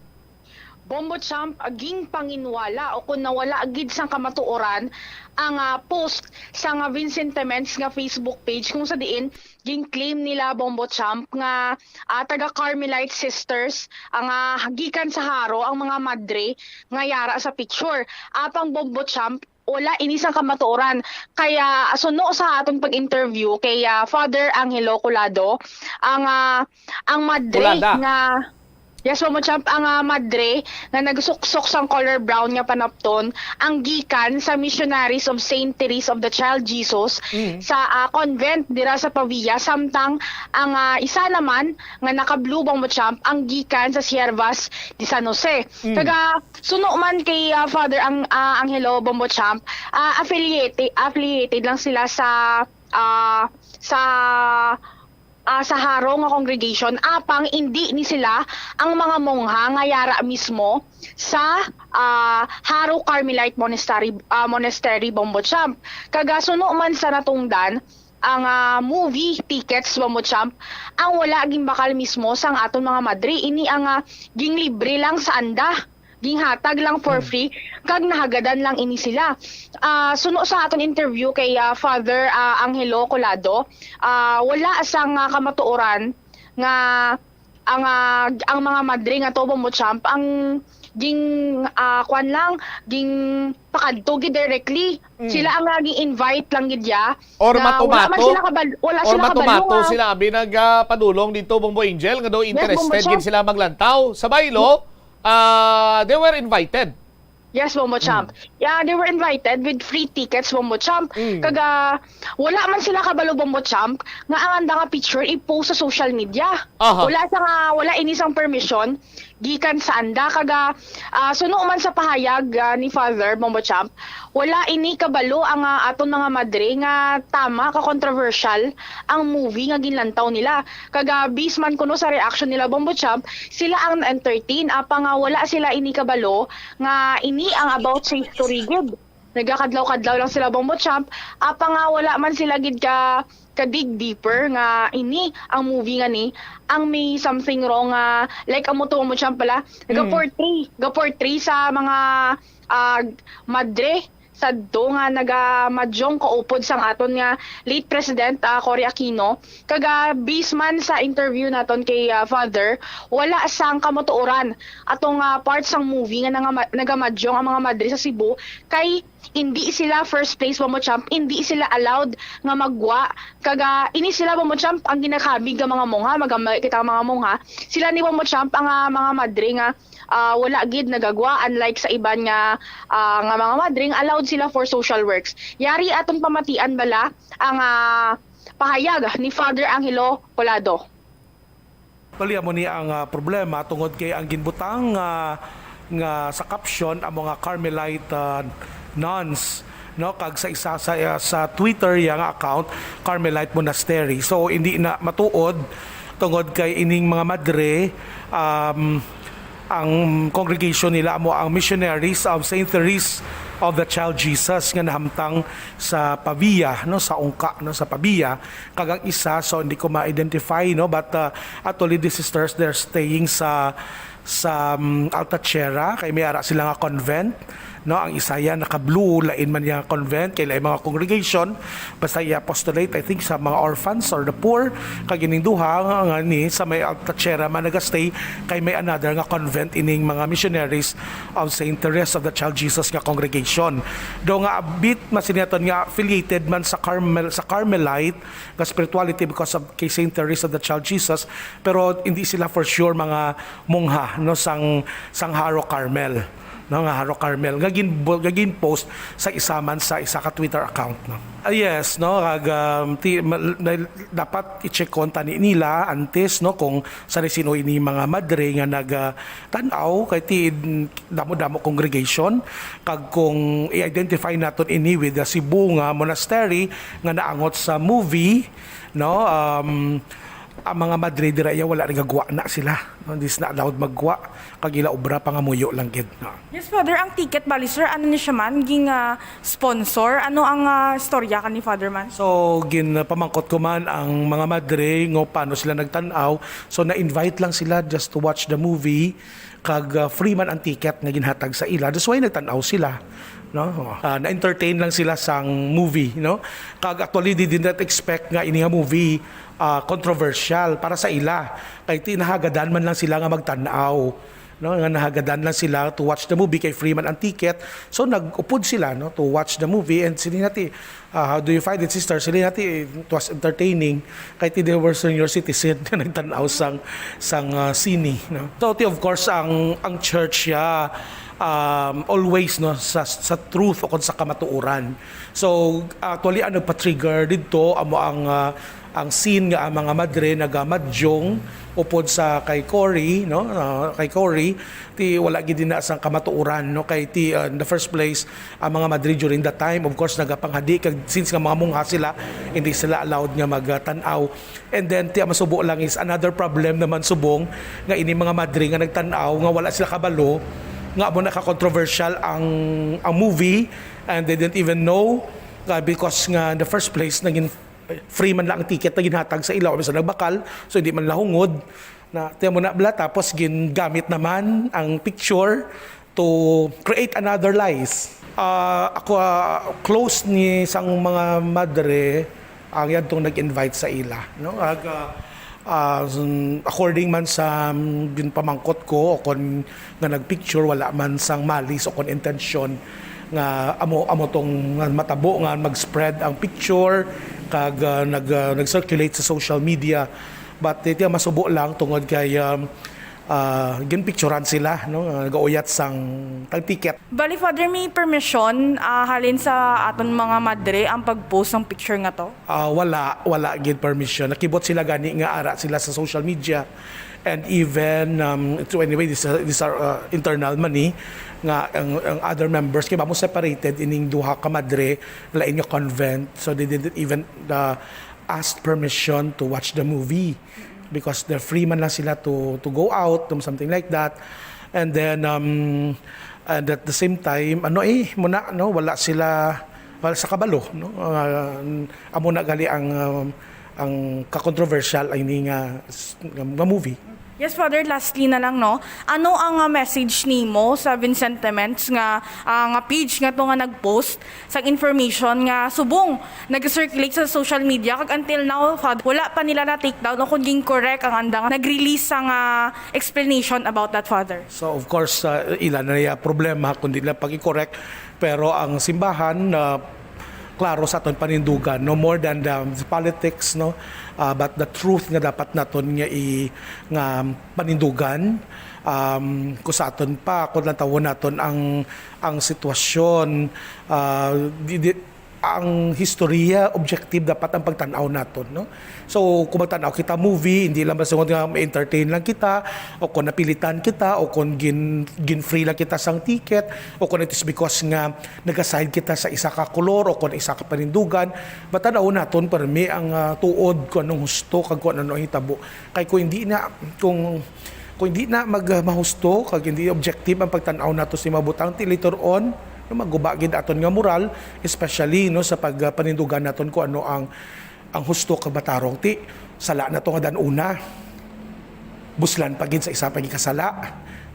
Bombo Champ, ah, ginpanginwala o kung nawala gid sang kamatuoran ang, ah, post sa nga Vincent Tementz nga Facebook page, kung sa diin gin-claim nila, Bombo Champ, nga, ah, taga Carmelite Sisters ang, ah, gikan sa Jaro ang mga madre nga yara sa picture. Apang, Bombo Champ, wala ini sang kamatuoran. Kaya suno sa aton pag-interview kay, ah, Father Angelo Colado, ang, ah, ang madre Colada. nga Yes, Bombo Champ, ang, ah, madre nga nagsuksok sang color brown nga panapton, ang gikan sa Missionaries of Saint Therese of the Child Jesus Mm. sa, ah, convent dira sa Pavia, samtang ang, ah, isa naman nga naka-blue, Bombo Champ, ang gikan sa Siervas de San Jose. Mm. Kaga suno man kay, ah, Father ang, ah, Angelo, Bombo Champ, ah, affiliated, affiliated lang sila sa, ah, sa ah, sa Jaro nga congregation, apang indi ni sila ang mga mongha nga yara mismo sa, ah, Jaro Carmelite Monastery, ah, Monastery, Bombo Champ. Kag, ah, suno man sa natungdan, ang, ah, movie tickets, Bombo Champ, ang wala ginbakal mismo sang aton mga madre. Ini ang, ah, ginlibre lang sa anda. Ginhatag lang for Mm. free, kag nahagadan lang ini sila. Ah, suno sa aton interview kay, ah, Father, ah, Angelo Colado, ah, wala sang, ah, kamatuoran nga ang, ah, ang mga madre nga to, Bombo Champ, ang ging, ah, kwan lang, ging pakadto gid directly. Mm. Sila ang, ah, gi-invite lang gid ya. Or na wala man matumato. sila kabal-, wala Or sila kabalo matumato nga sila, abi, nag, ah, padulong dito, Bombo Angel, nga daw Yes, Bombo interested gid Champ. sila maglantaw. Sa baylo, ah, they were invited. Yes, Bombo Mm. Champ. Yeah, they were invited with free tickets, Bombo Champ. Mm. Kaga, wala man sila kabalo, Bombo Champ, nga ang anda nga picture i-post sa social media. Aha. Wala sa nga, wala ini sang permission gikan sa anda. Kaga, ah, suno man sa pahayag, ah, ni Father, Bombo Champ, wala ini kabalo ang, ah, aton mga madre nga tama ka controversial ang movie nga ginlantaw nila. Kaga, based man kuno sa reaction nila, Bombo Champ, sila ang entertain. Apa nga wala sila ini kabalo nga ini ang about sa history gid. Nagakadlaw-kadlaw lang sila, Bombo Champ. Apa nga wala man sila gid ka ka-dig deeper nga ini ang movie nga ni ang may something wrong nga, like, amo to, Bombo Champ, pala Mm. ga-portray, ga-portray sa mga, ah, madre sadto nga nagamadyong kaupod sang aton nga late President, ah, Cory Aquino. Kaga, based man sa interview naton kay, ah, Father, wala sang kamatuoran atong, ah, part sang movie nga nangama-, nagamadyong ang mga madre sa Cebu kay hindi sila, first place, Bombo Champ, hindi sila allowed nga magwa. Kaga, ini sila, Bombo Champ, ang ginakabig nga mga mongha, magamay kita nga mga mongha. Sila ni, Bombo Champ, ang, ah, mga madre nga, ah, wala gid nagagwa, unlike sa iban nga, ah, nga mga madre nga allowed sila for social works. Yari aton pamatian bala ang, ah, pahayag ni Father Angelo Colado. Actually, amo ni ang, ah, problema tungod kay ang ginbutang nga, nga sa caption amo nga Carmelite, ah, nuns. no, kag sa isa sa, sa Twitter ya nga account, Carmelite Monastery. So hindi na matuod tungod kay ining mga madre, um, ang congregation nila amo ang Missionaries of Saint Therese of the Child Jesus nga nahamtang sa Pavia, no, sa Ungka, no, sa Pavia, kag ang isa, so hindi ko ma-identify, no, but uh, actually these sisters, they're staying sa sa um, Alta Tierra, kay may ara sila nga convent, no? Ang isa ya naka-blue, lain man ya convent, kay lain mga congregation, basta i-apostolate, I think, sa mga orphans or the poor, kag ining duha nga, nga ni sa may Alta Tierra man nagastay, kay may another nga convent ining mga Missionaries of Saint Therese of the Child Jesus nga congregation. Do nga abit man sila nga affiliated man sa Carmel, sa Carmelite nga spirituality because of kay Saint Therese of the Child Jesus, pero hindi sila for sure mga mongha, no, sang sang Haro Carmel, no, nga Haro Carmel nga gin nga gin-post sa isa man sa isa ka Twitter account, no. Ah, yes, no, kag, um, ti, ma, na, dapat i-check kon tani nila antes, no, kung sa sino ini mga madre nga nag, ah, tan-aw kay ti damo-damo congregation, kag kung i-identify naton ini with the Cebu nga monastery nga naangot sa movie, no, um, ang mga madre dira iya wala nagagwa na sila, no? Hindi sila allowed maggwa, kag ila obra pangamuyo lang gid, no? Yes, Father, ang ticket bali, sir, ano ni siya man, ging, ah, sponsor? Ano ang, ah, istorya ka ni Father man? So, ginpamangkot ko man ang mga madre nga paano sila nagtan-aw. So, na-invite lang sila just to watch the movie. Kag, ah, free man ang ticket nga ginhatag sa ila. That's why nagtan-aw sila, no? Ah, na-entertain lang sila sang movie, no? Kag actually, they did not expect nga ini nga movie, ah, controversial para sa ila. Kay ti nahagadan man lang sila nga magtan-aw, no? Nga nahagadan lang sila to watch the movie kay free man ang ticket. So nag-upod sila, no, to watch the movie, and sila nati, ah, "How do you find it, sister?" Sila nati, "It was entertaining." Kay ti they were senior citizen nga nagtan-aw sang sang, ah, sine, no? So ti, of course, ang ang church siya, um, always, no, sa sa truth o kon sa kamatuoran. So actually, ang nagpa-trigger didto amo ang, ah, ang scene nga ang mga madre nagamadyong upod sa kay Cory, no? Ah, kay Cory, ti wala gid na sang kamatuoran, no? Kay ti, ah, in the first place, ang mga madre during that time, of course, nagapanghadi, kag since nga mga mungha sila, hindi sila allowed nga magtan-aw. And then, ti ang masubo lang is another problem naman subong nga ini mga madre nga nagtan-aw nga wala sila kabalo nga amo na ka-controversial ang ang movie, and they didn't even know, uh, because nga in the first place naging free man lang ang ticket na ginhatag sa ila, o bisan nagbakal, so hindi man lahungod na tiyan mo na bla, tapos gingamit naman ang picture to create another lies. Ah, ako, ah, close ni sang mga madre ang yadtong nag-invite sa ila, no? Ag, ah, ah, s-, according man sa, mm, ginpamangkot ko, o kon nga nagpicture, wala man sang malice o kon intensyon nga amo, amo tong nga matabo nga mag-spread ang picture kag, ah, nag, ah, nag-circulate sa social media. But iti ang masubo lang tungod kay, um, ah, ginpicturan sila, no, nga nagauyat sang tag ticket. Bali, Father, may permission, ah, halin sa aton mga madre ang pag-post sang picture nga to? Ah, wala, wala gid permission. Nakibot sila gani nga ara sila sa social media. And even, um, so anyway, these are, these are, uh, internal man ni nga ang, ang other members kay ba mo separated ining duha ka madre, lain nga convent. So they didn't even, uh, ask permission to watch the movie because they're free man lang sila to to go out, to something like that. And then, um, and at the same time, ano eh, muna, no, wala sila, wala sa kabalo, no? Ah, amo na gali ang, um, ang ka-controversial ay ni nga, nga, nga movie. Yes, Father, lastly na lang, no? Ano ang, ah, message nimo sa Vincentements nga, ah, nga page nga to nga nag-post sang information nga subong nag-circulate sa social media, kag until now, Father, wala pa nila na-take down o kung ging correct ang andang nag-release sang, ah, explanation about that, Father? So, of course, ah, ila na iya problema kung di nila pag-i-correct. Pero ang simbahan, ah, klaro sa aton panindugan, no more than the politics, no, ah, but the truth nga dapat naton nga i-, nga panindugan, um, kung sa aton pa, kung lantawon naton ang, ang sitwasyon, ah, di, di, ang historia, objective dapat ang pagtan-aw naton, no? So, kung magtan-aw kita movie, hindi lang basta nga ma-entertain lang kita, o kung napilitan kita, o kung gin-, gin-free lang kita sang ticket, o kung it is because nga nag-aside kita sa isa ka kolor, o kung isa ka panindugan, matan-aw naton permi ang, ah, tuod kung anong husto kag kung ano ang hitabo. Kay kung hindi na, kung, kung hindi na mag-, mahusto, kag hindi objective ang pagtan-aw nato sa mga butang, ti later on, no, maguba gid aton nga moral, especially, no, sa pag-, ah, panindugan naton kung ano ang, ang husto kag matarong. Ti, sala na to nga dan-una. Buslan pa gid sa isa pa gid kasala.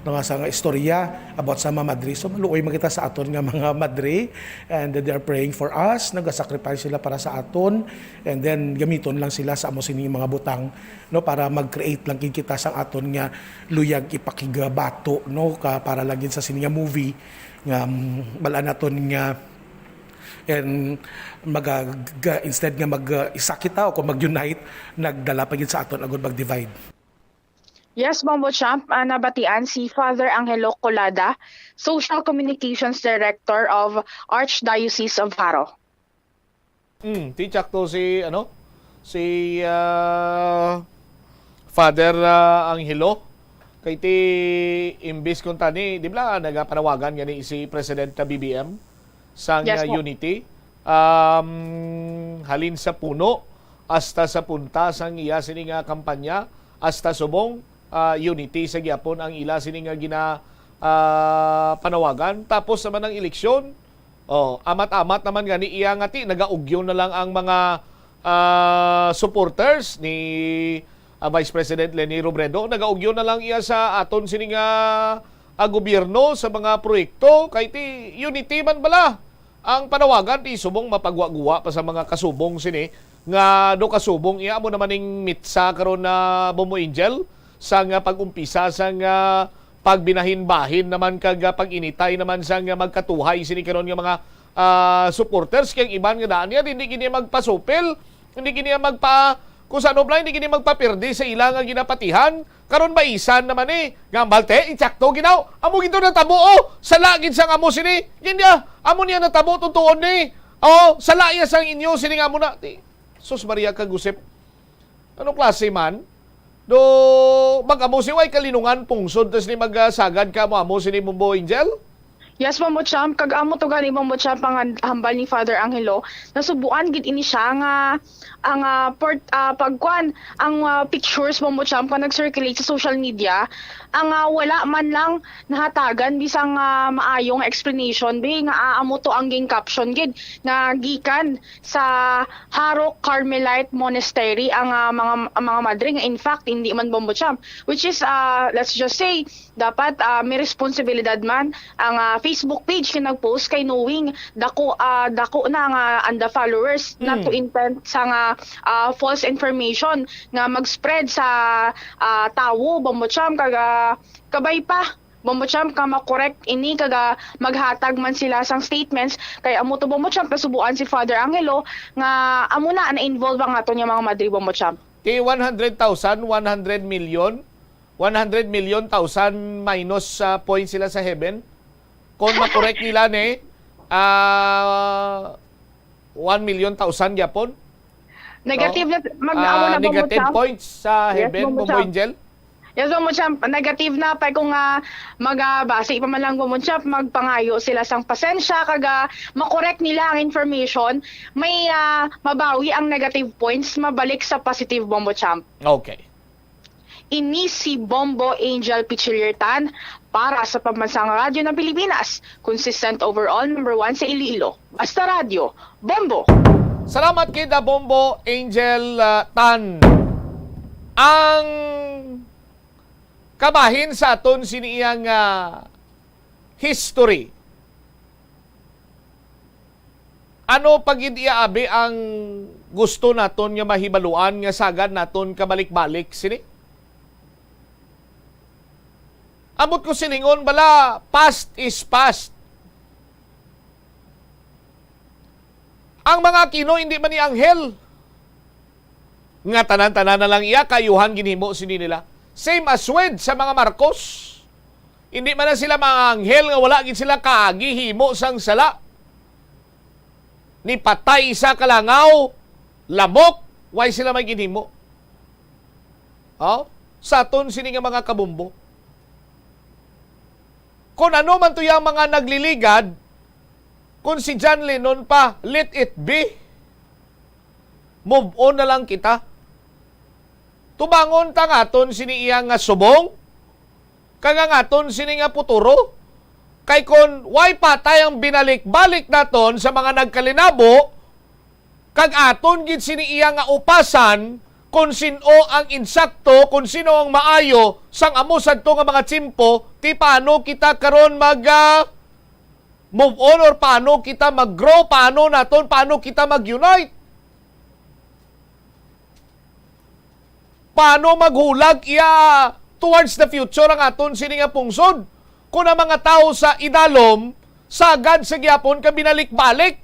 No, nga sa nga istorya about sa mga madre. So, maluoy man kita sa aton nga mga madre, and they are praying for us, nagasacrifice sila para sa aton, and then gamiton lang sila sa amo sini mga butang, no, para mag-create lang gid kita sa aton nga luyag ipakigbato, no, ka para lang gid sa sini nga movie nga, mm, bal-an naton nga, and maga-, ga-, instead nga mag, uh, isa kita o kung mag-unite, nagdala pa gid sa aton agud mag-divide. Yes, Bombo Champ, ah, nabatian si Father Angelo Colada, Social Communications Director of Archdiocese of Jaro. Mm, ti, tsakto si, ano, si, ah, Father, ah, Angelo. Kay ti, imbis kung tani, di ba, nagapanawagan gani si President ka B B M sang, Yes, ah, po. Unity. Um, halin sa puno hasta sa punta sang iya sini nga kampanya, hasta subong, ah, Unity sa gyapon ang ila sini nga gina-, ah, panawagan. Tapos naman ang eleksyon, oh, amat-amat naman gani iya nga ti, nagaugyo na lang ang mga, ah, supporters ni, ah, Vice President Leni Robredo. Nagaugyo na lang iya sa aton sini nga, ah, gobyerno sa mga proyekto. Kay ti, Unity man bala ang panawagan, ti subong mapagwa-guwa pa sa mga kasubong sini nga do kasubong iya. Amo naman ning mitsa karon na, Bombo Angel, sa nga pag-umpisa sa nga pagbinahin-bahin naman kag, ah, pag-initay naman sa nga magkatuhay sini karon nga mga, ah, supporters. Kay ang iban nga daan niya, hindi gini magpasupil, hindi gini magpa-, kung sa ano pala, hindi gini magpapirdi sa ila nga ginapatihan. Karon ba isan naman ni? Nga ang balte, insakto ginaw. Amo gid to natabo, oh. Sala gid sang amo sini. Gid niya, amo niya natabo, tutuon ni. Oh, sala iya sang inyo, sini nga amo na. Ti, sus Maria kag Josep. Ano klase man? Do, mag-amo si way kalinungan pungsod, tas ni magasagad ka mo amo sini, Bombo Angel? Yes, Bombo Champ. Kag amo to gani, Bombo Champ, ang han-, hambal ni Father Angelo. Nasubuan gid ini siya nga ang, ah, port-, ah, pagkuan, ang, ah, pictures, Bombo Champ, nga nag-circulate sa social media, ang, ah, wala man lang nahatagan bisang, ah, maayong explanation, be, nga, ah, amo to ang ging caption gid nga gikan sa Jaro Carmelite Monastery ang, ah, mga, ang mga madre nga, in fact, hindi man, Bombo Champ, which is, ah, let's just say, dapat, ah, may responsibilidad man ang, ah, Facebook page nga nag-post, kay knowing dako, ah, dako na nga ang the followers, not to Mm. intent sa nga, ah, false information nga mag-spread sa, ah, tawo, Bombo Champ, kag, ah, kabay pa, Bombo Champ, ka ma-correct ini, kag, ah, maghatag man sila sang statements, kay amo to, Bombo Champ, nasubuan si Father Angelo nga amo na na-involve ang aton nga mga madre, Bombo Champ. Ti one hundred thousand, one hundred million, one hundred million thousand minus, ah, points sila sa heaven. Kung ma-correct nila ni, ah, one million thousand gyapon. Negative No? na, mag-, amo Ah, na ba mo, negative Champ? Points sa Yes, heaven, Bombo Bombo Champ. Angel? Yes, Bombo Champ. Negative na pa kung, ah, mag, ah, basi pa man lang, Bombo Champ, magpangayo sila sang pasensya, kag, ah, ma-correct nila ang information, may, ah, mabawi ang negative points, mabalik sa positive, Bombo Champ. Okay. Ini si Bombo Angel Pichiliertan para sa Pambansang Radyo ng Pilipinas, consistent overall number one sa Iloilo. Basta Radyo, Bombo! Salamat kita, Bombo Angel, ah, Tan. Ang kabahin sa aton sini iyang, ah, history. Ano pa gid iya, abi, ang gusto naton nga mahibaluan nga sagad naton kabalik-balik sini? Ambot ko silingon bala, past is past. Ang mga Aquino hindi man ni anghel. Nga tanan-tanan na lang iya, kaayuhan ginhimo sini nila. Same as with sa mga Marcos. Hindi man na sila mga anghel nga wala gid sila kaagi himo sang sala. Nipatay isa ka langaw, lamok, way sila may ginhimo. Oh? Sa aton sini nga mga kabombo. Kung ano man to yang mga nagliligad, kung si John Lennon pa, let it be. Move on na lang kita. Tubangon ta nga aton sini iya nga subong, kag ang aton sini nga puturo. Kay kon way patay ang binalik-balik naton sa mga nagkalinabo, kag aton gid sini iya nga upasan, kon sin-o ang insakto, kon sino ang maayo, sang amo sadto nga mga tiyempo, ti paano kita karon mag, ah, move on, or paano kita mag-grow, paano naton, paano kita mag-unite? Paano maghulag iya towards the future ang aton sini nga pungsod? Kung ang mga tawo sa idalom, sagad sa gihapon ka binalik-balik,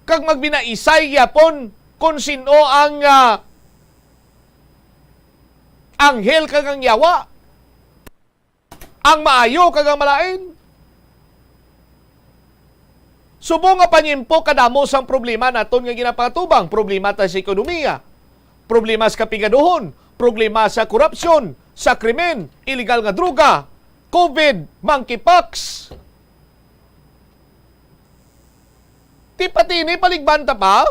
kag magbinaisay gihapon kung sin-o ang, ah, anghel kag ang yawa, ang maayo kag ang malain. Subong nga panyimpo kadamo sang problema naton nga ginapangatubang, problema ta sa ekonomiya, problema sa kapigaduhon, problema sa korupsyon, sa krimen, iligal nga droga, covid, monkeypox. Ti pati ini, paligban ta pa?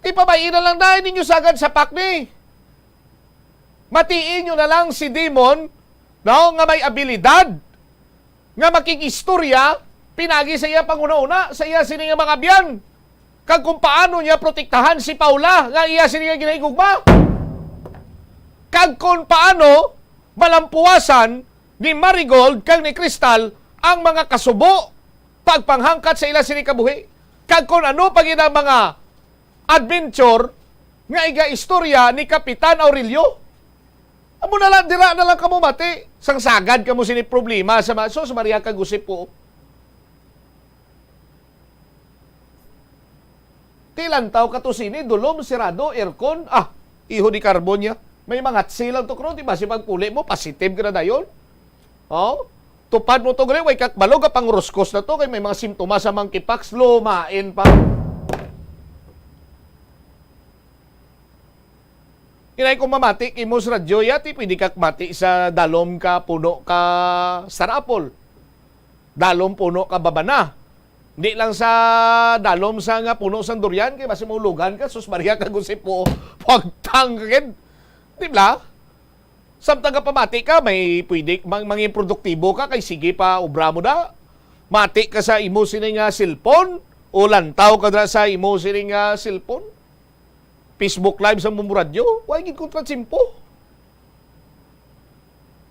Ti pabay-i na lang, dahil ninyo sagad sa PAC ni. Matii nyo na lang si Dimon, no, nga may abilidad nga makig-istorya pinagi sa iya panghunahuna, sa iya sini nga mga abyan, kag kung paano niya protektahan si Paula nga iya sini nga ginahigugma, kag kung paano malampuwasan ni Marigold kag ni Cristal ang mga kasubo, pagpanghangkat sa ila sini kabuhi, kag kung ano pa gid ang mga adventure nga iga-istorya ni Kapitan Aurelio. Amo na lang, dira na lang kamo mati. Sang sagad kamo sini problema sa ma-, sus, Maria kag Jose po. Ti lantaw ka to sini, dulom, sirado, aircon. Ah, iho di karbon niya. May mga tsilang to, karon, di ba? Si pagpuli mo, positive ka na dayon. Oh? Tupad mo to, gali, way kakbalo, gapangroskos na to, kay may mga simptomas sa monkeypox, lumain pa. Inay, kung mamati ka imo sa radyo, yati, pwede ka mati sa dalom ka puno ka star apple. Dalom puno ka babana. Hindi lang sa dalom sa nga puno sang durian, kay basi maulugan ka, sus Maria, kag Jose po, pagtang ka gid. Di ba? Samtang ka pamati ka, may pwede, mang-, mangin produktibo ka, kay sige pa, obra mo na. Mati ka sa imo sini nga cellphone, o lantaw ka dira sa imo sini nga cellphone. Facebook Live sa Bombo Radyo, wa gid kontra tiyempo.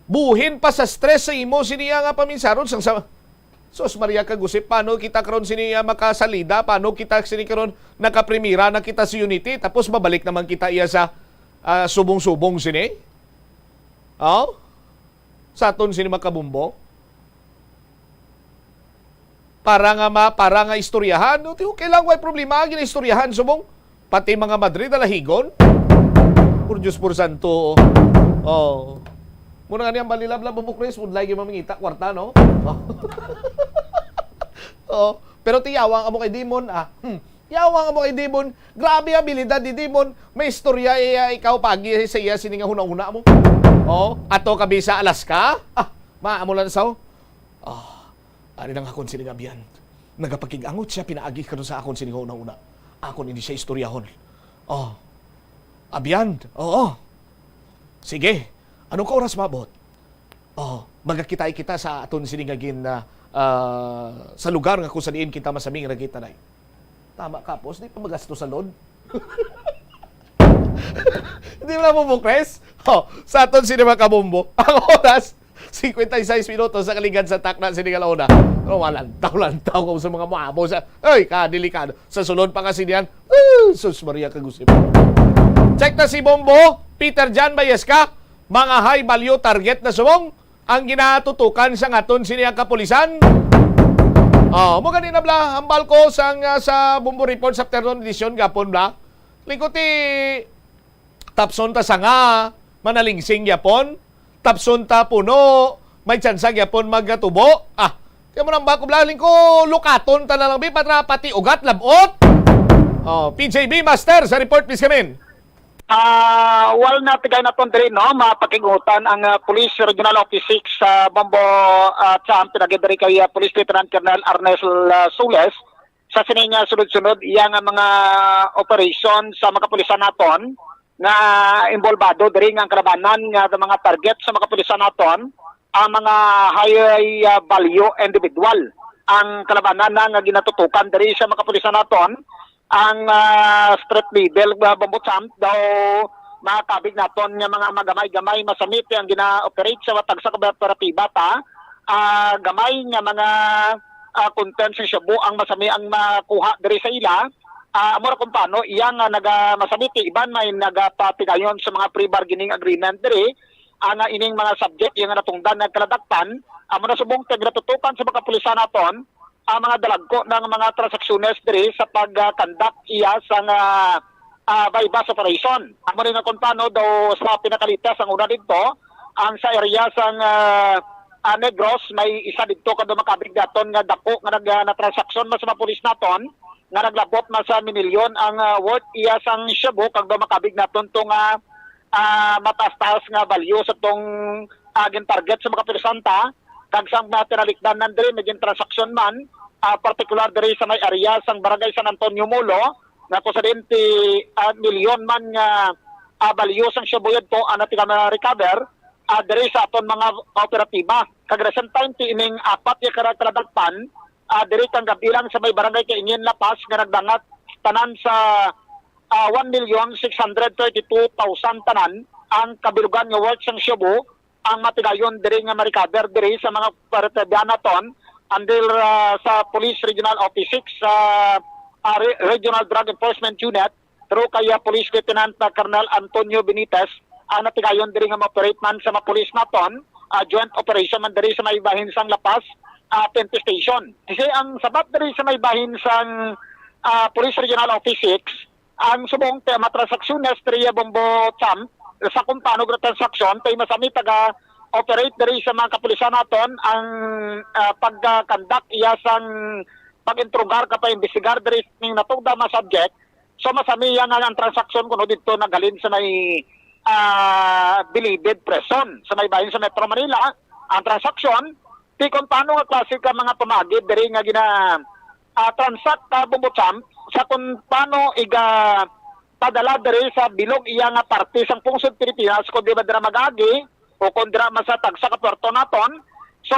Buhin pa sa stress sa imo sini nga paminsaron sang sa, sus Maria kag Jose, paano kita karon sini, ah, makasalida? Paano kita sini karon nakaprimira na kita sa Unity, tapos babalik naman kita iya sa, ah, subong-subong sini? Oh? Sa aton sini makabumbo? Para nga ma-, para nga istoryahan, okay, okay lang, way problema, ginaistoryahan, subong. Pati mga Madrid, alahigon. Por Diyos, por santo. Oh. Muna nga niya, balilab lang, bubukris, mudlay, yung mamingita, kwarta, no? Oh. Oh. Pero ti yawa ang amo kay Dimon, ah. Hmm. Yawa ang amo kay Dimon. Grabe ang abilidad ni Dimon. May istorya iya, ikaw, pagi sa iya, sini nga huna-huna mo. Oh, ato ka bisa Alaska? Ah, ma, amo lang sa, oh. Ah, ari nang akon sini nga abyan. Nagapakig-angot siya pinaagi karon sa akon sini nga una-una. Akon ini siya istoryahon. Oh. Abyan, oo. Sige. Anong ka oras maabot? Oh, magakitay kita sa aton sini nga gin, ah, ah, sa lugar nga kung sa diin kita masaming ra kita, day. Tama ka, pos, di pa magasto sa load. Di ba mo, Chris? Oh, sa aton sini mga kabombo. Ang oras, cincuenta y seis minutos sa kaligad sa takna sini nga launa. Pero malantaw-lantaw ko sa mga muabo sa, ay, kadelikado. Sa sulod pa kasi niyan, ah, sus, Maria kag Jose. Check na si Bombo, Peter Jan Bayesca, mga high value target na subong ang ginatutukan sa aton sini ang kapulisan. Oh, mo gani na bla, hambal ko sang, ah, sa Bombo Report sa afternoon edition gapon bla. Lingkod ti tapson ta sanga, manalingsing gyapon. Tapson ta puno, may tsansa gyapon magatubo. Ah, Kaya mo nang bako blaling ko, lukaton ta na lang, bi, pati, pati ugat, labot. Oh, P J B, Master, sa report, please, kamin. Ah, wal na tigay naton diri, no, mapakigutan ang ah, Police Regional Office six sa Bombo ah, Champ, pinagi diri kay ah, Police Lieutenant Colonel Arnel ah, Sules. Sa sini nga sunod-sunod iya nga mga operation sa mga kapulisan naton nga involvado diri nga ang kalabanan nga mga target sa mga kapulisan naton ang mga high ah, value individual. Ang kalabanan na nga ginatutukan diri sa mga kapulisan naton ang ah, street level nga Bombo Champ daw makabig naton nga mga magamay-gamay masami ang gina-operate sa matag sa kooperatiba ta ah, gamay nga mga ah, content sa shabu ang masami ang makuha diri sa ila. Ah, amo ra kung paano iya nga naga masami ti iban may nagapatigayon sa mga pre-bargaining agreement diri, ah, nga ining mga subject iya nga natungdan nagkaladakpan amo na subong kay ginatutukan sa mga kapulisan naton ang mga dalagko ng mga transaksyones diri sa pag-conduct iya sa nga ah, buy-bust operation. Amo ni nga kumpano daw sa pinakalitas ang una didto, ang sa area sang ah, ah, Negros may isa didto kadto makabig daton nga dako nga nag ah, na transaksyon mas mga pulis naton nga naglabot mas sa minilyon ang ah, worth iya sang shabu kag daw makabig naton to nga ah, mataas-taas nga value sa tong ah, gin-target sa mga pulisanta kag sang mga tinalikdan nan diri may gin-transaksyon man ah, partikular diri sa may area sang Barangay San Antonio Molo nga kung sa diin ti ah, milyon man nga ah, value sang shabu yadto ang natiga ma-recover ah, diri sa aton mga operatiba. Kag recent time ti ining apat nga kara- kaladagpan ah, diri kang gabi lang sa may barangay Kaingin, La Paz nga nagdangat tanan sa ah, one million six hundred thirty-two thousand tanan ang kabilugan nga worth sang shabu ang matigayon diri nga ma-recover diri sa mga Paratabianaton under ah, sa Police Regional Office six sa ah, Re- Regional Drug Enforcement Unit through kay ah, Police Lieutenant na Colonel Antonio Benitez ang natigayon diri nga ma-operate man sa mga pulis naton ah, joint operation man diri sa may bahin sang La Paz ah, P N P Station. Kasi ang sabat diri sa may bahin sang ah, Police Regional Office six ang subong kay mga transaksyones diri Bombo Champ sa kung paano nga transaksyon kay masami taga operate diri sa mga kapulisan naton ang ah, pagka-conduct iya sang pag-introgar ka pa-imbestigar diri ning natugda mga subject. So masami iya nga ang transaksyon kuno didto naghalin sa may ah, Bilibid Prison sa may bahin sa Metro Manila ang transaksyon ti kung paano nga klase ka mga pamagi diri nga gina ah, transact ka Bombo Champ sa kung paano iga padala diri sa bilog iya nga parte sang pungsod Pilipinas kung di ba dira mag-agi o kung dira man sa tagsa ka puerto naton. So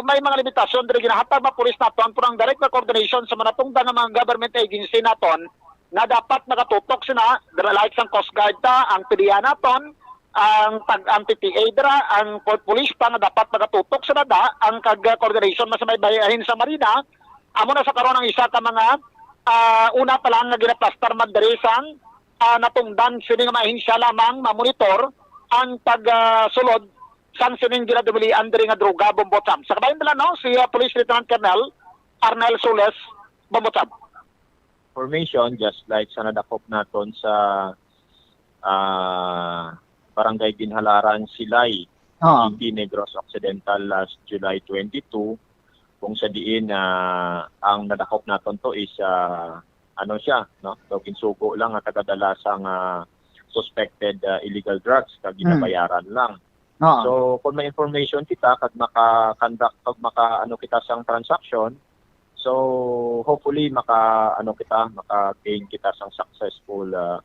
may mga limitasyon diri ginahatag mga pulis naton pero ang direct nga coordination sa mga natungdan nga mga government agency naton nga dapat nakatutok sina dira like sang Coast Guard ta, ang P D E A naton, ang tag ang P P A dira, ang pol- police pa nga dapat nakatutok sa dada, ang kag coordination man sa may bahin sa Marina, amo na sa karon ang isa ka mga ah, una pa lang nga ginaplastar man diri sang ah, natungdan sini nga mga ahensya lamang mamonitor ang pagsulod sang sining ginadumilian diri nga droga Bombo Champ. Sa kabahin nila no, si ah, Police Lieutenant Colonel Arnel Sules Bombo Champ. Information, just like sa nadakop naton sa ah, Barangay Ginhalaran, Silay, Ah, City, Negros Occidental last July twenty-two, kung sa diin na ang nadakop naton to is ah, ano siya, no? So ginsugo lang nga tagadala sang ah, suspected ah, illegal drugs kag ginabayaran lang. ah, So kung may information kita kag maka-conduct kag maka ano kita sang transaction, so hopefully maka ano kita, maka-gain kita sang successful ah,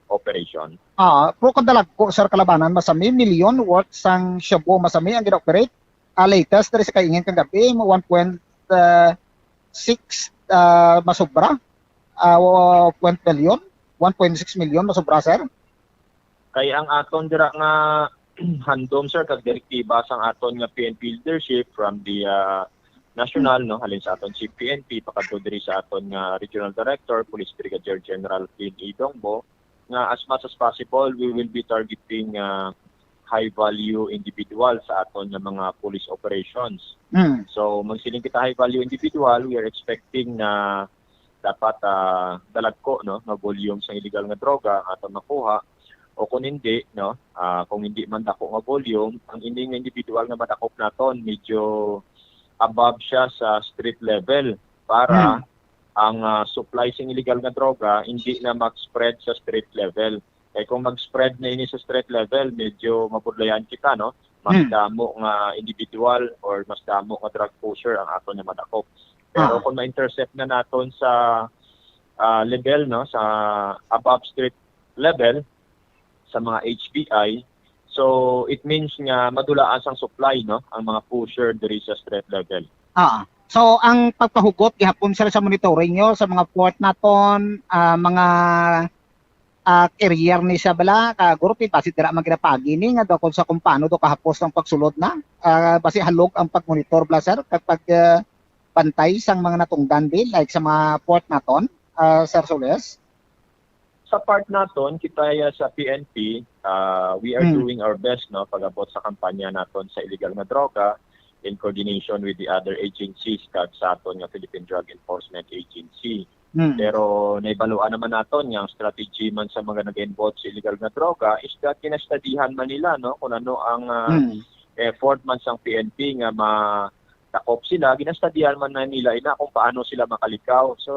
operation. ah, pero kadalagko, sir, kalabanan, masami milyon worth sang shabu, masami ang gina-operate. Ah, latest diri sa Kaingin kagabi, mo one point six ah, masobra. Ah, point million, one point six million masobra, sir. Kay ang aton dira nga handom, sir, kag direktiba sang aton nga P N P leadership from the ah, national, no, halin sa aton C P N P, pakadto diri sa aton nga regional director, Police Brigadier General Phil Idongbo, nga as much as possible, we will be targeting ah, high value individual sa aton nga mga police operations. Mm. So, magsiling kita high value individual, we are expecting na dapat ah, dalagko, no, nga volume sa illegal nga droga ang aton makuha, o kung hindi, no, ah, kung hindi man dako nga volume, ang ini nga individual nga madakop naton medyo above siya sa street level para Hmm. ang, ah, supply sing illegal nga droga hindi na mag-spread sa street level. Kay kung mag-spread na ini sa street level, medyo mabudlayan kita, no? Mas Hmm. damo nga individual or mas damo nga drug pusher ang aton nga madakop. Pero Ah. kung ma-intercept na naton sa, ah, level, no, sa above street level, sa mga H B I, so it means nga madulaan sang supply, no, ang mga pusher diri sa street level. Ah. So, ang pagpahugot gihapon, sir, sa monitoring nyo sa mga port naton, ah, mga, ah, carrier ni siya bala, ka guro, basi dira man ginapagi ni nga daw kung sa kung paano daw kahapos ang pagsulod na, ah, basi halog ang pagmonitor bala, sir, kag pag, ah, bantay sang mga natungdan di, like sa mga port naton, ah, Sir Soles? Sa part naton, kita ya sa P N P, ah, we are Hmm. doing our best, no, pag-abot sa kampanya naton sa illegal nga droga in coordination with the other agencies kag sa aton nga Philippine Drug Enforcement Agency. Hmm. Pero naibaluan naman naton nga ang strategy man sa mga nag-involve sa illegal nga droga is that ginastudihan man nila, no, kung ano ang, ah, Hmm. effort man sang P N P nga ma-, takop sila, ginastudihan man na nila ina kung paano sila makalikaw. So,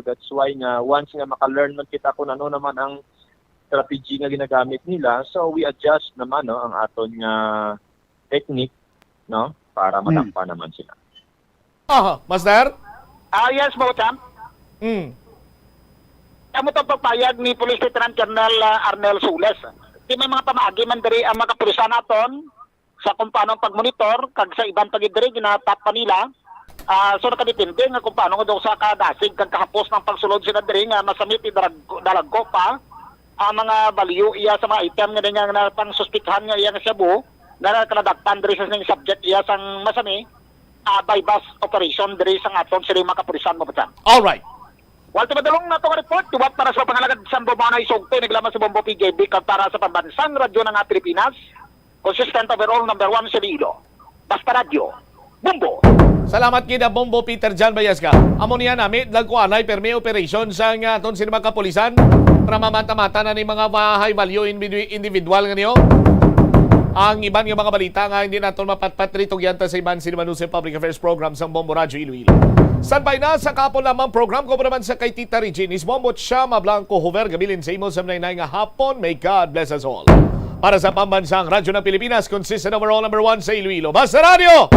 that's why nga once nga maka-learn man kita kung ano naman ang strategy nga ginagamit nila, so we adjust naman, no, ang aton nga technique, no, para Hmm. madakpan naman sila. Aha, Master? Ah, yes, Bocham. Mm. Amo to pagpayag ni Police Lieutenant Colonel, ah, Arnel Soles. Di may mga pamaagi man diri ang mga kapulisan naton sa kung paano ang pagmonitor, kag sa iban pa gid diri ginatap pa nila. Ah, so nakadepende nga kung paano nga daw sa kadasig kag kahapos ng pagsulod sila diri nga masami ti dalag-, dalagko pa ang mga balyo iya sa mga item nga nga, nga pangsuspikhan nga iya nga shabu nga nakaladakpan diri sa sining subject iya sang masami, ah, buy-bust operation diri sa aton sining mga kapulisan, Bocham. All right. Walter Madulong, nato nga report, liwat para sa pangalagad sa Bombo, na isugto ni Glamas sa Bombo P J B kag para sa pambansang radyo ng Pilipinas, consistent overall number one sa Iloilo. Basta Radyo, Bombo. Salamat gid, Bombo Peter John Bayasca. Amo niya nami, dagko anay, permi operation sa nga aton sini mga kapulisan para mamata-mata na ni mga high value individu-, individual nga niyo. Ang iban nga mga balita nga hindi naton mapatpat rito, giyanta sa iban sini Manusay Public Affairs Program sang Bombo Radyo Iloilo. Standby na sa kapon lamang program ko pa naman sa kay Tita Regine Isbombo, siya Mablanco Hover, gabilin sa imo sa nainay nga hapon. May God bless us all. Para sa Pambansang Radyo ng Pilipinas, consistent overall number one sa Iloilo. Basta Radyo!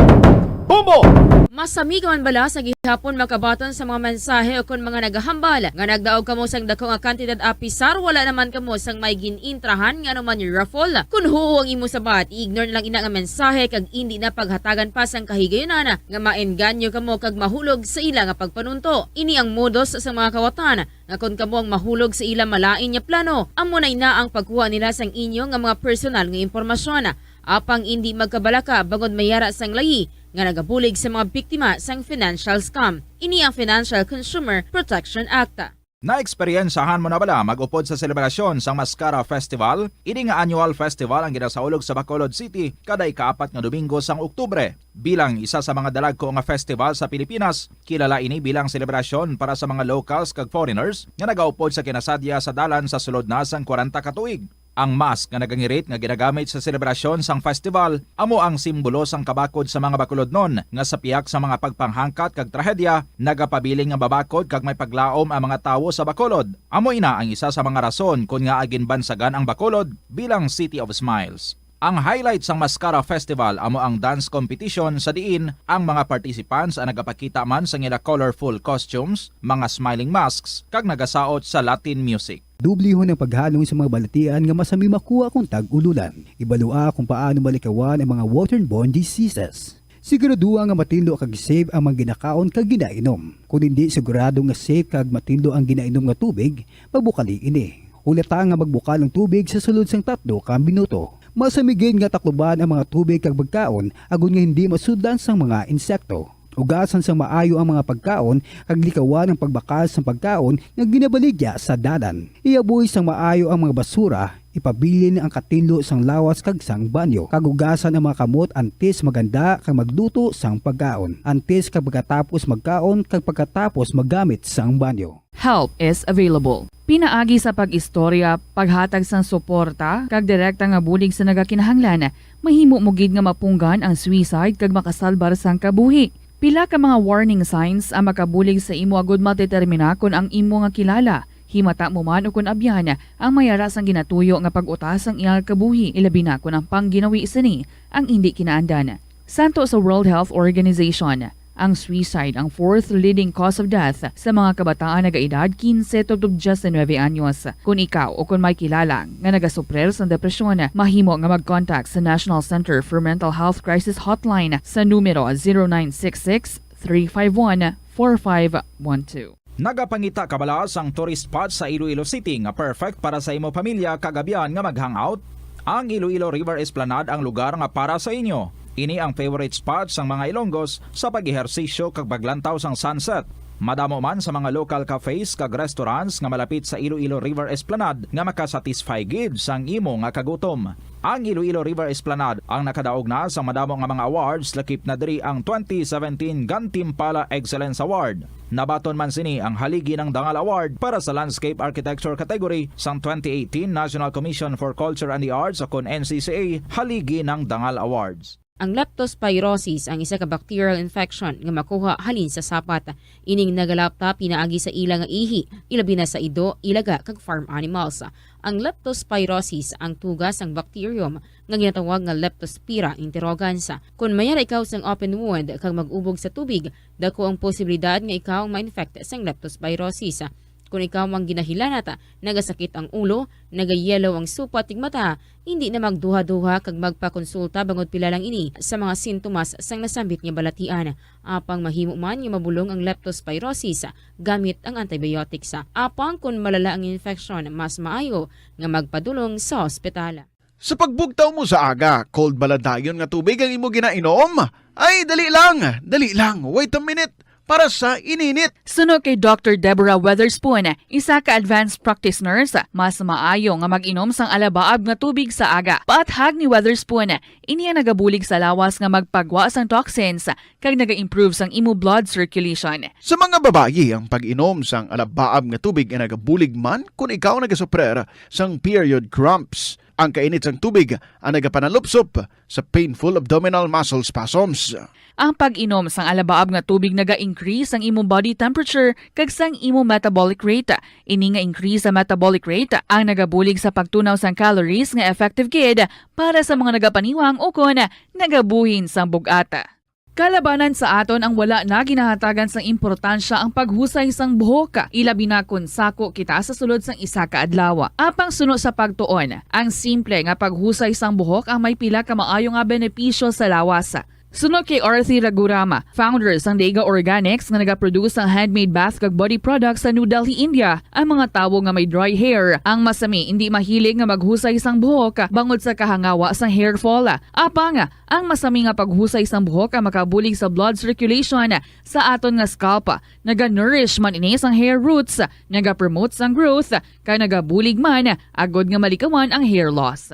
Bombo! Masami ka man bala sa gihapon makabaton sa mga mensahe o kon mga nagahambal nga nagdaog kamo sang dako nga kantidad, apisar wala naman kamo sang may gin-intrahan nga anuman raffle? Kon huo ang imo sabat, i-ignore na lang ina nga mensahe kag indi na paghatagan pa sang kahigayunan nga maengganyo kamo kag mahulog sa ila nga pagpanunto. Ini ang modus sa mga kawatan nga kon kamo ang mahulog sa ila malain nga plano, amo na ina ang pagkuha nila sang inyo nga mga personal nga impormasyon. Apang indi magkabalaka bangod may ara sang layi nga nagabulig sa mga biktima sang financial scam. Ini ang Financial Consumer Protection Act. Naeksperyensahan mo na bala mag-upod sa selebrasyon sang Mascara Festival? Ini nga annual festival ang ginasaulog sa Bacolod City kada ikaapat nga Domingo sang Oktubre. Bilang isa sa mga dalagko nga festival sa Pilipinas, kilala ini bilang selebrasyon para sa mga locals kag foreigners nga nagaupod sa kinasadya sa dalan sa sulod na sang kwarenta ka tuig. Ang mask nga nagangirit nga ginagamit sa selebrasyon sang festival amo ang simbolo sang kabakod sa mga Bacolodnon, nga sa pihak sa mga pagpanghangkat kag trahedya, nagapabilin nga mabakod kag may paglaom ang mga tawo sa Bacolod. Amo ina ang isa sa mga rason kon ngaa ginbansagan ang Bacolod bilang City of Smiles. Ang highlight sang Mascara Festival amo ang dance competition, sa diin ang mga participants ang nagapakita man sang ila colorful costumes, mga smiling masks, kag nagasaot sa Latin music. Dublihon ang paghalong sa mga balatian nga masami makuha kon tag-ululan. Ibalua kung paano malikawan ang mga waterborne diseases. Siguraduha nga matinlo kag safe ang mga ginakaon kag ginainom. Kon indi sigurado nga safe kag matinlo ang ginainom nga tubig, pabukali ini. Hulata nga magbukal ang tubig sa sulod sang tatlo ka minuto. Masami gid nga takluban ang mga tubig kag pagkaon agod nga hindi masudlan sang mga insekto. Ugasan sang maayo ang mga pagkaon kag likawan ang pagbakal sang pagkaon nga ginabaligya sa dalan. Ihaboy sang maayo ang mga basura, ipabilin ang katinlo sang lawas kag sang banyo, kag ugasan ang mga kamot antes maghanda kag magluto sang pagkaon, antes kag pagkatapos magkaon kag pagkatapos maggamit sang banyo. Help is available. Pinaagi sa pag-istorya, paghatag sang suporta, kag direkta nga bulig sa nagakinahanglan, mahimo mo gid nga mapunggan ang suicide kag makasalbar sang kabuhi. Pila ka mga warning signs ang makabulig sa imo agud madetermina kon ang imo nga kilala, himata mo man o kon abyan, ang may ara sang ginatuyo nga pag-uta sang iyang kabuhi, ilabi na kon ang pangginawi sini ang indi kinaandan. Santo sa World Health Organization, ang suicide ang fourth leading cause of death sa mga kabataan nagaedad quince to diecinuebe anyos. Kon ikaw o kon may kilala nga nagasuprir sang depresyon, mahimo nga mag-contact sa National Center for Mental Health Crisis Hotline sa numero zero nine six six, three five one, four five one two. Nagapangita ka bala sang tourist spot sa Iloilo City nga perfect para sa imo pamilya kag abyan nga mag-hangout? Ang Iloilo River Esplanade ang lugar nga para sa inyo. Ini ang favorite spot sang mga Ilonggos sa pag-ehersisyo kag paglantaw sang sunset. Madamo man sa mga local cafes kag restaurants nga malapit sa Iloilo River Esplanade nga makasatisfy gid sang imo nga kagutom. Ang Iloilo River Esplanade ang nakadaog na sa madamo nga mga awards, lakip na diri ang twenty seventeen Gantimpala Excellence Award. Nabaton man sini ang Haligi ng Dangal Award para sa Landscape Architecture category sang twenty eighteen National Commission for Culture and the Arts o kon N C C A Haligi ng Dangal Awards. Ang leptospirosis ang isa ka bacterial infection nga makuha halin sa sapat. Ining nagalapta pinaagi sa ila nga ihi, ilabi na sa ido, ilaga, kag farm animals. Ang leptospirosis ang tuga sang bacterium nga ginatawag nga Leptospira interrogans. Kon may ara ikaw sang open wound kag mag-ubog sa tubig, dako ang posibilidad nga ikaw ma-infect sang leptospirosis. Kon ikaw ang ginahilanat, nagasakit ang ulo, nagayellow ang supat kag mata, hindi na magduha-duha kag magpakonsulta bangod pila lang ini sa mga sintomas sang nasambit nga balatian. Apang mahimo man nga mabulong ang leptospirosis gamit ang antibiotics. Apang kon malala ang infeksyon, mas maayo nga magpadulong sa ospital. Sa pagbugtaw mo sa aga, cold bala dayon nga tubig ang imo ginainom? Ay, dali lang, dali lang, wait a minute, para sa ininit. Suno kay Doctor Deborah Weatherspoon, isa ka advanced practice nurse, mas maayo nga mag-inom sang alabaab nga tubig sa aga. Paathag ni Weatherspoon, ini ang nagabulig sa lawas nga magpagwa sang toxins kag naga-improve sang imo blood circulation. Sa mga babayi, ang pag-inom sang alabaab nga tubig ay nagabulig man kon ikaw nagasuprer sang period cramps. Ang kainit sang tubig ang nagapanalupsop sa painful abdominal muscle spasms. Ang pag-inom sang alabaab nga tubig naga-increase sang imong body temperature kag sang imong metabolic rate. Ini nga increase sa metabolic rate ang nagabulig sa pagtunaw sang calories nga effective gid para sa mga nagapaniwang ukon nagabuhin sang bug-at. Kalabanan sa aton ang wala na ginahatagan sang importansya ang paghusay sang buhok, ilabi na kon sako kita sa sulod sang isa ka adlaw. Apang suno sa pagtuon, ang simple nga paghusay sang buhok ang may pila ka maayo nga benepisyo sa lawas. Suno kay Arthi Raghuram, founder sang Dega Organics nga nagaproduce sang handmade bath kag body products sa New Delhi, India, ang mga tawo nga may dry hair ang masami indi mahilig nga maghusay sang buhok bangod sa kahangawa sang hair fall. Apang, ang masami nga paghusay sang buhok ang makabulig sa blood circulation sa aton nga scalp. Naga-nourish man ini sang hair roots, nagapromote sang growth, kag nagabulig man agod nga malikawan ang hair loss.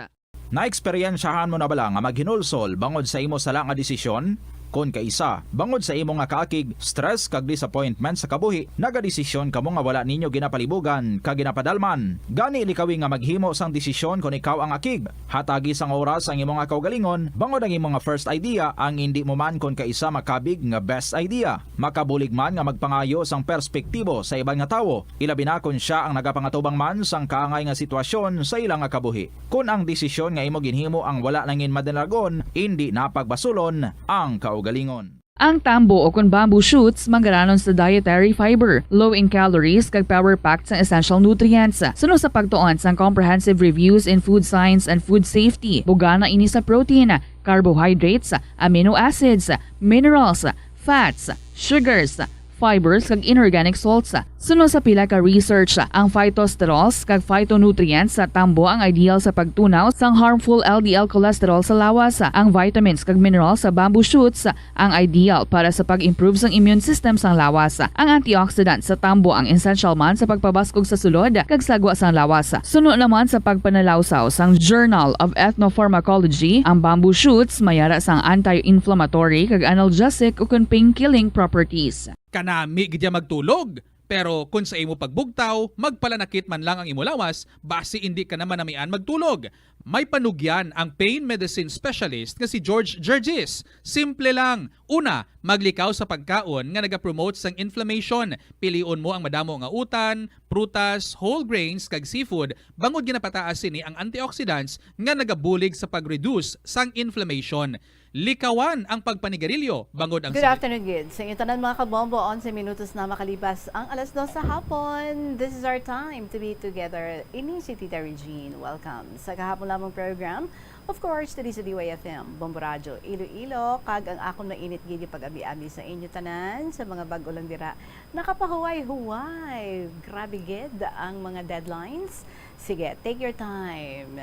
Naeksperyensyahan mo na bala nga maghinulsol bangod sa imo sala nga desisyon? Kon kaisa, bangod sa imo nga kaakig, stress kag disappointment sa kabuhi, nagadesisyon kamo nga wala ninyo ginapalibugan kag ginapadalman. Gani likawi nga maghimo sang desisyon kon ikaw ang akig. Hatagi sang oras ang imo nga kaugalingon, bangod ang imo nga first idea ang indi mo man kon kaisa makabig nga best idea. Makabulig man nga magpangayo sang perspektibo sa iban nga tawo, ilabi na kon sia ang nagapangatubang man sang kaangay nga sitwasyon sa ila nga kabuhi. Kon ang desisyon nga imo ginhimo ang wala nangin madalagon, indi na pagbasulon ang kaugalingon. Ang tambo o kon bamboo shoots manggaranon sa dietary fiber, low in calories kag power-packed sang essential nutrients. Suno sa pagtuon sang Comprehensive Reviews in Food Science and Food Safety, bugana ini sa protein, carbohydrates, amino acids, minerals, fats, sugars, fibers kag inorganic salts. Suno sa pila ka research, ang phytosterols kag phytonutrients sa tambo ang ideal sa pagtunaw sang harmful L D L cholesterol sa lawas. Ang vitamins kag minerals sa bamboo shoots ang ideal para sa pag-improve sang immune system sang lawas. Ang antioxidant sa tambo ang essential man sa pagpabaskog sa sulod kag sagwa sang lawas. Suno naman sa pagpanalawsaw sang Journal of Ethnopharmacology, ang bamboo shoots may ara sang anti-inflammatory kag analgesic ukon pain-killing properties. Kanami gid ya magtulog. Pero kon sa imo pagbugtaw, magpalanakit man lang ang imo lawas, basi indi ka na manamian magtulog. May panugyan ang pain medicine specialist nga si George Gergis. Simple lang. Una, maglikaw sa pagkaon nga nagapromote sang inflammation. Pilion mo ang madamo nga utan, prutas, whole grains, kag seafood, bangod ginapataas sini ang antioxidants nga nagabulig sa pag-reduce sang inflammation. Likawan ang pagpanigarilyo, bangod ang Good sakit. Afternoon, gid. Sa inyo tanan, mga kabombo, onse minutos na makalipas ang alas dos sa hapon. This is our time to be together. Ini si Tita Regine. Welcome sa kahapon lamang program. Of course, diri sa D Y F M, Bombo Radyo, Iloilo, kag ang akon mainit gid nga pag-abi-abi sa inyo tanan, sa mga bag-o lang dira. Nakapahuway-huway. Grabe gid ang mga deadlines. Sige, take your time.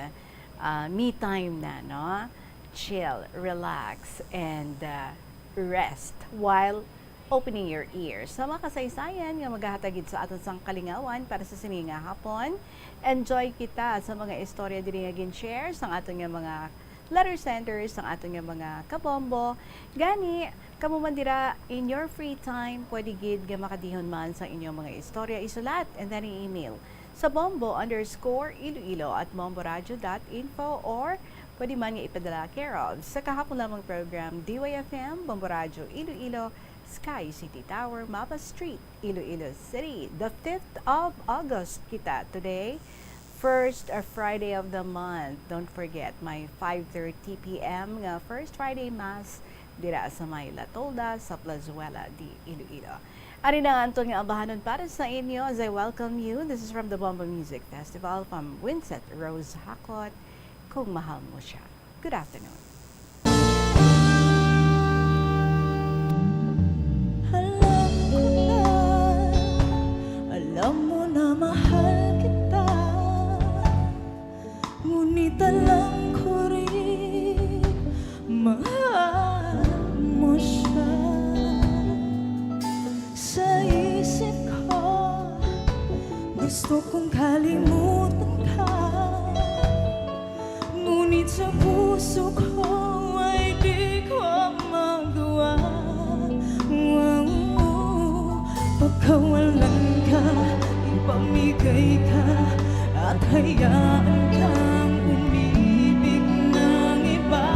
Ah, me time na, no? Chill, relax, and, ah, rest while opening your ears. Sa mga kasaysayan nga magahatag gid sa aton sang kalingawan para sa sini nga hapon, enjoy kita sa mga istorya diri nga gin-share sang aton nga mga letter senders, sang aton nga mga kabombo. Gani, kamo man dira, in your free time, pwede gid nga makadihon man sa inyong mga istorya, isulat and then i-email sa bombo underscore iloilo at bomboradio dot info, or pwede man nga ipadala care of sa kahapon lamang program, D Y F M, Bombo Radyo Iloilo, Sky City Tower, Mapa Street, Iloilo City. The fifth of August kita today. First, uh, Friday of the month. Don't forget, may five thirty P M nga First Friday Mass dira sa may La Tolda, sa Plazuela de Iloilo. Ari na ang aton nga ambahanon para sa inyo, as I welcome you. This is from the Bombo Music Festival, from Winsett Rose Hakot, Kung Mahal Mo Siya. Good afternoon. Alam ko na, alam mo na mahal kita. Ngunit alam ko rin, mahal mo siya. Sa isip ko, gusto kong kalimutan ka. Ngunit sa puso ko ay di ko magawa. Pagkawalan ka, ipamigay ka, at hayaan kang umibig ng iba.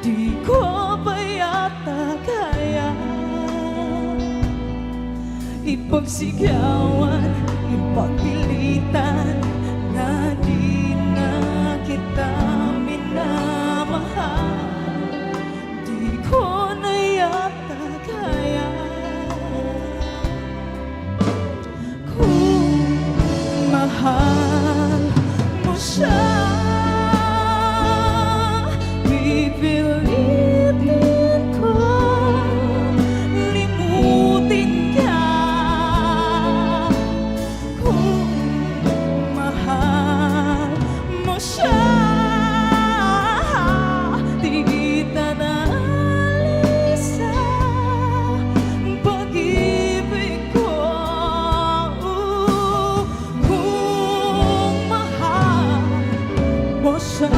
Di ko pa yata kaya ipagsigawan, ipagpilitan, na di na kita minamahal. Di ko na yata kaya. Kung mahal mo siya, pipilitin ko limutin ka. Kung mahal mo siya, di kita na alis sa pag-ibig ko. Kung mahal mo siya,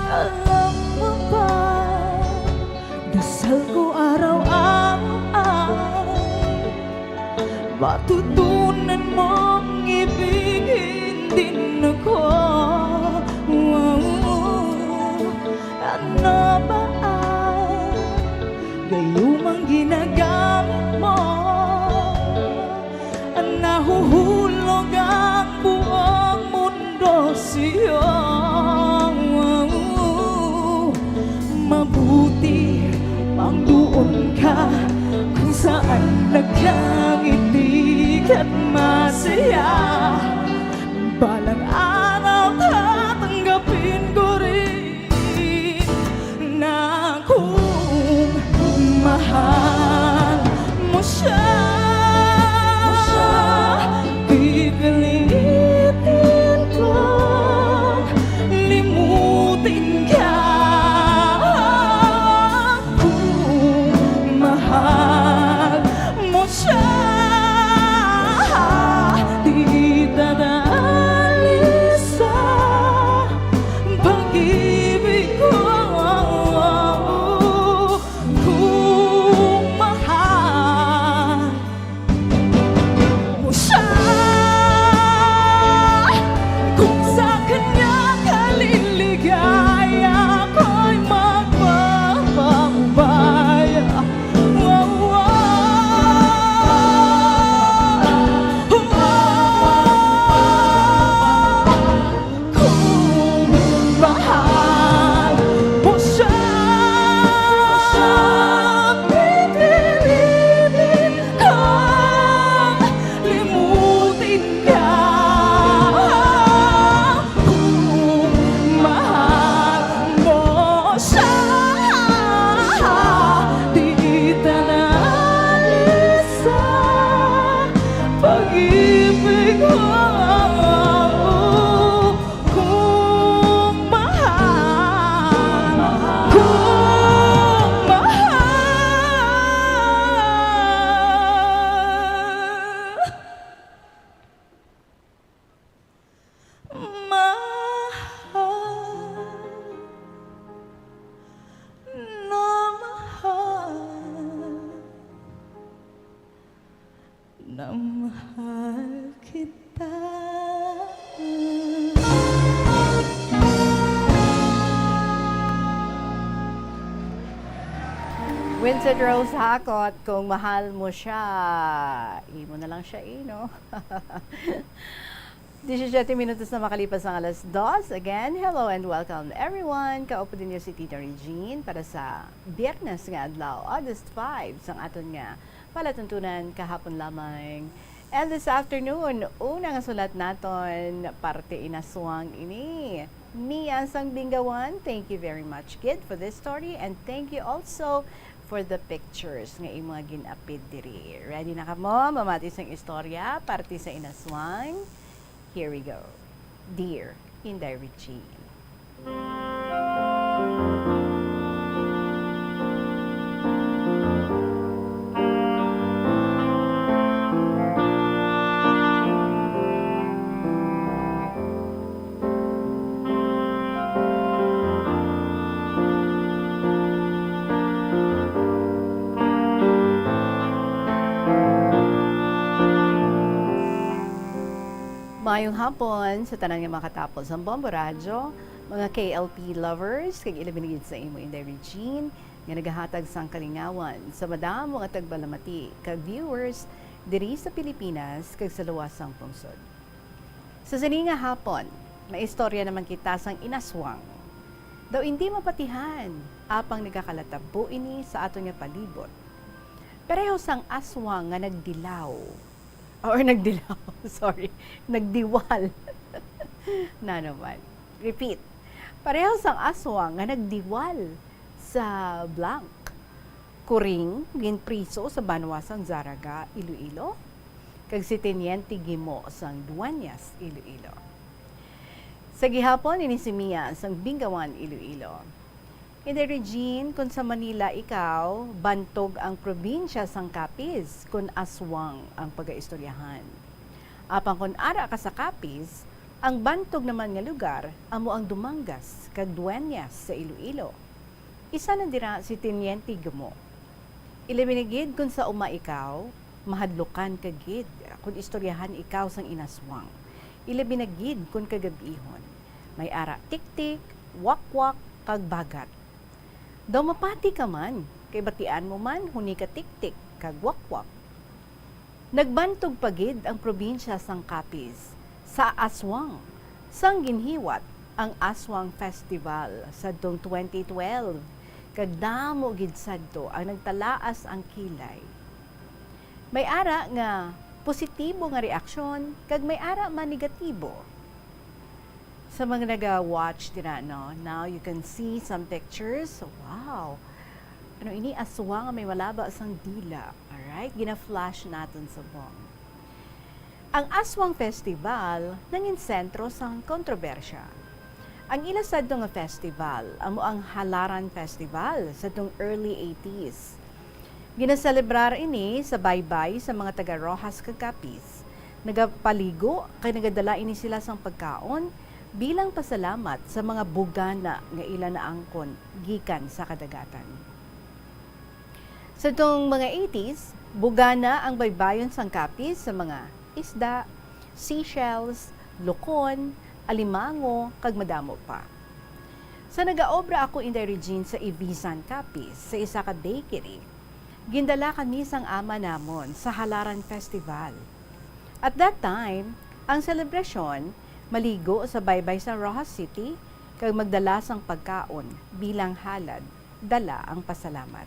alam mo ba, dasal ko araw-araw, matutunan mong ibigin din ako. Wow. Ano ba ang gayumang ginagamit mo? Nahuhulog ang buong mundo sa'yo. Mabuti pang doon ka kung saan nagkangiti ka't masaya. Balang araw tatanggapin ko rin na kung mahal mo siya, pipilitin ko limutin ka. Kung mahal mo siya, di Kung mahal, mahal na mahal na mahal kita. Winston Rose Hakot, kung mahal mo siya, imo na lang siya, eh, no? Disisyete minutos na makalipas ang alas dos. Again, hello and welcome, everyone. Kaupo din niyo si Tita Regine para sa Biyernes nga adlaw, August five, sang aton nga palatuntunan kahapon lamang. And this afternoon, una nga sulat naton, parte inaswang ini. Mia sang Bingawan, thank you very much, kid, for this story, and thank you also for the pictures nga imo nga gin-apid diri. Ready na kamo mamati sang istorya, parte sa inaswang? Here we go. Dear Inday Regine. Maayong hapon sa tanan nga makatapos ang Bombo Radyo, mga K L P lovers, kag ilabi na gid sa imo, Inday Regine, nga nagahatag sang kalingawan sa madamo nga tagbalamati kag viewers diri sa Pilipinas kag sa luwas sang pungsod. Sa sini nga hapon, may istorya naman kita sang inaswang. Daw indi mapatihan, apang nagakalatabo ini sa aton nga palibot. Pareho sang aswang nga nagdilaw. Or nagdilaw, sorry, nagdiwal. Na naman. Repeat. Pareho sang aswang nga nagdiwal sa blank. Kuring ginpriso sa banwa sang Zaraga, Iloilo, kag si Teniente Gimo sang Dueñas, Iloilo. Sa gihapon, ini si Mia sang Bingawan, Iloilo. Inday Regine, kon sa Manila ikaw, bantog ang probinsya sang Capiz kon aswang ang pagaistoryahan. Apang kon ara ka sa Capiz, ang bantog naman nga lugar amo ang Dumangas kag Dueñas sa Iloilo. Isa na dira si Teniente Gamo. Ilabi na gid kon sa uma ikaw, mahadlukan ka gid kon istoryahan ikaw sang inaswang. Ilabi na gid kon kagab-ihon. May ara tiktik, wakwak, kag bagat. Daw mapati ka man, kay batian mo man huni ka tiktik kag wakwak. Nagbantog pa gid ang probinsya sang Capiz sa aswang sang ginhiwat ang Aswang Festival sadtong twenty twelve, kag damo gid sadto ang nagtalaas ang kilay. May ara nga positibo nga reaksyon, kag may ara man negatibo. Sa mga naga-watch dira, no, now you can see some pictures. Wow! Ano ini, aswang nga may malaba sang dila. Alright, gina-flash naton subong. Ang Aswang Festival nangin sentro sang kontrobersya. Ang ila sadto nga festival amo ang Halaran Festival sadtong early eighties. Ginaselebrar ini sa baybay sa mga taga Roxas kag Capiz. Nagapaligo kag nagadala ini sila sang pagkaon bilang pasalamat sa mga bugana nga ila naangkon gikan sa kadagatan. Sadtong mga eighties, bugana ang baybayon sang Capiz sa mga isda, seashells, lukon, alimango, kag madamo pa. Sa nagaobra ako, Inday Regine, sa Ivisan, Capiz, sa isa ka bakery, gindala kami sang ama namon sa Halaran Festival. At that time, ang selebrasyon maligo sa baybay sang Roxas City kag magdala sang pagkaon bilang halad, dala ang pasalamat.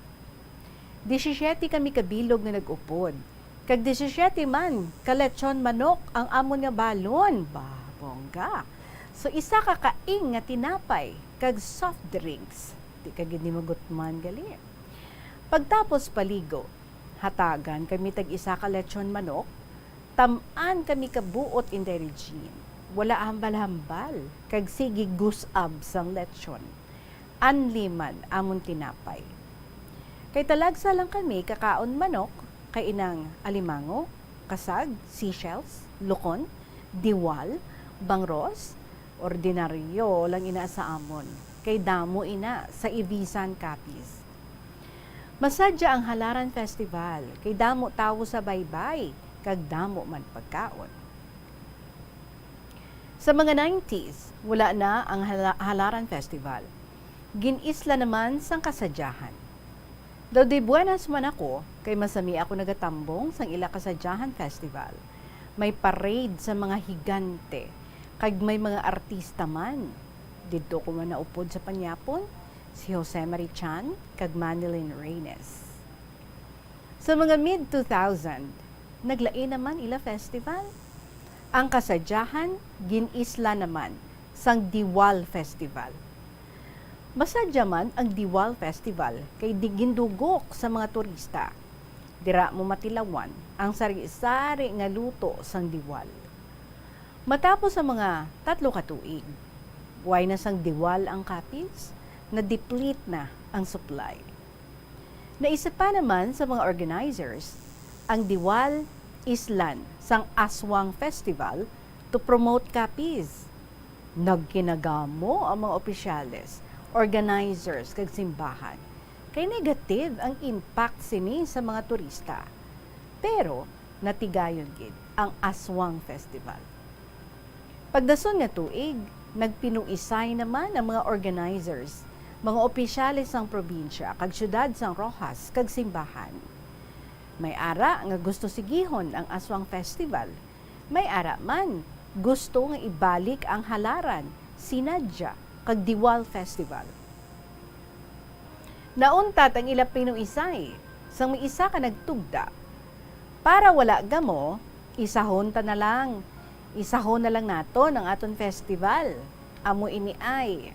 Disisiete kami ka bilog nga nag-upod, kag disisiete man ka lechon manok ang amon nga balon. Ba, bongga! So, isa ka kaing nga tinapay kag soft drinks. Di ka gid ni magutman gali. Pagtapos paligo, hatagan kami tag isa ka lechon manok, tam-an kami ka buot, Inday Regine. Wala hambal-hambal, kag sige gusab sang lechon. anli man amon tinapay. Kay talagsa lang kami kakaon manok, kay inang alimango, kasag, seashells, lukon, diwal, bangros, ordinaryo lang ina sa amon, kay damo ina sa Ivisan, Capiz. Masadya ang Halaran Festival, kay damo tawo sa baybay, kag damo man pagkaon. Sa mga nineties, wala na ang Hala-, Halaran Festival. Gin-isla naman sang kasadyahan. Daw di buenas man ako, kay masami ako nagatambong sang ila kasadyahan festival. May parade sa mga higante, kag may mga artista man. Didto ko man naupod sa panyapon, si Jose Marichan kag Manilyn Reynes. Sa mga mid two thousand, naglain naman ila festival. Ang kasadyahan gin-isla naman sang Diwal Festival. Masadya man ang Diwal Festival kay di gindugok sa mga turista. Dira mo matilawan ang sari-sari nga luto sang Diwal. Matapos ang mga tatlo ka tuig, way na sang Diwal ang Capiz, na-deplete na ang supply. Naisip pa naman sa mga organizers ang Diwal islan sang Aswang Festival to promote Capiz. Nagkinagamo ang mga opisyales, organizers, kag simbahan, kay negative ang impact sini sa mga turista. Pero natigayon gid ang Aswang Festival. Pagdason nga tuig, nagpinuisay naman ang mga organizers, mga opisyales sang probinsya kag siyudad sang Roxas kag simbahan. May ara nga gusto sigihon ang Aswang Festival, may ara man gusto nga ibalik ang Halaran, Sinadya, kag Diwal Festival. Nauntat ang ila pinuisay sang may isa ka nagtugda, "Para wala gamo, isahon ta na lang. Isahon na lang naton ang aton festival. Amo ini ay,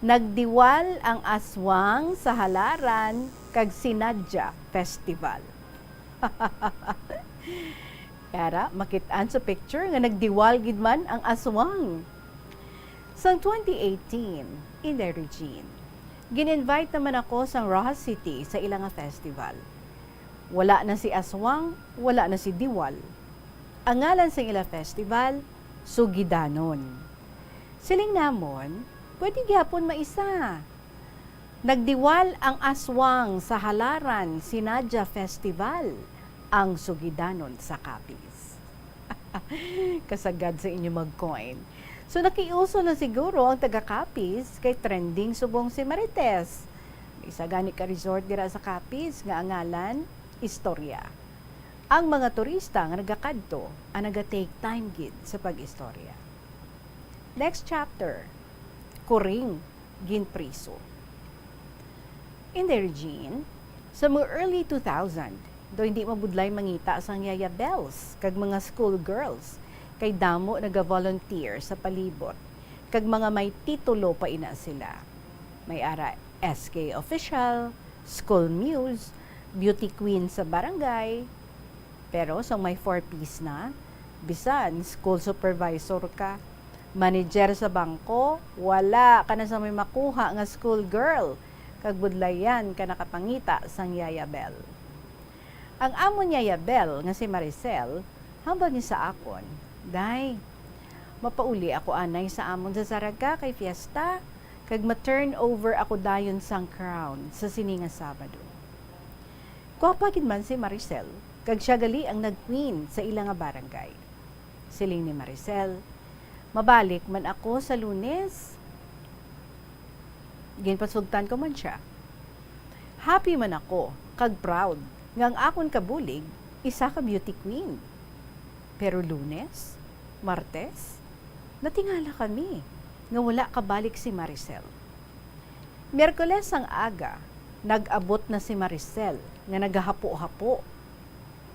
nagdiwal ang aswang sa Halaran kag Sinadya Festival." Yara, makit-an sa picture nga nagdiwal gid man ang aswang. Sang twenty eighteen, Inday Regine, gin-invite naman ako sang Roxas City sa ila nga festival. Wala na si aswang, wala na si diwal. Ang ngalan sang ila festival, Sugidanon. Siling namon, pwede gyapon maisa. Nagdiwal ang aswang sa Halaran Sinadya Festival, ang Sugidanon sa Capiz. Kasagad sa inyo mag-coin. So, nakiuso na siguro ang taga Capiz kay trending subong si Marites. May isa gani ka resort dira sa Capiz nga ang ngalan, Istorya. Ang mga turista nga nagakadto ang naga-take time gid sa pag-istorya. Next chapter, Kuring ginpriso. Inday Regine, sa mga early two thousand, daw hindi mabudlay mangita sang Yaya Bells kag mga school girls, kay damo naga-volunteer sa palibot, kag mga may titulo pa ina sila. May ara S K official, school muse, beauty queen sa barangay. Pero sang may four Ps na, bisan school supervisor ka, manager sa bangko, wala ka na sa may makuha nga school girl, kag budlayan ka nakapangita sang Yaya Bell. Ang amon Yaya Bell nga si Maricel, hambal ni sa akon, "Day, mapauli ako anay sa amon sa Zarraga kay fiesta, kag ma-turn over ako dayon sang crown sa sini nga Sabado." Gwapa gid man si Maricel, kag sia gali ang nag-queen sa ila nga barangay. Siling ni Maricel, "Mabalik man ako sa Lunes." Ginpasugtan ko man sia. Happy man ako kag proud nga ang akon kabulig isa ka beauty queen. Pero Lunes, Martes, natingala kami nga wala kabalik si Maricel. Miyerkules sang aga, nag-abot na si Maricel nga nagahapo-hapo.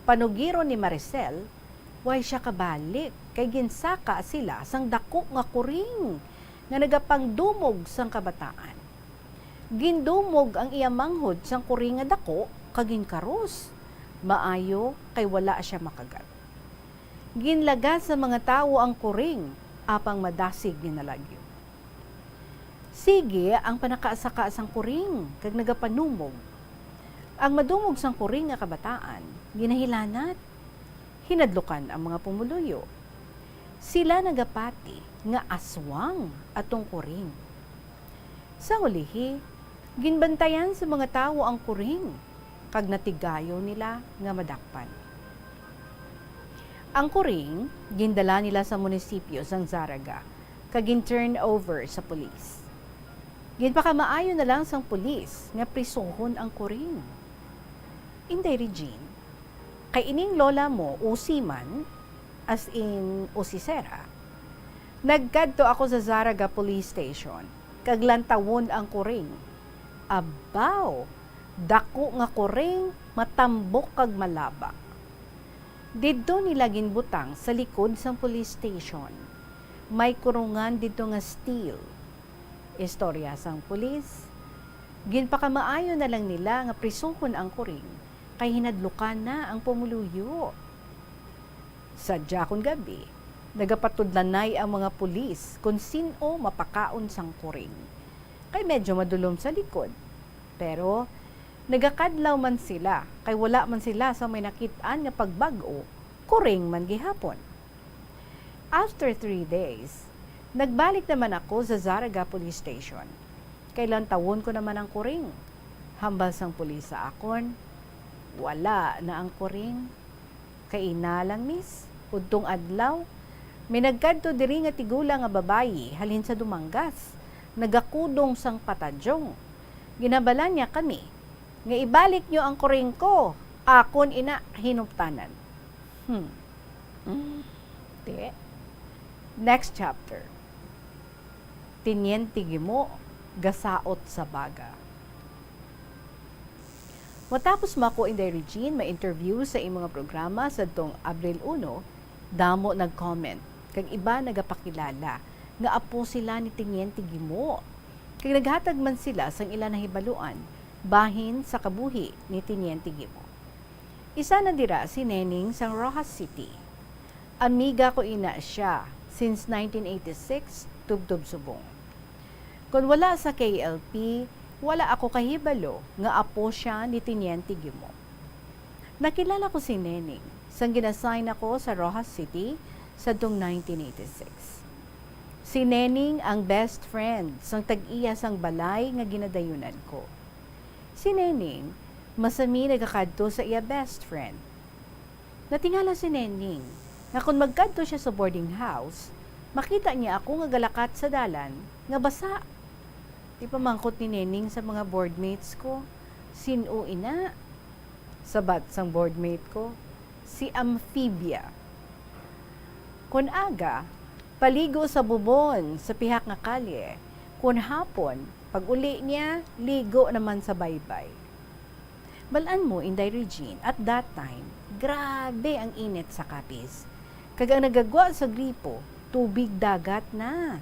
Panugiron ni Maricel, way sia kabalik kay ginsaka sila sang daku nga kuring nga nagapangdumog sang kabataan. Gindumog ang iya manghod sang kuring nga daku kag ginkaros. Maayo kay wala sia makagat. Ginlagas sa mga tawo ang kuring, apang madasig ginalagyo. Sige ang panakasaka sang kuring kag nagapanumog. Ang madumog sang kuring nga kabataan ginahilanat. Hinadlukan ang mga pumuluyo. Sila nagapati nga aswang atong kuring. Sa ulihi, ginbantayan sa mga tawo ang kuring kag natigayon nila nga madakpan. Ang kuring gindala nila sa munisipyo sang Zarraga kag gin-turn over sa pulis. Ginpakamaayo na lang sang pulis nga prisuhon ang kuring. Inday Regine, kay ining lola mo usi man, as in usisera, nagkadto ako sa Zarraga Police Station kag lantawon ang kuring. Abaw, dako nga kuring, matambok kag malaba. Didto nila ginbutang sa likod sang police station. May kurungan didto nga steel. Istorya sang pulis, ginpakamaayo na lang nila nga prisuhon ang kuring kay hinadlukan na ang pumuluyo. Sa dyakon gabi, nagapatudlanay ang mga pulis kon sin-o mapakaon sang kuring, kay medyo madulom sa likod. Pero nagakadlaw man sila, kay wala man sila sa may nakit-an nga pagbag-o, kuring man gihapon. After three days, nagbalik naman ako sa Zarraga Police Station. Kay lantawon ko naman ang kuring. Hambal sang pulis sa akon, wala na ang kuring. Kay ina lang, miss, udtong adlaw, may nagkadto diri nga tigulang nga babayi halin sa Dumangas, nagakudong sang patadyong. Ginhambalan niya kami nga ibalik niyo ang kuring ko, akon ina hinuptanan. Hmm. Mm. Te. Next chapter. Tiniente Gimo, gasaot sa baga. Matapos mo ako, Inday Regine, ma-interview sa imo nga programa sadtong Abril uno, damo nag-comment, kag iba nagapakilala nga apo sila ni Tiniente Gimo, kag naghatag man sila sang ila nahibaluan bahin sa kabuhi ni Tiniente Gimo. Isa na dira si Neneng sang Roxas City. Amiga ko ina sia since nineteen eighty-six, tubtob subong. Kon wala sa K L P, wala ako kahibalo nga apo sia ni Tiniente Gimo. Nakilala ko si Neneng sang gin-assign ako sa Roxas City sadtong nineteen eighty-six. Si Neneng ang best friend sang tag-iya sang balay nga ginadayunan ko. Si Neneng, masami nagakadto sa iya best friend. Natingala si Neneng nga kon magkadto sia sa boarding house, makita niya ako nga galakat sa dalan nga basa. Ipamangkot ni Neneng sa mga boardmates ko, "Sin-o ina?" Sabat sang boardmate ko, "Si Amphibia." Kon aga, paligo sa bubon sa pihak nga kalye. Kon hapon, pag-uli niya, ligo naman sa baybay. Bal-an mo, Inday Regine, at that time, grabe ang init sa Capiz. Kag ang nagagwa sa gripo, tubig dagat na.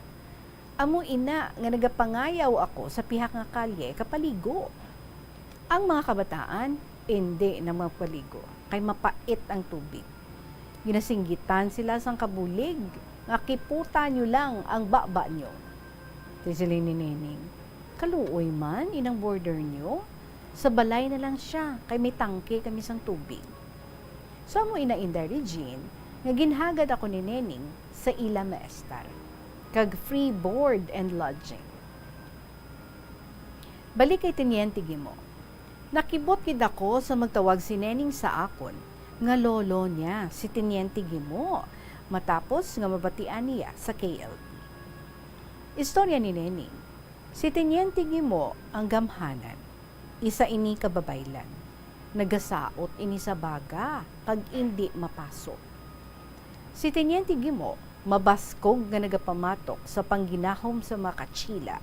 Amo ina nga nagapangayaw ako sa pihak nga kalye kapaligo. Ang mga kabataan, indi na magpaligo, kay mapait ang tubig. Ginasinggitan sila sang kabulig nga, "Kiputa niyo lang ang baba niyo." Ti siling ni Neneng, "Kaluoy man inang boarder niyo. Sa balay na lang sia, kay may tangke kami sang tubig." So, amo ina, Inday Regine, nga ginhagad ako ni Neneng sa ila maestar, kag free board and lodging. Balik kay Tiniente Gimo. Nakibot gid ako sa magtawag si Neneng sa akon nga lolo niya, si Tiniente Gimo, matapos nga mabatian niya sa K L P. Istorya ni Neneng, si Tiniente Gimo ang gamhanan. Isa ini ka babaylan. Nagasaot ini sa baga kag indi mapasok. Si Tiniente Gimo mabaskog nga nagapamatok sa pangginahom sa mga kachila,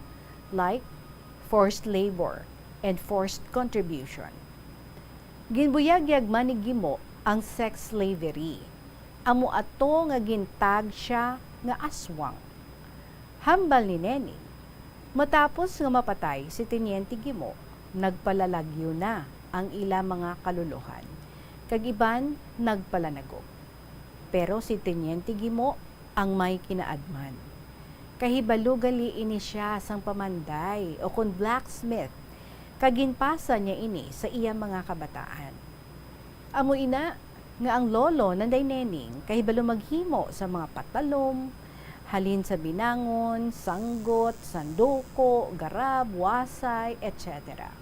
like forced labor and forced contribution. Ginbuyagyag man ni Gimo ang sex slavery. Amo ato nga gintag sia nga aswang. Hambal ni Neneng, matapos nga mapatay si Tiniente Gimo, nagpalalagyo na ang ila mga kaluluhan, kag iban nagpalanagok. Pero si Tiniente Gimo ang may kinaadman. Kahibalo gali ini sia sang pamanday, o kon blacksmith, kag ginpasa niya ini sa iya mga kabataan. Amo ina nga ang lolo nanday Neneng kahibalo maghimo sa mga patalom, halin sa binangon, sanggot, sanduko, garab, wasay, et cetera.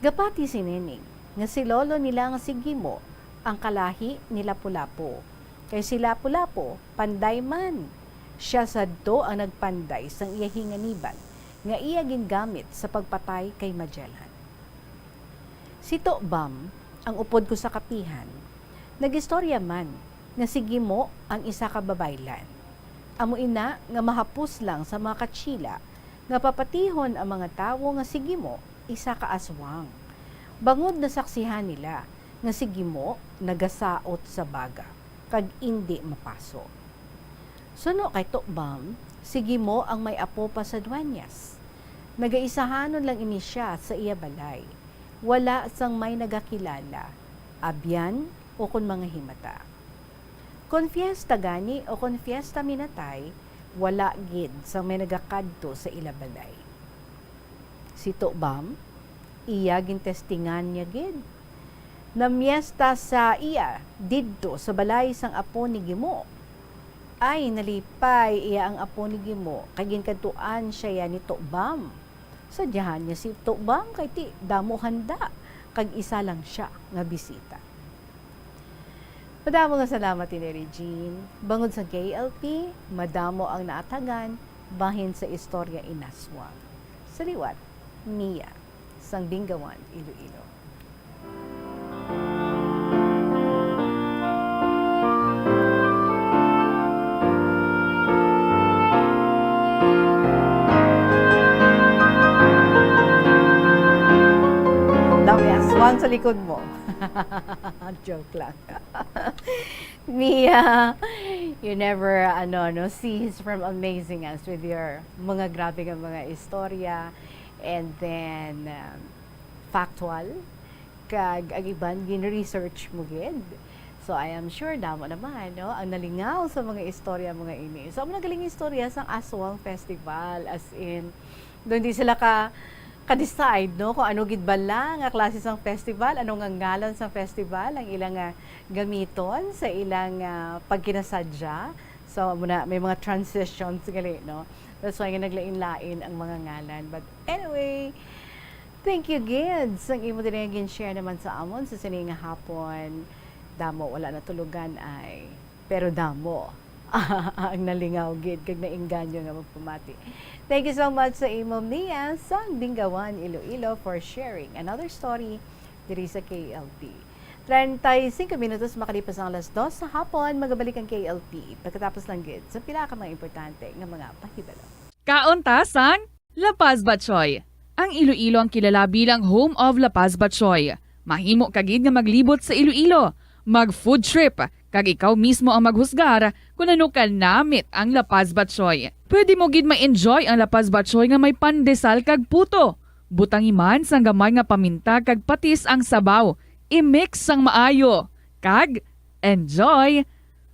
Gapati si Neneng nga si lolo nila nga si Gimo ang kalahi ni Lapu-Lapu, kay si Lapu-Lapu panday man. Sia sadto ang nagpanday sang iya hinganiban nga iya gingamit sa pagpatay kay Magellan. Si Tokbam, ang upod ko sa kapihan, nag-istorya man nga si Gimo ang isa ka babaylan. Amo ina nga mahapos lang sa mga Kachila nga papatihon ang mga tawo nga si Gimo isa ka aswang, bangod nasaksihan nila nga si Gimo nagasaot sa baga kag indi mapaso. Suno kay Tokbam, si Gimo ang may apo pa sa duenyas. Nagaisahanon lang ini sia sa iya balay. Wala sang may nagakilala, abyan o kon mga himata. Kon fiesta gani o kon fiesta minatay, wala gid sang may nagakadto sa ila balay. Si Tokbam, iya gintestingan niya gid. Namiesta sa iya didto sa balay sang apo ni Gimo. Ay, nalipay iya ang apo ni Gimo, kay ginkadtuan sia ya ni Tokbam. Sadyahan niya si Tokbam kay ti damo handa, kag isa lang sia nga bisita. Madamo nga salamat, Inday Regine. Bangod sa K L P, madamo ang naatagan bahin sa istorya inaswang. Sa liwat, Mia, sang Bingawan, Iloilo. Dami aswang sa likod mo. Joke lang. Mia, you never, ano, no, cease from amazing us with your mga grabe nga mga istorya. And then, um, factual, kag ang iban gin-research mo gid. So, I am sure damo naman, no, ang nalingaw sa mga istorya mga ini. So, amo na galing istorya sang Aswang Festival, as in, doon di sila ka, ka-decide, no, kung ano gid bala nga klase sang festival, ano nga ngalan sang festival ang ilang nga gamiton sa ilang, ah, pagkinasadya. So, amo na, may mga transitions gali, no? That's why nga naglain-lain ang mga ngalan. But anyway, thank you gid sang imo diri nga gin-share naman sa amon sa sini nga hapon. Damo, wala na tulugan ay, pero damo ang nalingaw gid kag nainganyo nga magpamati. Thank you so much sa imo, Mia, sang Bingawan, Iloilo, for sharing another story diri sa K L P. Treinta y cinco minutos makalipas ang alas dos sa hapon, magabalik ang K L P pagkatapos lang gid sa pila ka mga importante nga mga pahibalo. Kaon ta sang La Paz Batchoy. Ang Iloilo ang kilala bilang home of La Paz Batchoy. Mahimo ka gid nga maglibot sa Iloilo, mag food trip, kag ikaw mismo ang maghusgar kon ano ka namit ang La Paz Batchoy. Pwede mo gid ma-enjoy ang La Paz Batchoy nga may pandesal kag puto. Butangi man sang gamay nga paminta kag patis ang sabaw. I-mix sang maayo. Kag enjoy!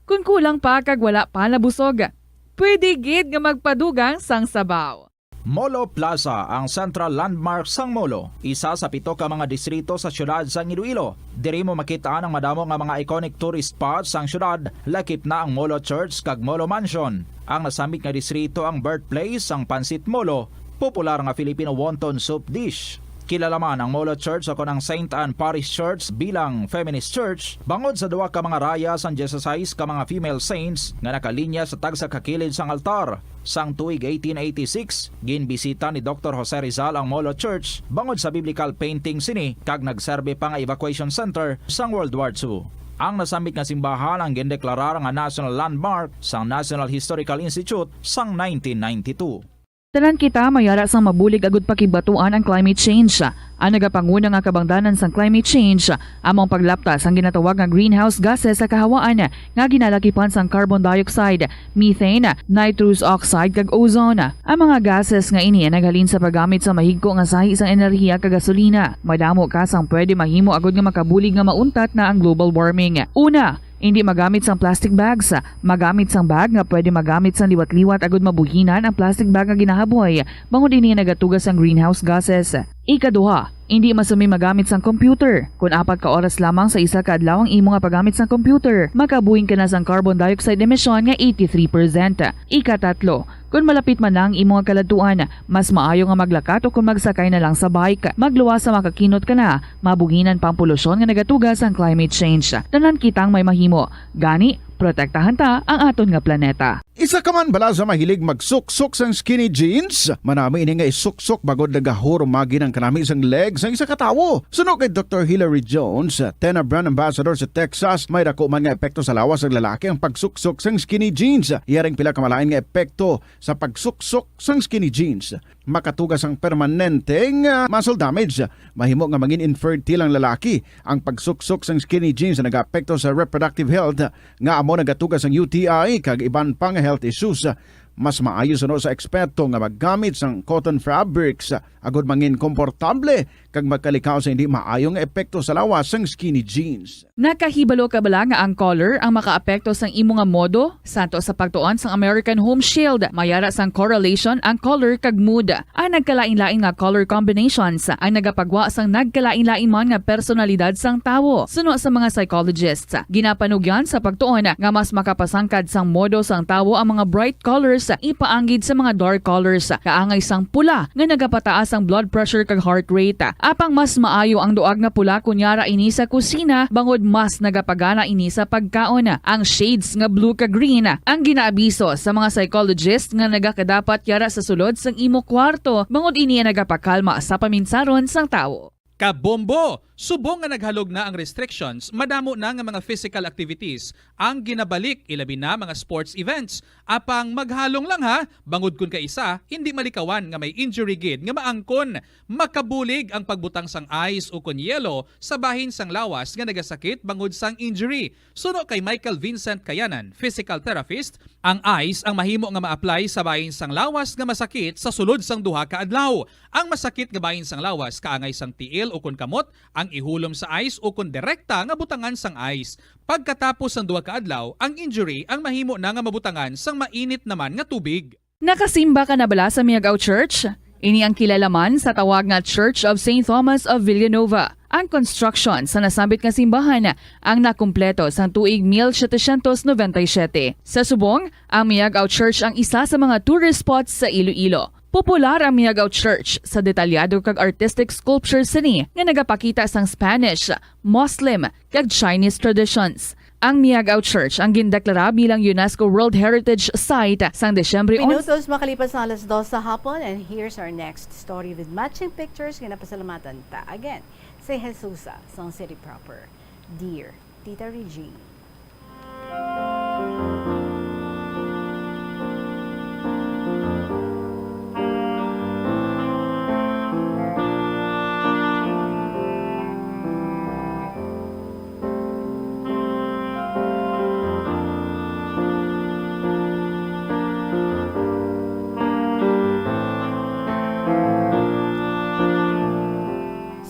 Kon kulang pa kag wala pa nabusog, pwede gid nga magpadugang sang sabaw. Molo Plaza, ang central landmark sang Molo, isa sa pito ka mga distrito sa siyudad sang Iloilo. Diri mo makit-an ang madamo nga mga iconic tourist spots sang siyudad, lakip na ang Molo Church kag Molo Mansion. Ang nasambit nga distrito ang birthplace sang Pancit Molo, popular nga Filipino wonton soup dish. Kilala man ang Molo Church o kon ang Saint Anne Parish Church bilang feminist church bangod sa duha ka mga raya sang dieciséis ka mga female saints nga nakalinya sa tagsa ka kilid sang altar. Sang tuig eighteen eighty-six, ginbisita ni Doktor Jose Rizal ang Molo Church bangod sa biblical painting sini kag nagserbi pa nga evacuation center sang World War Two. Ang nasambit nga simbahan ang gindeklarar nga National Landmark sang National Historical Institute sang nineteen ninety-two. Tanan kita may ara sang mabulig agud pakibatuan ang climate change. Ang nagapanguna nga kabangdanan sang climate change amo ang paglapta sang ginatawag nga greenhouse gases sa kahawaan nga ginalakipan sang carbon dioxide, methane, nitrous oxide, kag ozone. Ang mga gases nga ini ang naghalin sa paggamit sa mahigko nga sahi sang enerhiya kag gasolina. Madamo ka sang pwede mahimo agud nga makabulig nga mauntat na ang global warming. Una, Hindi magamit sang plastic bags. Magamit sang bag nga pwede magamit sang liwat-liwat agud mabuhinan ang plastic bag nga ginahaboy, bangod ini nagatuga sang greenhouse gases. Ikaduha, hindi masumi magamit sang computer. Kon apat ka oras lamang sa isa ka adlaw ang imo nga paggamit sang computer, makabuhing ka na sang carbon dioxide emission nga eighty-three percent. Ikatatlo, kon malapit man na ang imo nga kaladtuan, mas maayo nga maglakat o kon magsakay na lang sa bike. Magluwas sa makakinot ka na, mabuhinan pa ang polusyon nga nagatuga sang climate change. Tanan kita ang may mahimo. Gani, protektahan ta ang aton nga planeta. Isa ka man bala sa mahilig magsuksok sang skinny jeans? Manami ini nga isuksok bangod nagahurumagi ang kanami sang leg sang isa ka tawo. Suno kay Doktor Hilary Jones, Tena brand ambassador sa Texas, may dako man nga epekto sa lawas sang lalaki ang pagsuksok sang skinny jeans. Iya ring pila ka malain nga epekto sa pagsuksok sang skinny jeans. Makatuga sang permanente nga muscle damage. Mahimo nga mangin infertile ang lalaki. Ang pagsuksok sang skinny jeans nagaapekto sa reproductive health, nga amo nagatuga sang U T I kag iban pa nga health issues. Mas maayo suno sa eksperto nga maggamit sang cotton fabrics agud mangin komportable kag magkalikaw sa hindi maayo nga epekto sa lawas sang skinny jeans. Nakahibalo ka bala nga ang color ang makaapekto sang imo nga modo? Santo sa pagtuon sang American Home Shield, may ara sang correlation ang color kag mood. Ang nagkalain-lain nga color combinations ang nagapagwa sang nagkalain-lain man nga personalidad sang tawo. Suno sa mga psychologists, ginapanugyan sa pagtuon nga mas makapasangkad sang modo sang tawo ang mga bright colors ipaanggid sa mga dark colors, kaangay sang pula nga nagapataas ang blood pressure kag heart rate. Apang mas maayo ang duag nga pula kon yara ini sa kusina, bangod mas nagapagana ini sa pagkaon. Ang shades nga blue kag green ang ginaabiso sa mga psychologist nga nagakadapat yara sa sulod sang imo kwarto, bangod ini ang nagapakalma sa paminsaron sang tawo. Kabombo! Subong nga naghalog na ang restrictions, madamo na nga mga physical activities ang ginabalik, ilabi na mga sports events. Apang maghalong lang ha, bangod kun kaisa, hindi malikawan nga may injury gid nga maangkon. Makabulig ang pagbutang sang ice ukon yelo sa bahin sang lawas nga nagasakit bangod sang injury. Suno kay Michael Vincent Kayanan, physical therapist, ang ice ang mahimo nga ma-apply sa bahin sang lawas nga masakit sa sulod sang duha ka adlaw. Ang masakit nga bahin sang lawas kaangay sang tiil ukon kamot ang ihulom sa ice ukon direkta nga butangan sang ice. Pagkatapos sang duha ka adlaw, ang injury ang mahimo na nga mabutangan sang mainit naman nga tubig. Nakasimba ka na bala sa Miag-ao Church? Ini ang kilala man sa tawag nga Church of Saint Thomas of Villanova. Ang construction sa nasambit nga simbahan ang nakumpleto sang tuig mil setecientos noventa y siete. Sa subong, ang Miag-ao Church ang isa sa mga tourist spots sa Iloilo. Popular ang Miag-ao Church sa detalyado kag artistic sculpture sini nga nagapakita sang Spanish, Muslim, kag Chinese traditions. Ang Miag-ao Church ang gindeklara bilang UNESCO World Heritage Site sang Disyembre onse. Minutos makalipas ang alas dos sa hapon, and here's our next story with matching pictures. Ginapasalamatan ta again si Jesusa sang City Proper. Dear Tita Regine.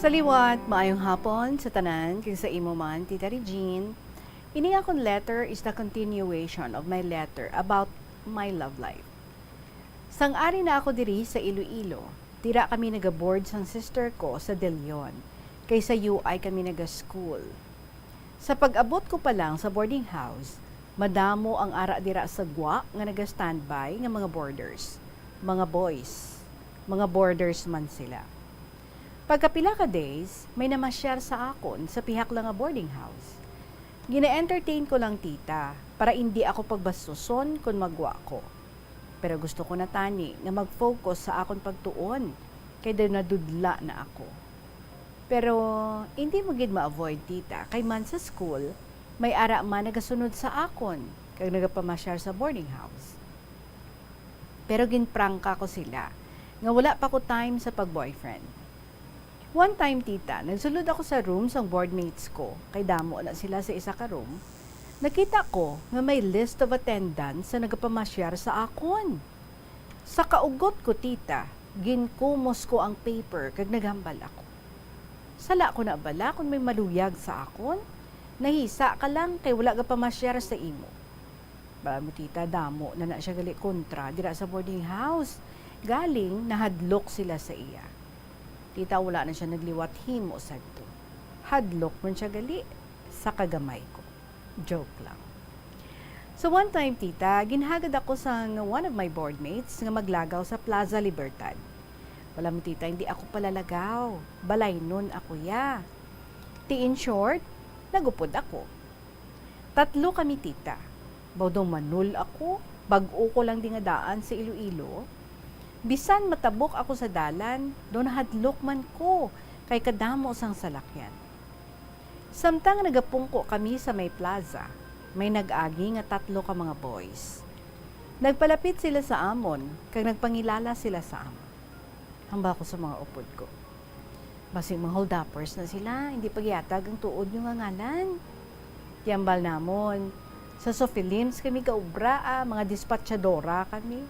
Sa liwat, maayong hapon sa tanan, kag sa imo man, Tita Regine. Ini akon letter is the continuation of my letter about my love life. Sang ari na ako diri sa Iloilo, dira kami nagaboard sang sister ko sa De Leon, kay sa U I kami naga-school. Sa pag-abot ko pa lang sa boarding house, madamo ang ara dira sa gwa nga naga-standby nga mga boarders, mga boys, mga boarders man sila. Pagkapila ka days, may namasyar sa akon sa pihak lang nga boarding house. Gina-entertain ko lang, tita, para indi ako pagbastuson kon magwa ko. Pero gusto ko na tani nga mag-focus sa akon pagtuon, kay daw nadudla na ako. Pero indi mo gid ma-avoid, tita, kay man sa school, may ara man nagasunod sa akon kag nagapamasyar sa boarding house. Pero ginprangka ko sila nga wala pa ko time sa pag-boyfriend. One time, tita, nagsulod ako sa room sang boardmates ko, kay damo na sila sa isa ka room. Nakita ko nga may list of attendance sa nagapamasyar sa akon. Sa kaugot ko, tita, ginkumos ko ang paper kag naghambal ako. Sala ko na bala kon may maluyag sa akon? Nahisa ka lang kay wala ka pamasyar sa imo. Bala mo, tita, damo na na siya gali kontra dira sa boarding house. Galing, nahadlok sila sa iya. Tita, wala na siya nagliwat himo sadto. Hadlok man siya gali sa kagamay ko. Joke lang. So, one time, tita, ginhagad ako sang one of my boardmates nga maglagaw sa Plaza Libertad. Bala mo, tita, hindi ako palalagaw. Balaynon ako ya. Ti, in short, nagupod ako. Tatlo kami, tita. Baw daw manul ako, bag-o ko lang di nga daan sa Iloilo. Bisan matabok ako sa dalan, daw nahadlok man ko kay kadamo sang salakyan. Samtang nagapungko kami sa may plaza, may nag-agi nga tatlo ka mga boys. Nagpalapit sila sa amon, kag nagpangilala sila sa amon. Hambal ko sa mga upod ko, "Basi mga hold-uppers na sila, hindi pagyatag ang tuod nyo nga ngalan." Ti hambal namon, "Sa Sofilims kami gaobra, ah, mga dispatchadora kami."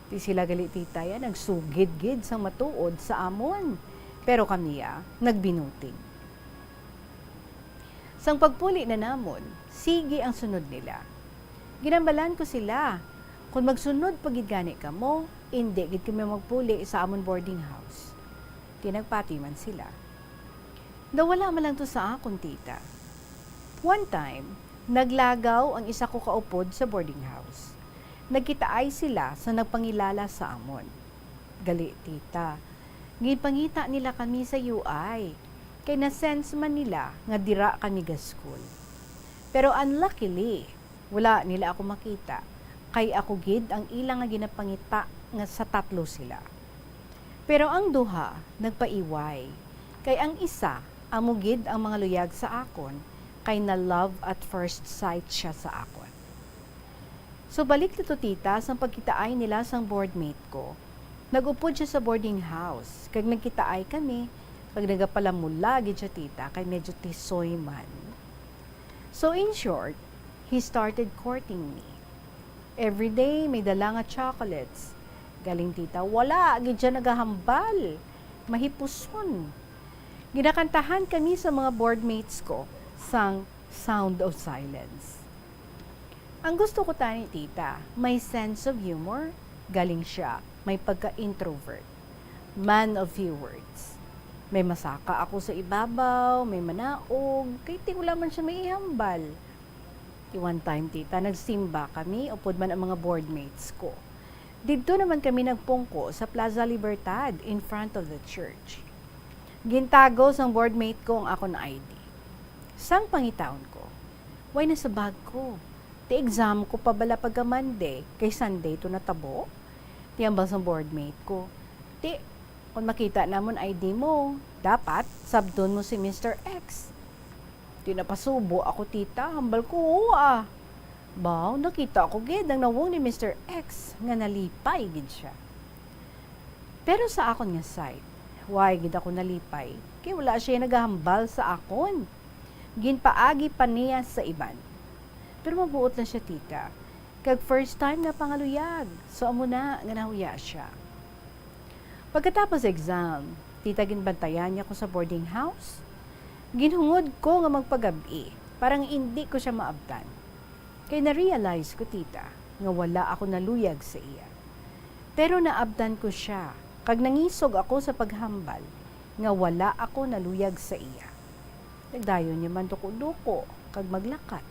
Ti sila gali, tita, ya, nagsugid gid sang matuod sa amon, pero kami, ah, nagbinuting. Sang pagpuli na namon, sige ang sunod nila. Ginhambalan ko sila, "Kon magsunod pa gid gani kamo, indi gid kami magpuli sa amon boarding house." Ti nagpati man sila. Daw wala man lang to sa akon, tita. One time, naglagaw ang isa ko kaupod sa boarding house. Nagkitaay sila sa nagpangilala sa amon. Gali, tita, ginpangita nila kami sa U I, kay na-sense man nila nga dira kami ga-school. Pero unluckily, wala nila ako makita, kay ako gid ang ila nga ginapangita nga sa tatlo sila. Pero ang duha nagpaiway, kay ang isa amo gid ang mangaluyag sa akon, kay na-love at first sight siya sa akon. So, balik na to, tita, sang pagkitaay nila sang boardmate ko. Nag-upod siya sa boarding house, kag nagkitaay kami, kag nagapalamula gid siya, tita, kay medyo tisoy man. So, in short, he started courting me. Every day, may dala nga chocolates. Galing, tita, wala gid siya nagahambal. Mahipuson. Ginakantahan kami sa mga boardmates ko sang Sound of Silence. Ang gusto ko tani, tita, may sense of humor. Galing siya, may pagka-introvert. Man of few words. May masaka ako sa ibabaw, may manaog, kay ti wala man siya may ihambal. Ti one time, tita, nagsimba kami, upod man ang mga boardmates ko. Didto naman kami nagpungko sa Plaza Libertad, in front of the church. Gintago sang boardmate ko ang akon I D. Sang pangitaon ko, "Why na sa bag ko? Ti exam ko pa bala pagka Monday, kay Sunday to natabo?" Ti hambal sang boardmate ko, "Ti, kon makita namon I D mo, dapat sabton mo si Mister X." Ti napasubo ako, tita, hambal ko, "Oo, ah." Baw, nakita ko gid ang nawong ni Mister X nga nalipay gid siya. Pero sa akon nga side, why gid ako nalipay, kay wala siya nagahambal sa akon. Ginpaagi pa niya sa iban. Pero mabuot lang siya, tita, kag first time nga pangaluyag, so amo na nga nahuya siya. Pagkatapos exam, tita, ginbantayan niya ko sa boarding house. Ginhungod ko nga magpagab-i para nga indi ko siya maabtan. Kay na-realize ko, tita, nga wala ako naluyag sa iya. Pero naabtan ko siya, kag nangisog ako sa paghambal nga wala ako naluyag sa iya. Nagdayon niya man duko-duko kag maglakat.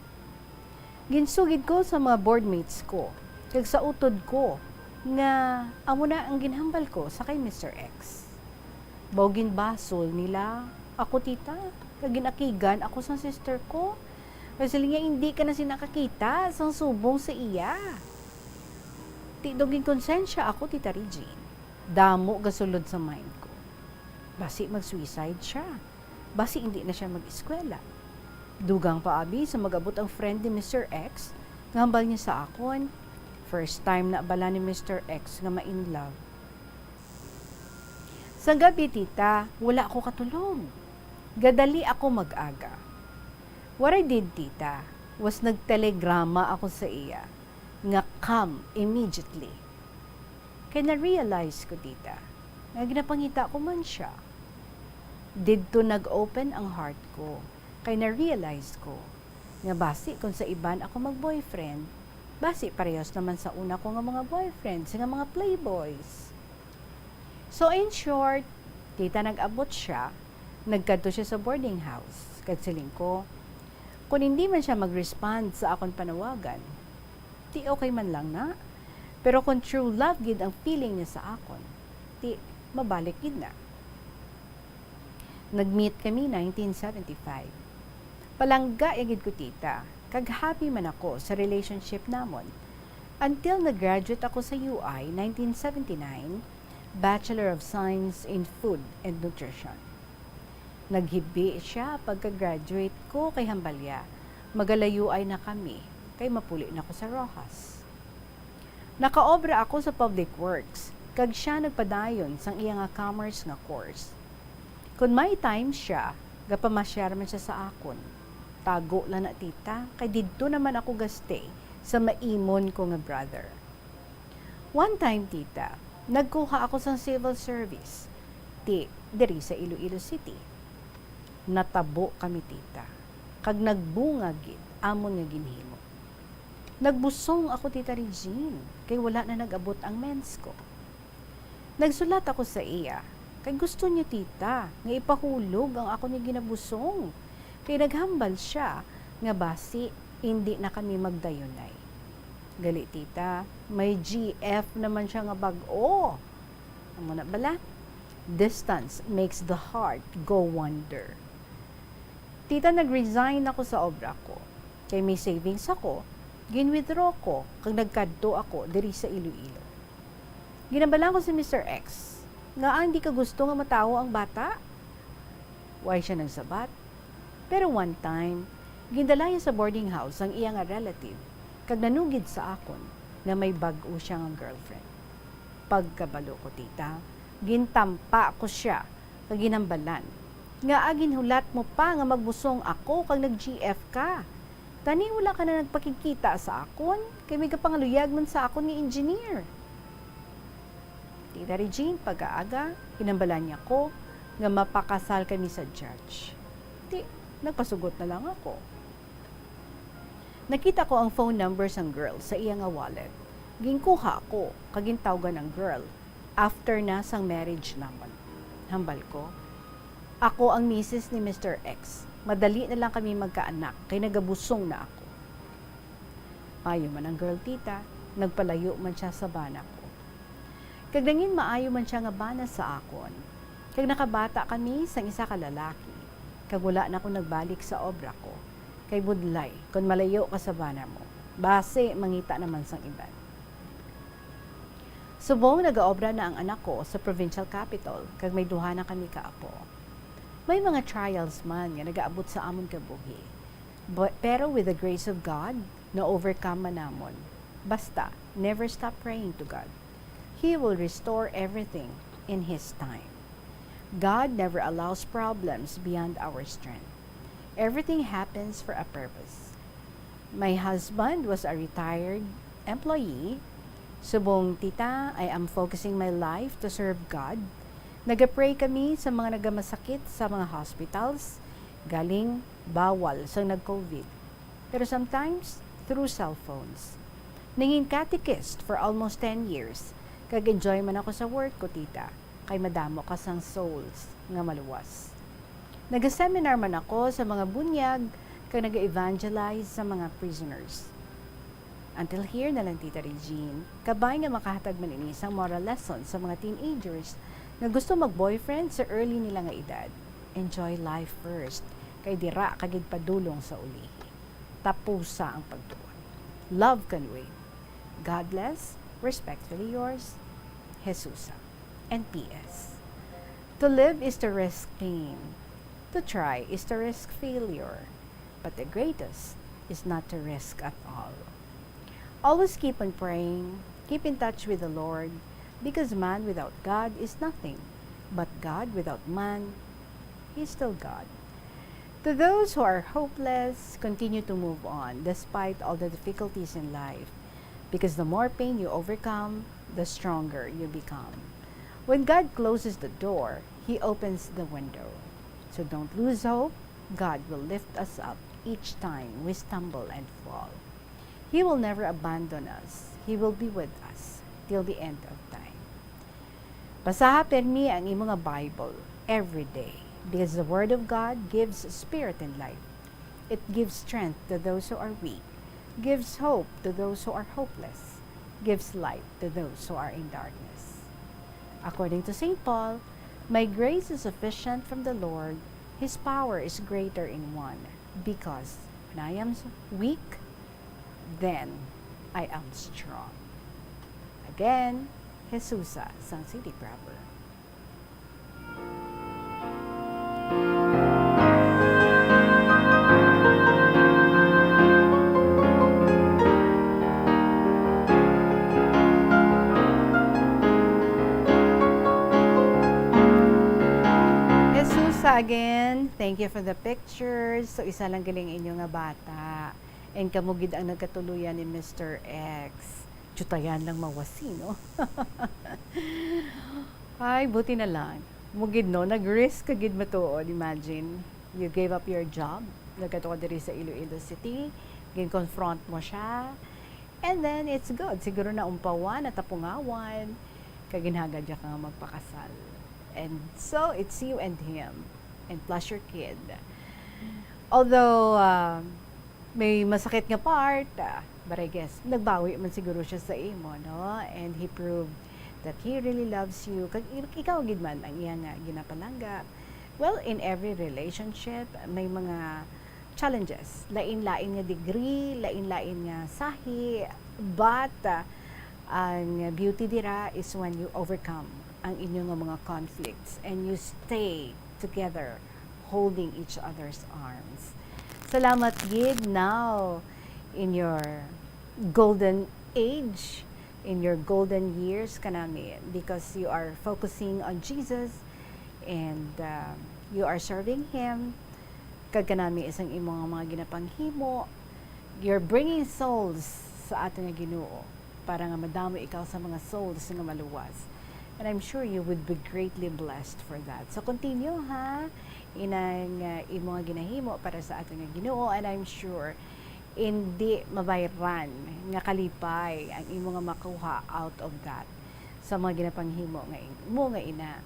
Ginsugid ko sa mga boardmates ko kag sa utod ko nga amo na ang ginhambal ko sa kay Mister X. Baw ginbasol nila ako, tita, kag ginakigan ako sang sister ko. Kay siling niya, "Indi ka na sina kakita sang subong sa iya." Ti daw ginkonsensya ako, Tita Regine. Damo gasulod sa mind ko. Basi mag-suicide siya. Basi indi na siya mag-eskwela. Dugang pa abi sa mag-abot ang friend ni Mister X, nga hambal niya sa akon, first time na bala ni Mister X nga ma-in love. Sang gabi, tita, wala ako katulog. Gadali ako mag-aga. What I did, tita, was nagtelegrama ako sa iya nga come immediately. Kay na-realize ko, tita, nga ginapangita ko man siya. Didto nag-open ang heart ko. Kay na-realize ko nga basi kung sa iban ako mag-boyfriend, basi parehas naman sa una ko nga mga boyfriends, nga mga playboys. So, in short, tita, nag-abot siya, nagkadto siya sa boarding house, kag siling ko, kung hindi man siya mag-respond sa akon panawagan, ti okay man lang na. Pero kung true love gid ang feeling niya sa akon, ti mabalik gid na. Nag-meet kami nineteen seventy-five. Palangga ya gid ko, tita, kag happy man ako sa relationship namon. Until nag-graduate ako sa U I nineteen seventy-nine, Bachelor of Science in Food and Nutrition. Naghibi siya pagka-graduate ko kay hambal ya, magalayo-ay na kami kay mapuli na ko sa Roxas. Nakaobra ako sa Public Works, kag siya nagpadayon sang iya nga commerce nga course. Kon may time siya, gapamasyar man siya sa akon. Tago lang na, tita, kay didto naman ako ga-stay sa maimon ko nga brother. One time, tita, nagkuha ako sang civil service, ti, diri sa Iloilo City. Natabo kami, tita, kag nagbunga gid amon nga ginhimo. Nagbusong ako, Tita Regine, kay wala na nag-abot ang mens ko. Nagsulat ako sa iya, kay gusto niya, tita, nga ipahulog ang akon nga ginabusong, kay naghambal siya nga basi indi na kami magdayunay. Gali, tita, may G F naman siya nga bag-o. Amo na bala? Distance makes the heart go wonder. Tita, nag-resign ako sa obra ko. Kay may savings ako, gin-withdraw ko kag nagkadto ako diri sa Iloilo. Ginhambalan ko si Mister X, nga hindi ka gusto nga matawo ang bata? Way siya nagsabat. Pero one time, gindala niya sa boarding house ang iya nga relative, kag nanugid sa akon nga may bag-o siya nga girlfriend. Pagkabalo ko, tita, gintampa ko siya kag ginhambalan nga, "Ginhulat mo pa nga magbusong ako kag nag-G F ka. Tani wala ka na nagpakigkita sa akon, kay may gapangaluyag man sa akon nga engineer." Tita Regine, pag-aaga, ginhambalan niya ko nga mapakasal kami sa judge. Ti, nagpasugot na lang ako. Nakita ko ang phone number sang girl sa iya nga wallet. Ginkuha ko kag gintawgan ang girl after na sang marriage namon. Hambal ko, "Ako ang misis ni Mister X. Madali na lang kami magkaanak kay nagabusong na ako." Maayo man ang girl, tita, nagpalayo man siya sa bana ko. Kag nangin maayo man siya nga bana sa akon. Kag nakabata kami sang isa ka lalaki, kag wala na ko nagbalik sa obra ko. Kay budlay, kon malayo ka sa bana mo, basi mangita naman sang iban. Subong nagaobra na ang anak ko sa provincial capital, kag may duha na kami ka apo. May mga trials man nga nagaabot sa amon kabuhi. But, pero with the grace of God, na-overcome man namon. Basta, never stop praying to God. He will restore everything in His time. God never allows problems beyond our strength. Everything happens for a purpose. My husband was a retired employee. Subong, tita, I am focusing my life to serve God. Nagapray kami sa mga nagamasakit sa mga hospitals, galing bawal sang nag-COVID. Pero sometimes, through cellphones. Nangin catechist for almost ten years, kag enjoy man ako sa work ko, tita, kay madamo ka sang souls nga maluwas. Naga-seminar man ako sa mga bunyag, kag naga-evangelize sa mga prisoners. Until here na lang, Tita Regine. Kabay nga makahatag man ini sang moral lesson sa mga teenagers nga gusto mag-boyfriend sa early nila nga edad. Enjoy life first, kay dira ka gid padulong sa ulihi. Tapusa ang pagtuon. Love can wait. God bless. Respectfully yours, Jesusa. And P S. To live is to risk pain. To try is to risk failure. But the greatest is not to risk at all. Always keep on praying, keep in touch with the Lord, because man without God is nothing, but God without man is still God. To those who are hopeless, continue to move on despite all the difficulties in life, because the more pain you overcome, the stronger you become. When God closes the door, He opens the window. So don't lose hope, God will lift us up each time we stumble and fall. He will never abandon us. He will be with us till the end of time. Basaha pirmi ang imo nga Bible every day, because the Word of God gives spirit and life. It gives strength to those who are weak, gives hope to those who are hopeless, gives light to those who are in darkness. According to Saint Paul, "My grace is sufficient from the Lord, His power is greater in one, because when I am weak, then I am strong." Again, Jesusa sang City Proverb. Jesusa again, thank you for the pictures. So, isa lang galing inyo nga bata. And kamo gid ang nagkatuluyan ni Mister X. Chutayan lang mawasi, no? Ay, buti na lang. Mo gid, no? Nag-risk ka gid matuod. Imagine, you gave up your job. Nagkadto ka diri sa Iloilo City. Gin-confront mo siya. And then, it's good. Siguro naumpawan, natapungawan. Kag ginhagad ka nga magpakasal. And so, it's you and him. And plus your kid. Although, ah, may masakit nga part, ah, but I guess, nagbawi man siguro siya sa imo, no? And he proved that he really loves you. Kag i-, ikaw gid man ang iya nga ginapalangga. Well, in every relationship, may mga challenges. Lain-lain nga degree, lain-lain nga sahi, but, ah, ang beauty dira is when you overcome ang inyo nga mga conflicts and you stay together holding each other's arms. Salamat gid now in your golden age, in your golden years kanami, because you are focusing on Jesus and, um, you are serving Him. Kag kanami isang imo nga mga ginapanghimo, you're bringing souls sa aton nga Ginoo para nga madamo ikaw sa mga souls nga maluwas. And I'm sure you would be greatly blessed for that. So continue, ha, inang, uh, imo nga ginahimo para sa aton nga Ginoo, and I'm sure hindi mabayran nga kalipay ang imo nga makuha out of that sa mga ginapanghimo nga in-, mo nga ina.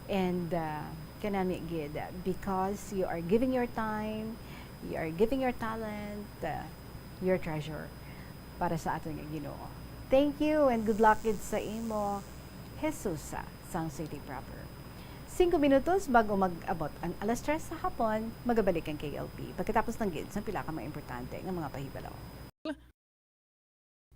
And, uh, kanami gid, because you are giving your time, you are giving your talent, uh, your treasure para sa aton nga Ginoo. Thank you and good luck gid sa imo, Jesusa, sang City Proverb. Singko minutos bago mag-abot ang alas tres sa hapon, magabalik ang K L P pagkatapos lang gid sa pila ka mga importante nga mga pahibalo.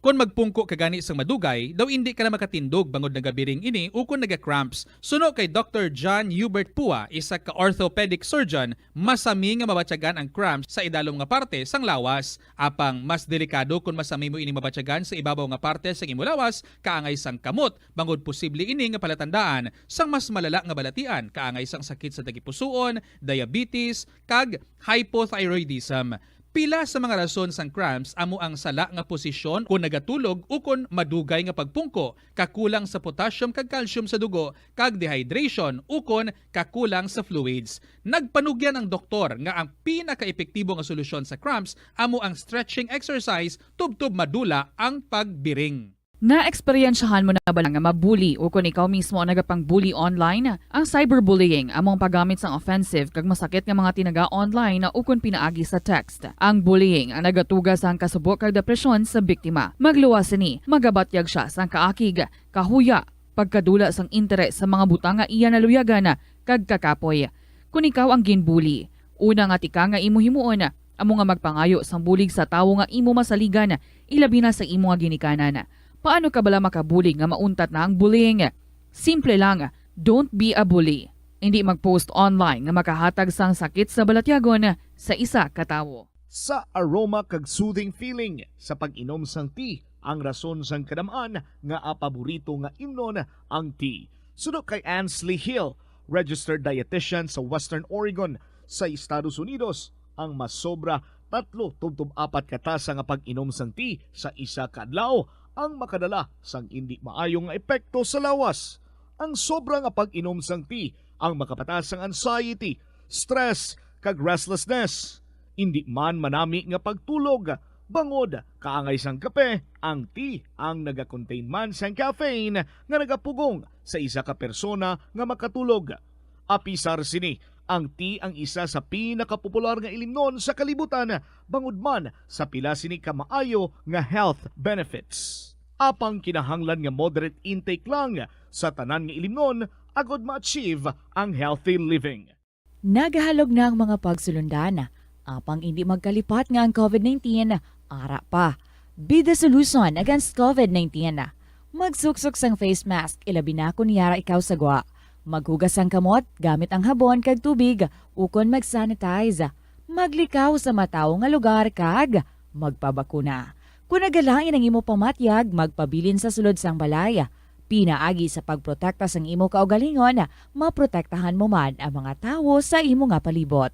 Kon magpungko ka gani sang madugay, daw indi ka na makatindog bangod nagabiring ini ukon naga-cramps. Suno kay Doctor John Hubert Pua, isa ka orthopedic surgeon, masami nga mabatyagan ang cramps sa idalom nga parte sang lawas. Apang mas delikado kon masami mo ini mabatyagan sa ibabaw nga parte sang imo lawas, kaangay sang kamot, bangod posible ini nga palatandaan sang mas malala nga balatian, kaangay sang sakit sa tagipusoon, diabetes, kag hypothyroidism. Pila sa mga rason sang cramps amo ang sala nga posisyon kon nagatulog ukon madugay nga pagpungko, kakulang sa potassium kag calcium sa dugo, kag dehydration ukon kakulang sa fluids. Nagpanugyan ang doktor nga ang pinakaepektibo nga solusyon sa cramps amo ang stretching exercise tubtob madula ang pagbiring. Naeksperyensyahan mo na bala nga mabuli ukon ikaw mismo ang nagapang-bully online? Ang cyberbullying amo ang paggamit sang offensive kag masakit nga mga tinaga online ukon pinaagi sa text. Ang bullying ang nagatuga sang kasubo kag depresyon sa biktima. Magluwas sini, magabatyag sia sang kaakig, kahuya, pagkadula sang interes sa mga butang nga iya naluyagan, kag kakapoy. Kon ikaw ang ginbuli, una nga tika nga imo himuon amo nga magpangayo sang bulig sa tawo nga imo masaligan, ilabi na sa imo nga ginikanan. Paano ka bala makabulig nga mauntat na ang bullying? Simple lang, don't be a bully. Indi mag-post online nga makahatag sang sakit sa balatyagon sa isa ka tawo. Sa aroma kag soothing feeling sa pag-inom sang tea ang rason sang kadam-an nga apaborito nga imnon ang tea. Suno kay Ansley Hill, registered dietitian sa Western Oregon sa Estados Unidos, ang masobra tatlo tubtob apat ka tasa nga pag-inom sang tea sa isa ka adlaw ang makadala sang indi maayo nga epekto sa lawas. Ang sobra nga pag-inom sang tea ang makapataas sang anxiety, stress, kag restlessness. Indi man manami nga pagtulog, bangod kaangay sang kape, ang tea ang nagakontain man sang caffeine nga nagapugong sa isa ka persona nga makatulog. Apisar sini, ang tea ang isa sa pinakapopular nga ilimnon sa kalibutan, bangod man sa pila sini ka maayo nga health benefits. Apang kinahanglan nga moderate intake lang sa tanan nga ilimnon agod ma-achieve ang healthy living. Nagahalog na ang mga pagsulundan, apang indi magkalipat nga ang COVID nineteen ara pa. Be the solution against COVID nineteen. Magsuksok sang face mask, ilabi na kon yara ikaw sa gwa. Maghugas sang kamot gamit ang habon kag tubig, ukon mag-sanitize. Maglikaw sa matawo nga lugar kag magpabakuna. Kon nagalain ang imo pamatyag, magpabilin sa sulod sang balay. Pinaagi sa pagprotekta sang imo kaugalingon, maprotektahan mo man ang mga tawo sa imo nga palibot.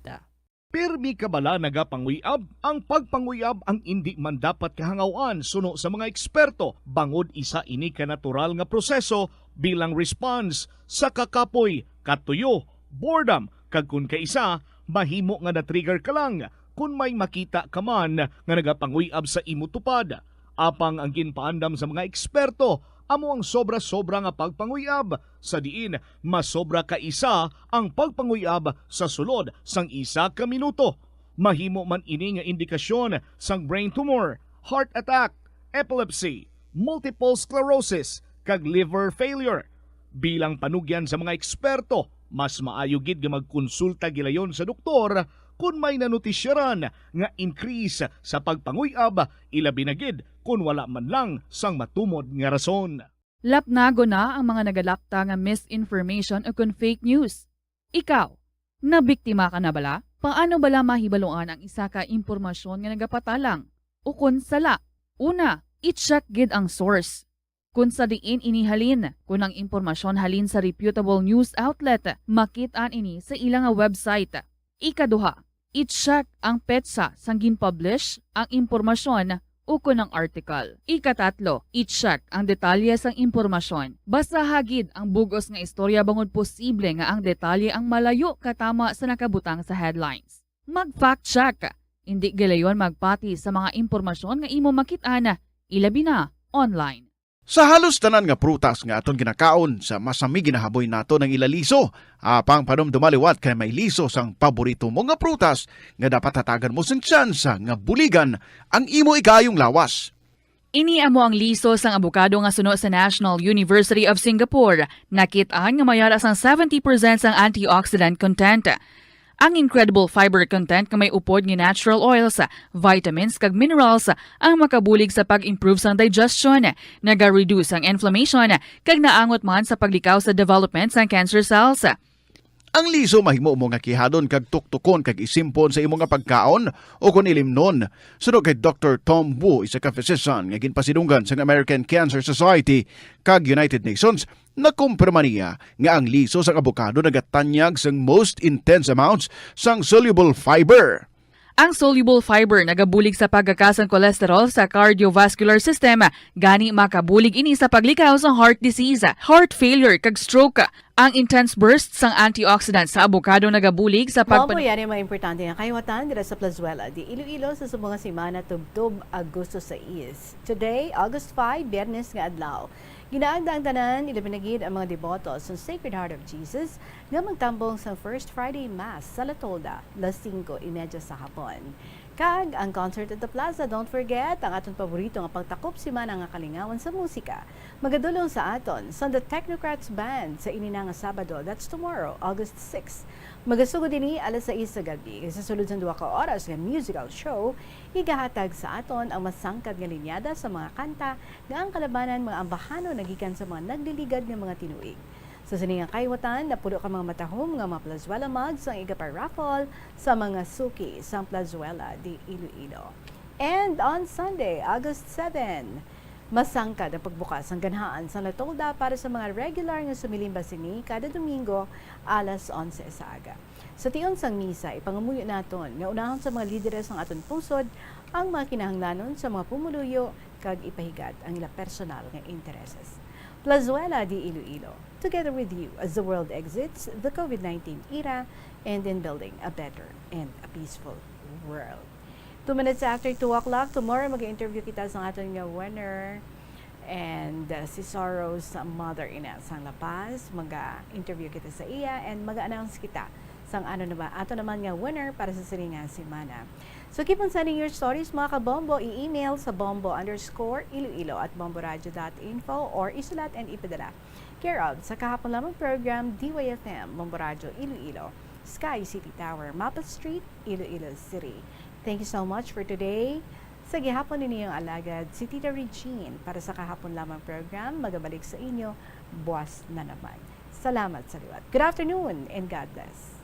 Pirmi ka bala nagapanguyab? Ang pagpanguyab ang indi man dapat kahangaw-an suno sa mga eksperto, bangod isa ini ka natural nga proseso bilang response sa kakapoy, katuyo, boredom, kag kon kaisa, mahimo nga na-trigger ka lang kon may makita ka man nga nagapanguy-ab sa imo tupad. Apang ang ginpaandam sa mga eksperto amo ang sobra-sobra nga pagpanguy-ab, sa diin masobra ka isa ang pagpanguy-ab sa sulod sang isa ka minuto. Mahimo man ini nga indikasyon sang brain tumor, heart attack, epilepsy, multiple sclerosis, kag liver failure. Bilang panugyan sa mga eksperto, mas maayo gid nga magkonsulta gilayon sa doktor kon may nanotisyaran nga increase sa pagpanguy-ab, ilabi na gid kon wala man lang sang matumod nga rason. Lapnagon na ang mga nagalapta nga misinformation ukon fake news. Ikaw, nabiktima ka na bala? Paano bala mahibaluan ang isa ka impormasyon nga nagapatalang ukon sala? Una, i-check gid ang source. Kon sa diin ini halin, kon ang impormasyon halin sa reputable news outlet, makit-an ini sa ila nga website. Ikaduha, i-check ang petsa sang gin-publish ang impormasyon ukon ang article. Ikatatlo, i-check ang detalye sang impormasyon. Basaha gid ang bug-os nga istorya bangod posible nga ang detalye ang malayo katama sa nakabutang sa headlines. Mag-fact check. Indi gilayon magpati sa mga impormasyon nga imo makit-an, ilabi na online. Sa halos tanan nga prutas nga aton ginakaon, sa masami ginahaboy naton ang ila liso. Apang panumduma liwat kay may liso sang paborito mo nga prutas nga dapat hatagan mo sing tsansa nga buligan ang imo ikaayong lawas. Ini amo ang liso sang abokado nga suno sa National University of Singapore. Nakit-an nga may ara sang seventy percent sang antioxidant content. Ang incredible fiber content nga may upod nga natural oils, vitamins, kag minerals ang makabulig sa pag-improve sang digestion, naga-reduce ang inflammation, kag naangot man sa paglikaw sa development sang cancer cells. Ang liso mahimo mo nga kihadon kag tuktukon kag isimpon sa imo nga pagkaon o kon ilimnon. Suno kay Doktor Tom Wu, isa ka physician nga ginpasidunggan sang American Cancer Society kag United Nations, nakumpirma niya nga ang liso sang abokado nagatanyag sang most intense amounts sang soluble fiber. Ang soluble fiber nagabulig sa pagkakas sang cholesterol sa cardiovascular system, gani makabulig ini sa paglikaw sa heart disease, heart failure, kag stroke. Ang intense burst sang antioxidant sa abokado nagabulig sa Mao pagpan- po yan ang mga importante nga kahiwatan dira sa Plazuela de Iloilo sa subong nga semana tubtob Agosto sais. Today, August five, Biyernes nga adlaw. Ginaanda ang tanan, ilabi na gid ang mga deboto sa Sacred Heart of Jesus nga magtambong sa First Friday Mass sa La Tolda, las singko y media sa hapon. Kag ang Concert at the Plaza, don't forget, ang aton paborito nga pagtakop semana nga kalingawan sa musika. Magadulong sa aton sa The Technocrats Band sa ini na nga Sabado, that's tomorrow, August six. Magasugod ini alas sais sa gab-i, kag sa sulod sang duha ka oras nga musical show, igahatag sa aton ang masangkad nga linyada sa mga kanta nga ang kalabanan mga ambahanon nagikan sa mga nagliligad nga mga tinuig. Sa sini nga kahiwatan, napulo ka mga matahom nga mga Plazuela mugs ang igaparaffle sa mga suki sang Plazuela de Iloilo. And on Sunday, August seven, masangkad ang pagbukas sang ganhaan sang La Tolda para sa mga regular nga sumilimba sini kada Domingo alas onse sa aga. Sa tion sang misa, ipangamuyo naton nga unahon sa mga lideres sang aton pungsod ang mga kinahanglanon sa mga pumuluyo kag ipahigat ang ila personal nga intereses. Plazuela de Iloilo, together with you as the world exits the COVID nineteen era and in building a better and a peaceful world. Two minutes after two o'clock, tomorrow mag-interview kita sa aton nga winner. And uh, si Soros, mother ina sang La Paz, mag-interview kita sa iya and mag-announce kita sang ano naman, ato naman nga winner para sa sini nga semana. So keep on sending your stories, mga kabombo. I-email sa bombo underscore iloilo at bomboradio dot info or isulat and ipadala. Care of sa kahapon lamang program, D Y F M, Bombo Radyo Iloilo, Sky City Tower, Mapa Street, Iloilo City. Thank you so much for today. Sa gihapon ninyo ang alagad, si Tita Regine, para sa kahapon lamang program, magabalik sa inyo buwas na naman. Salamat sa liwat. Good afternoon and God bless.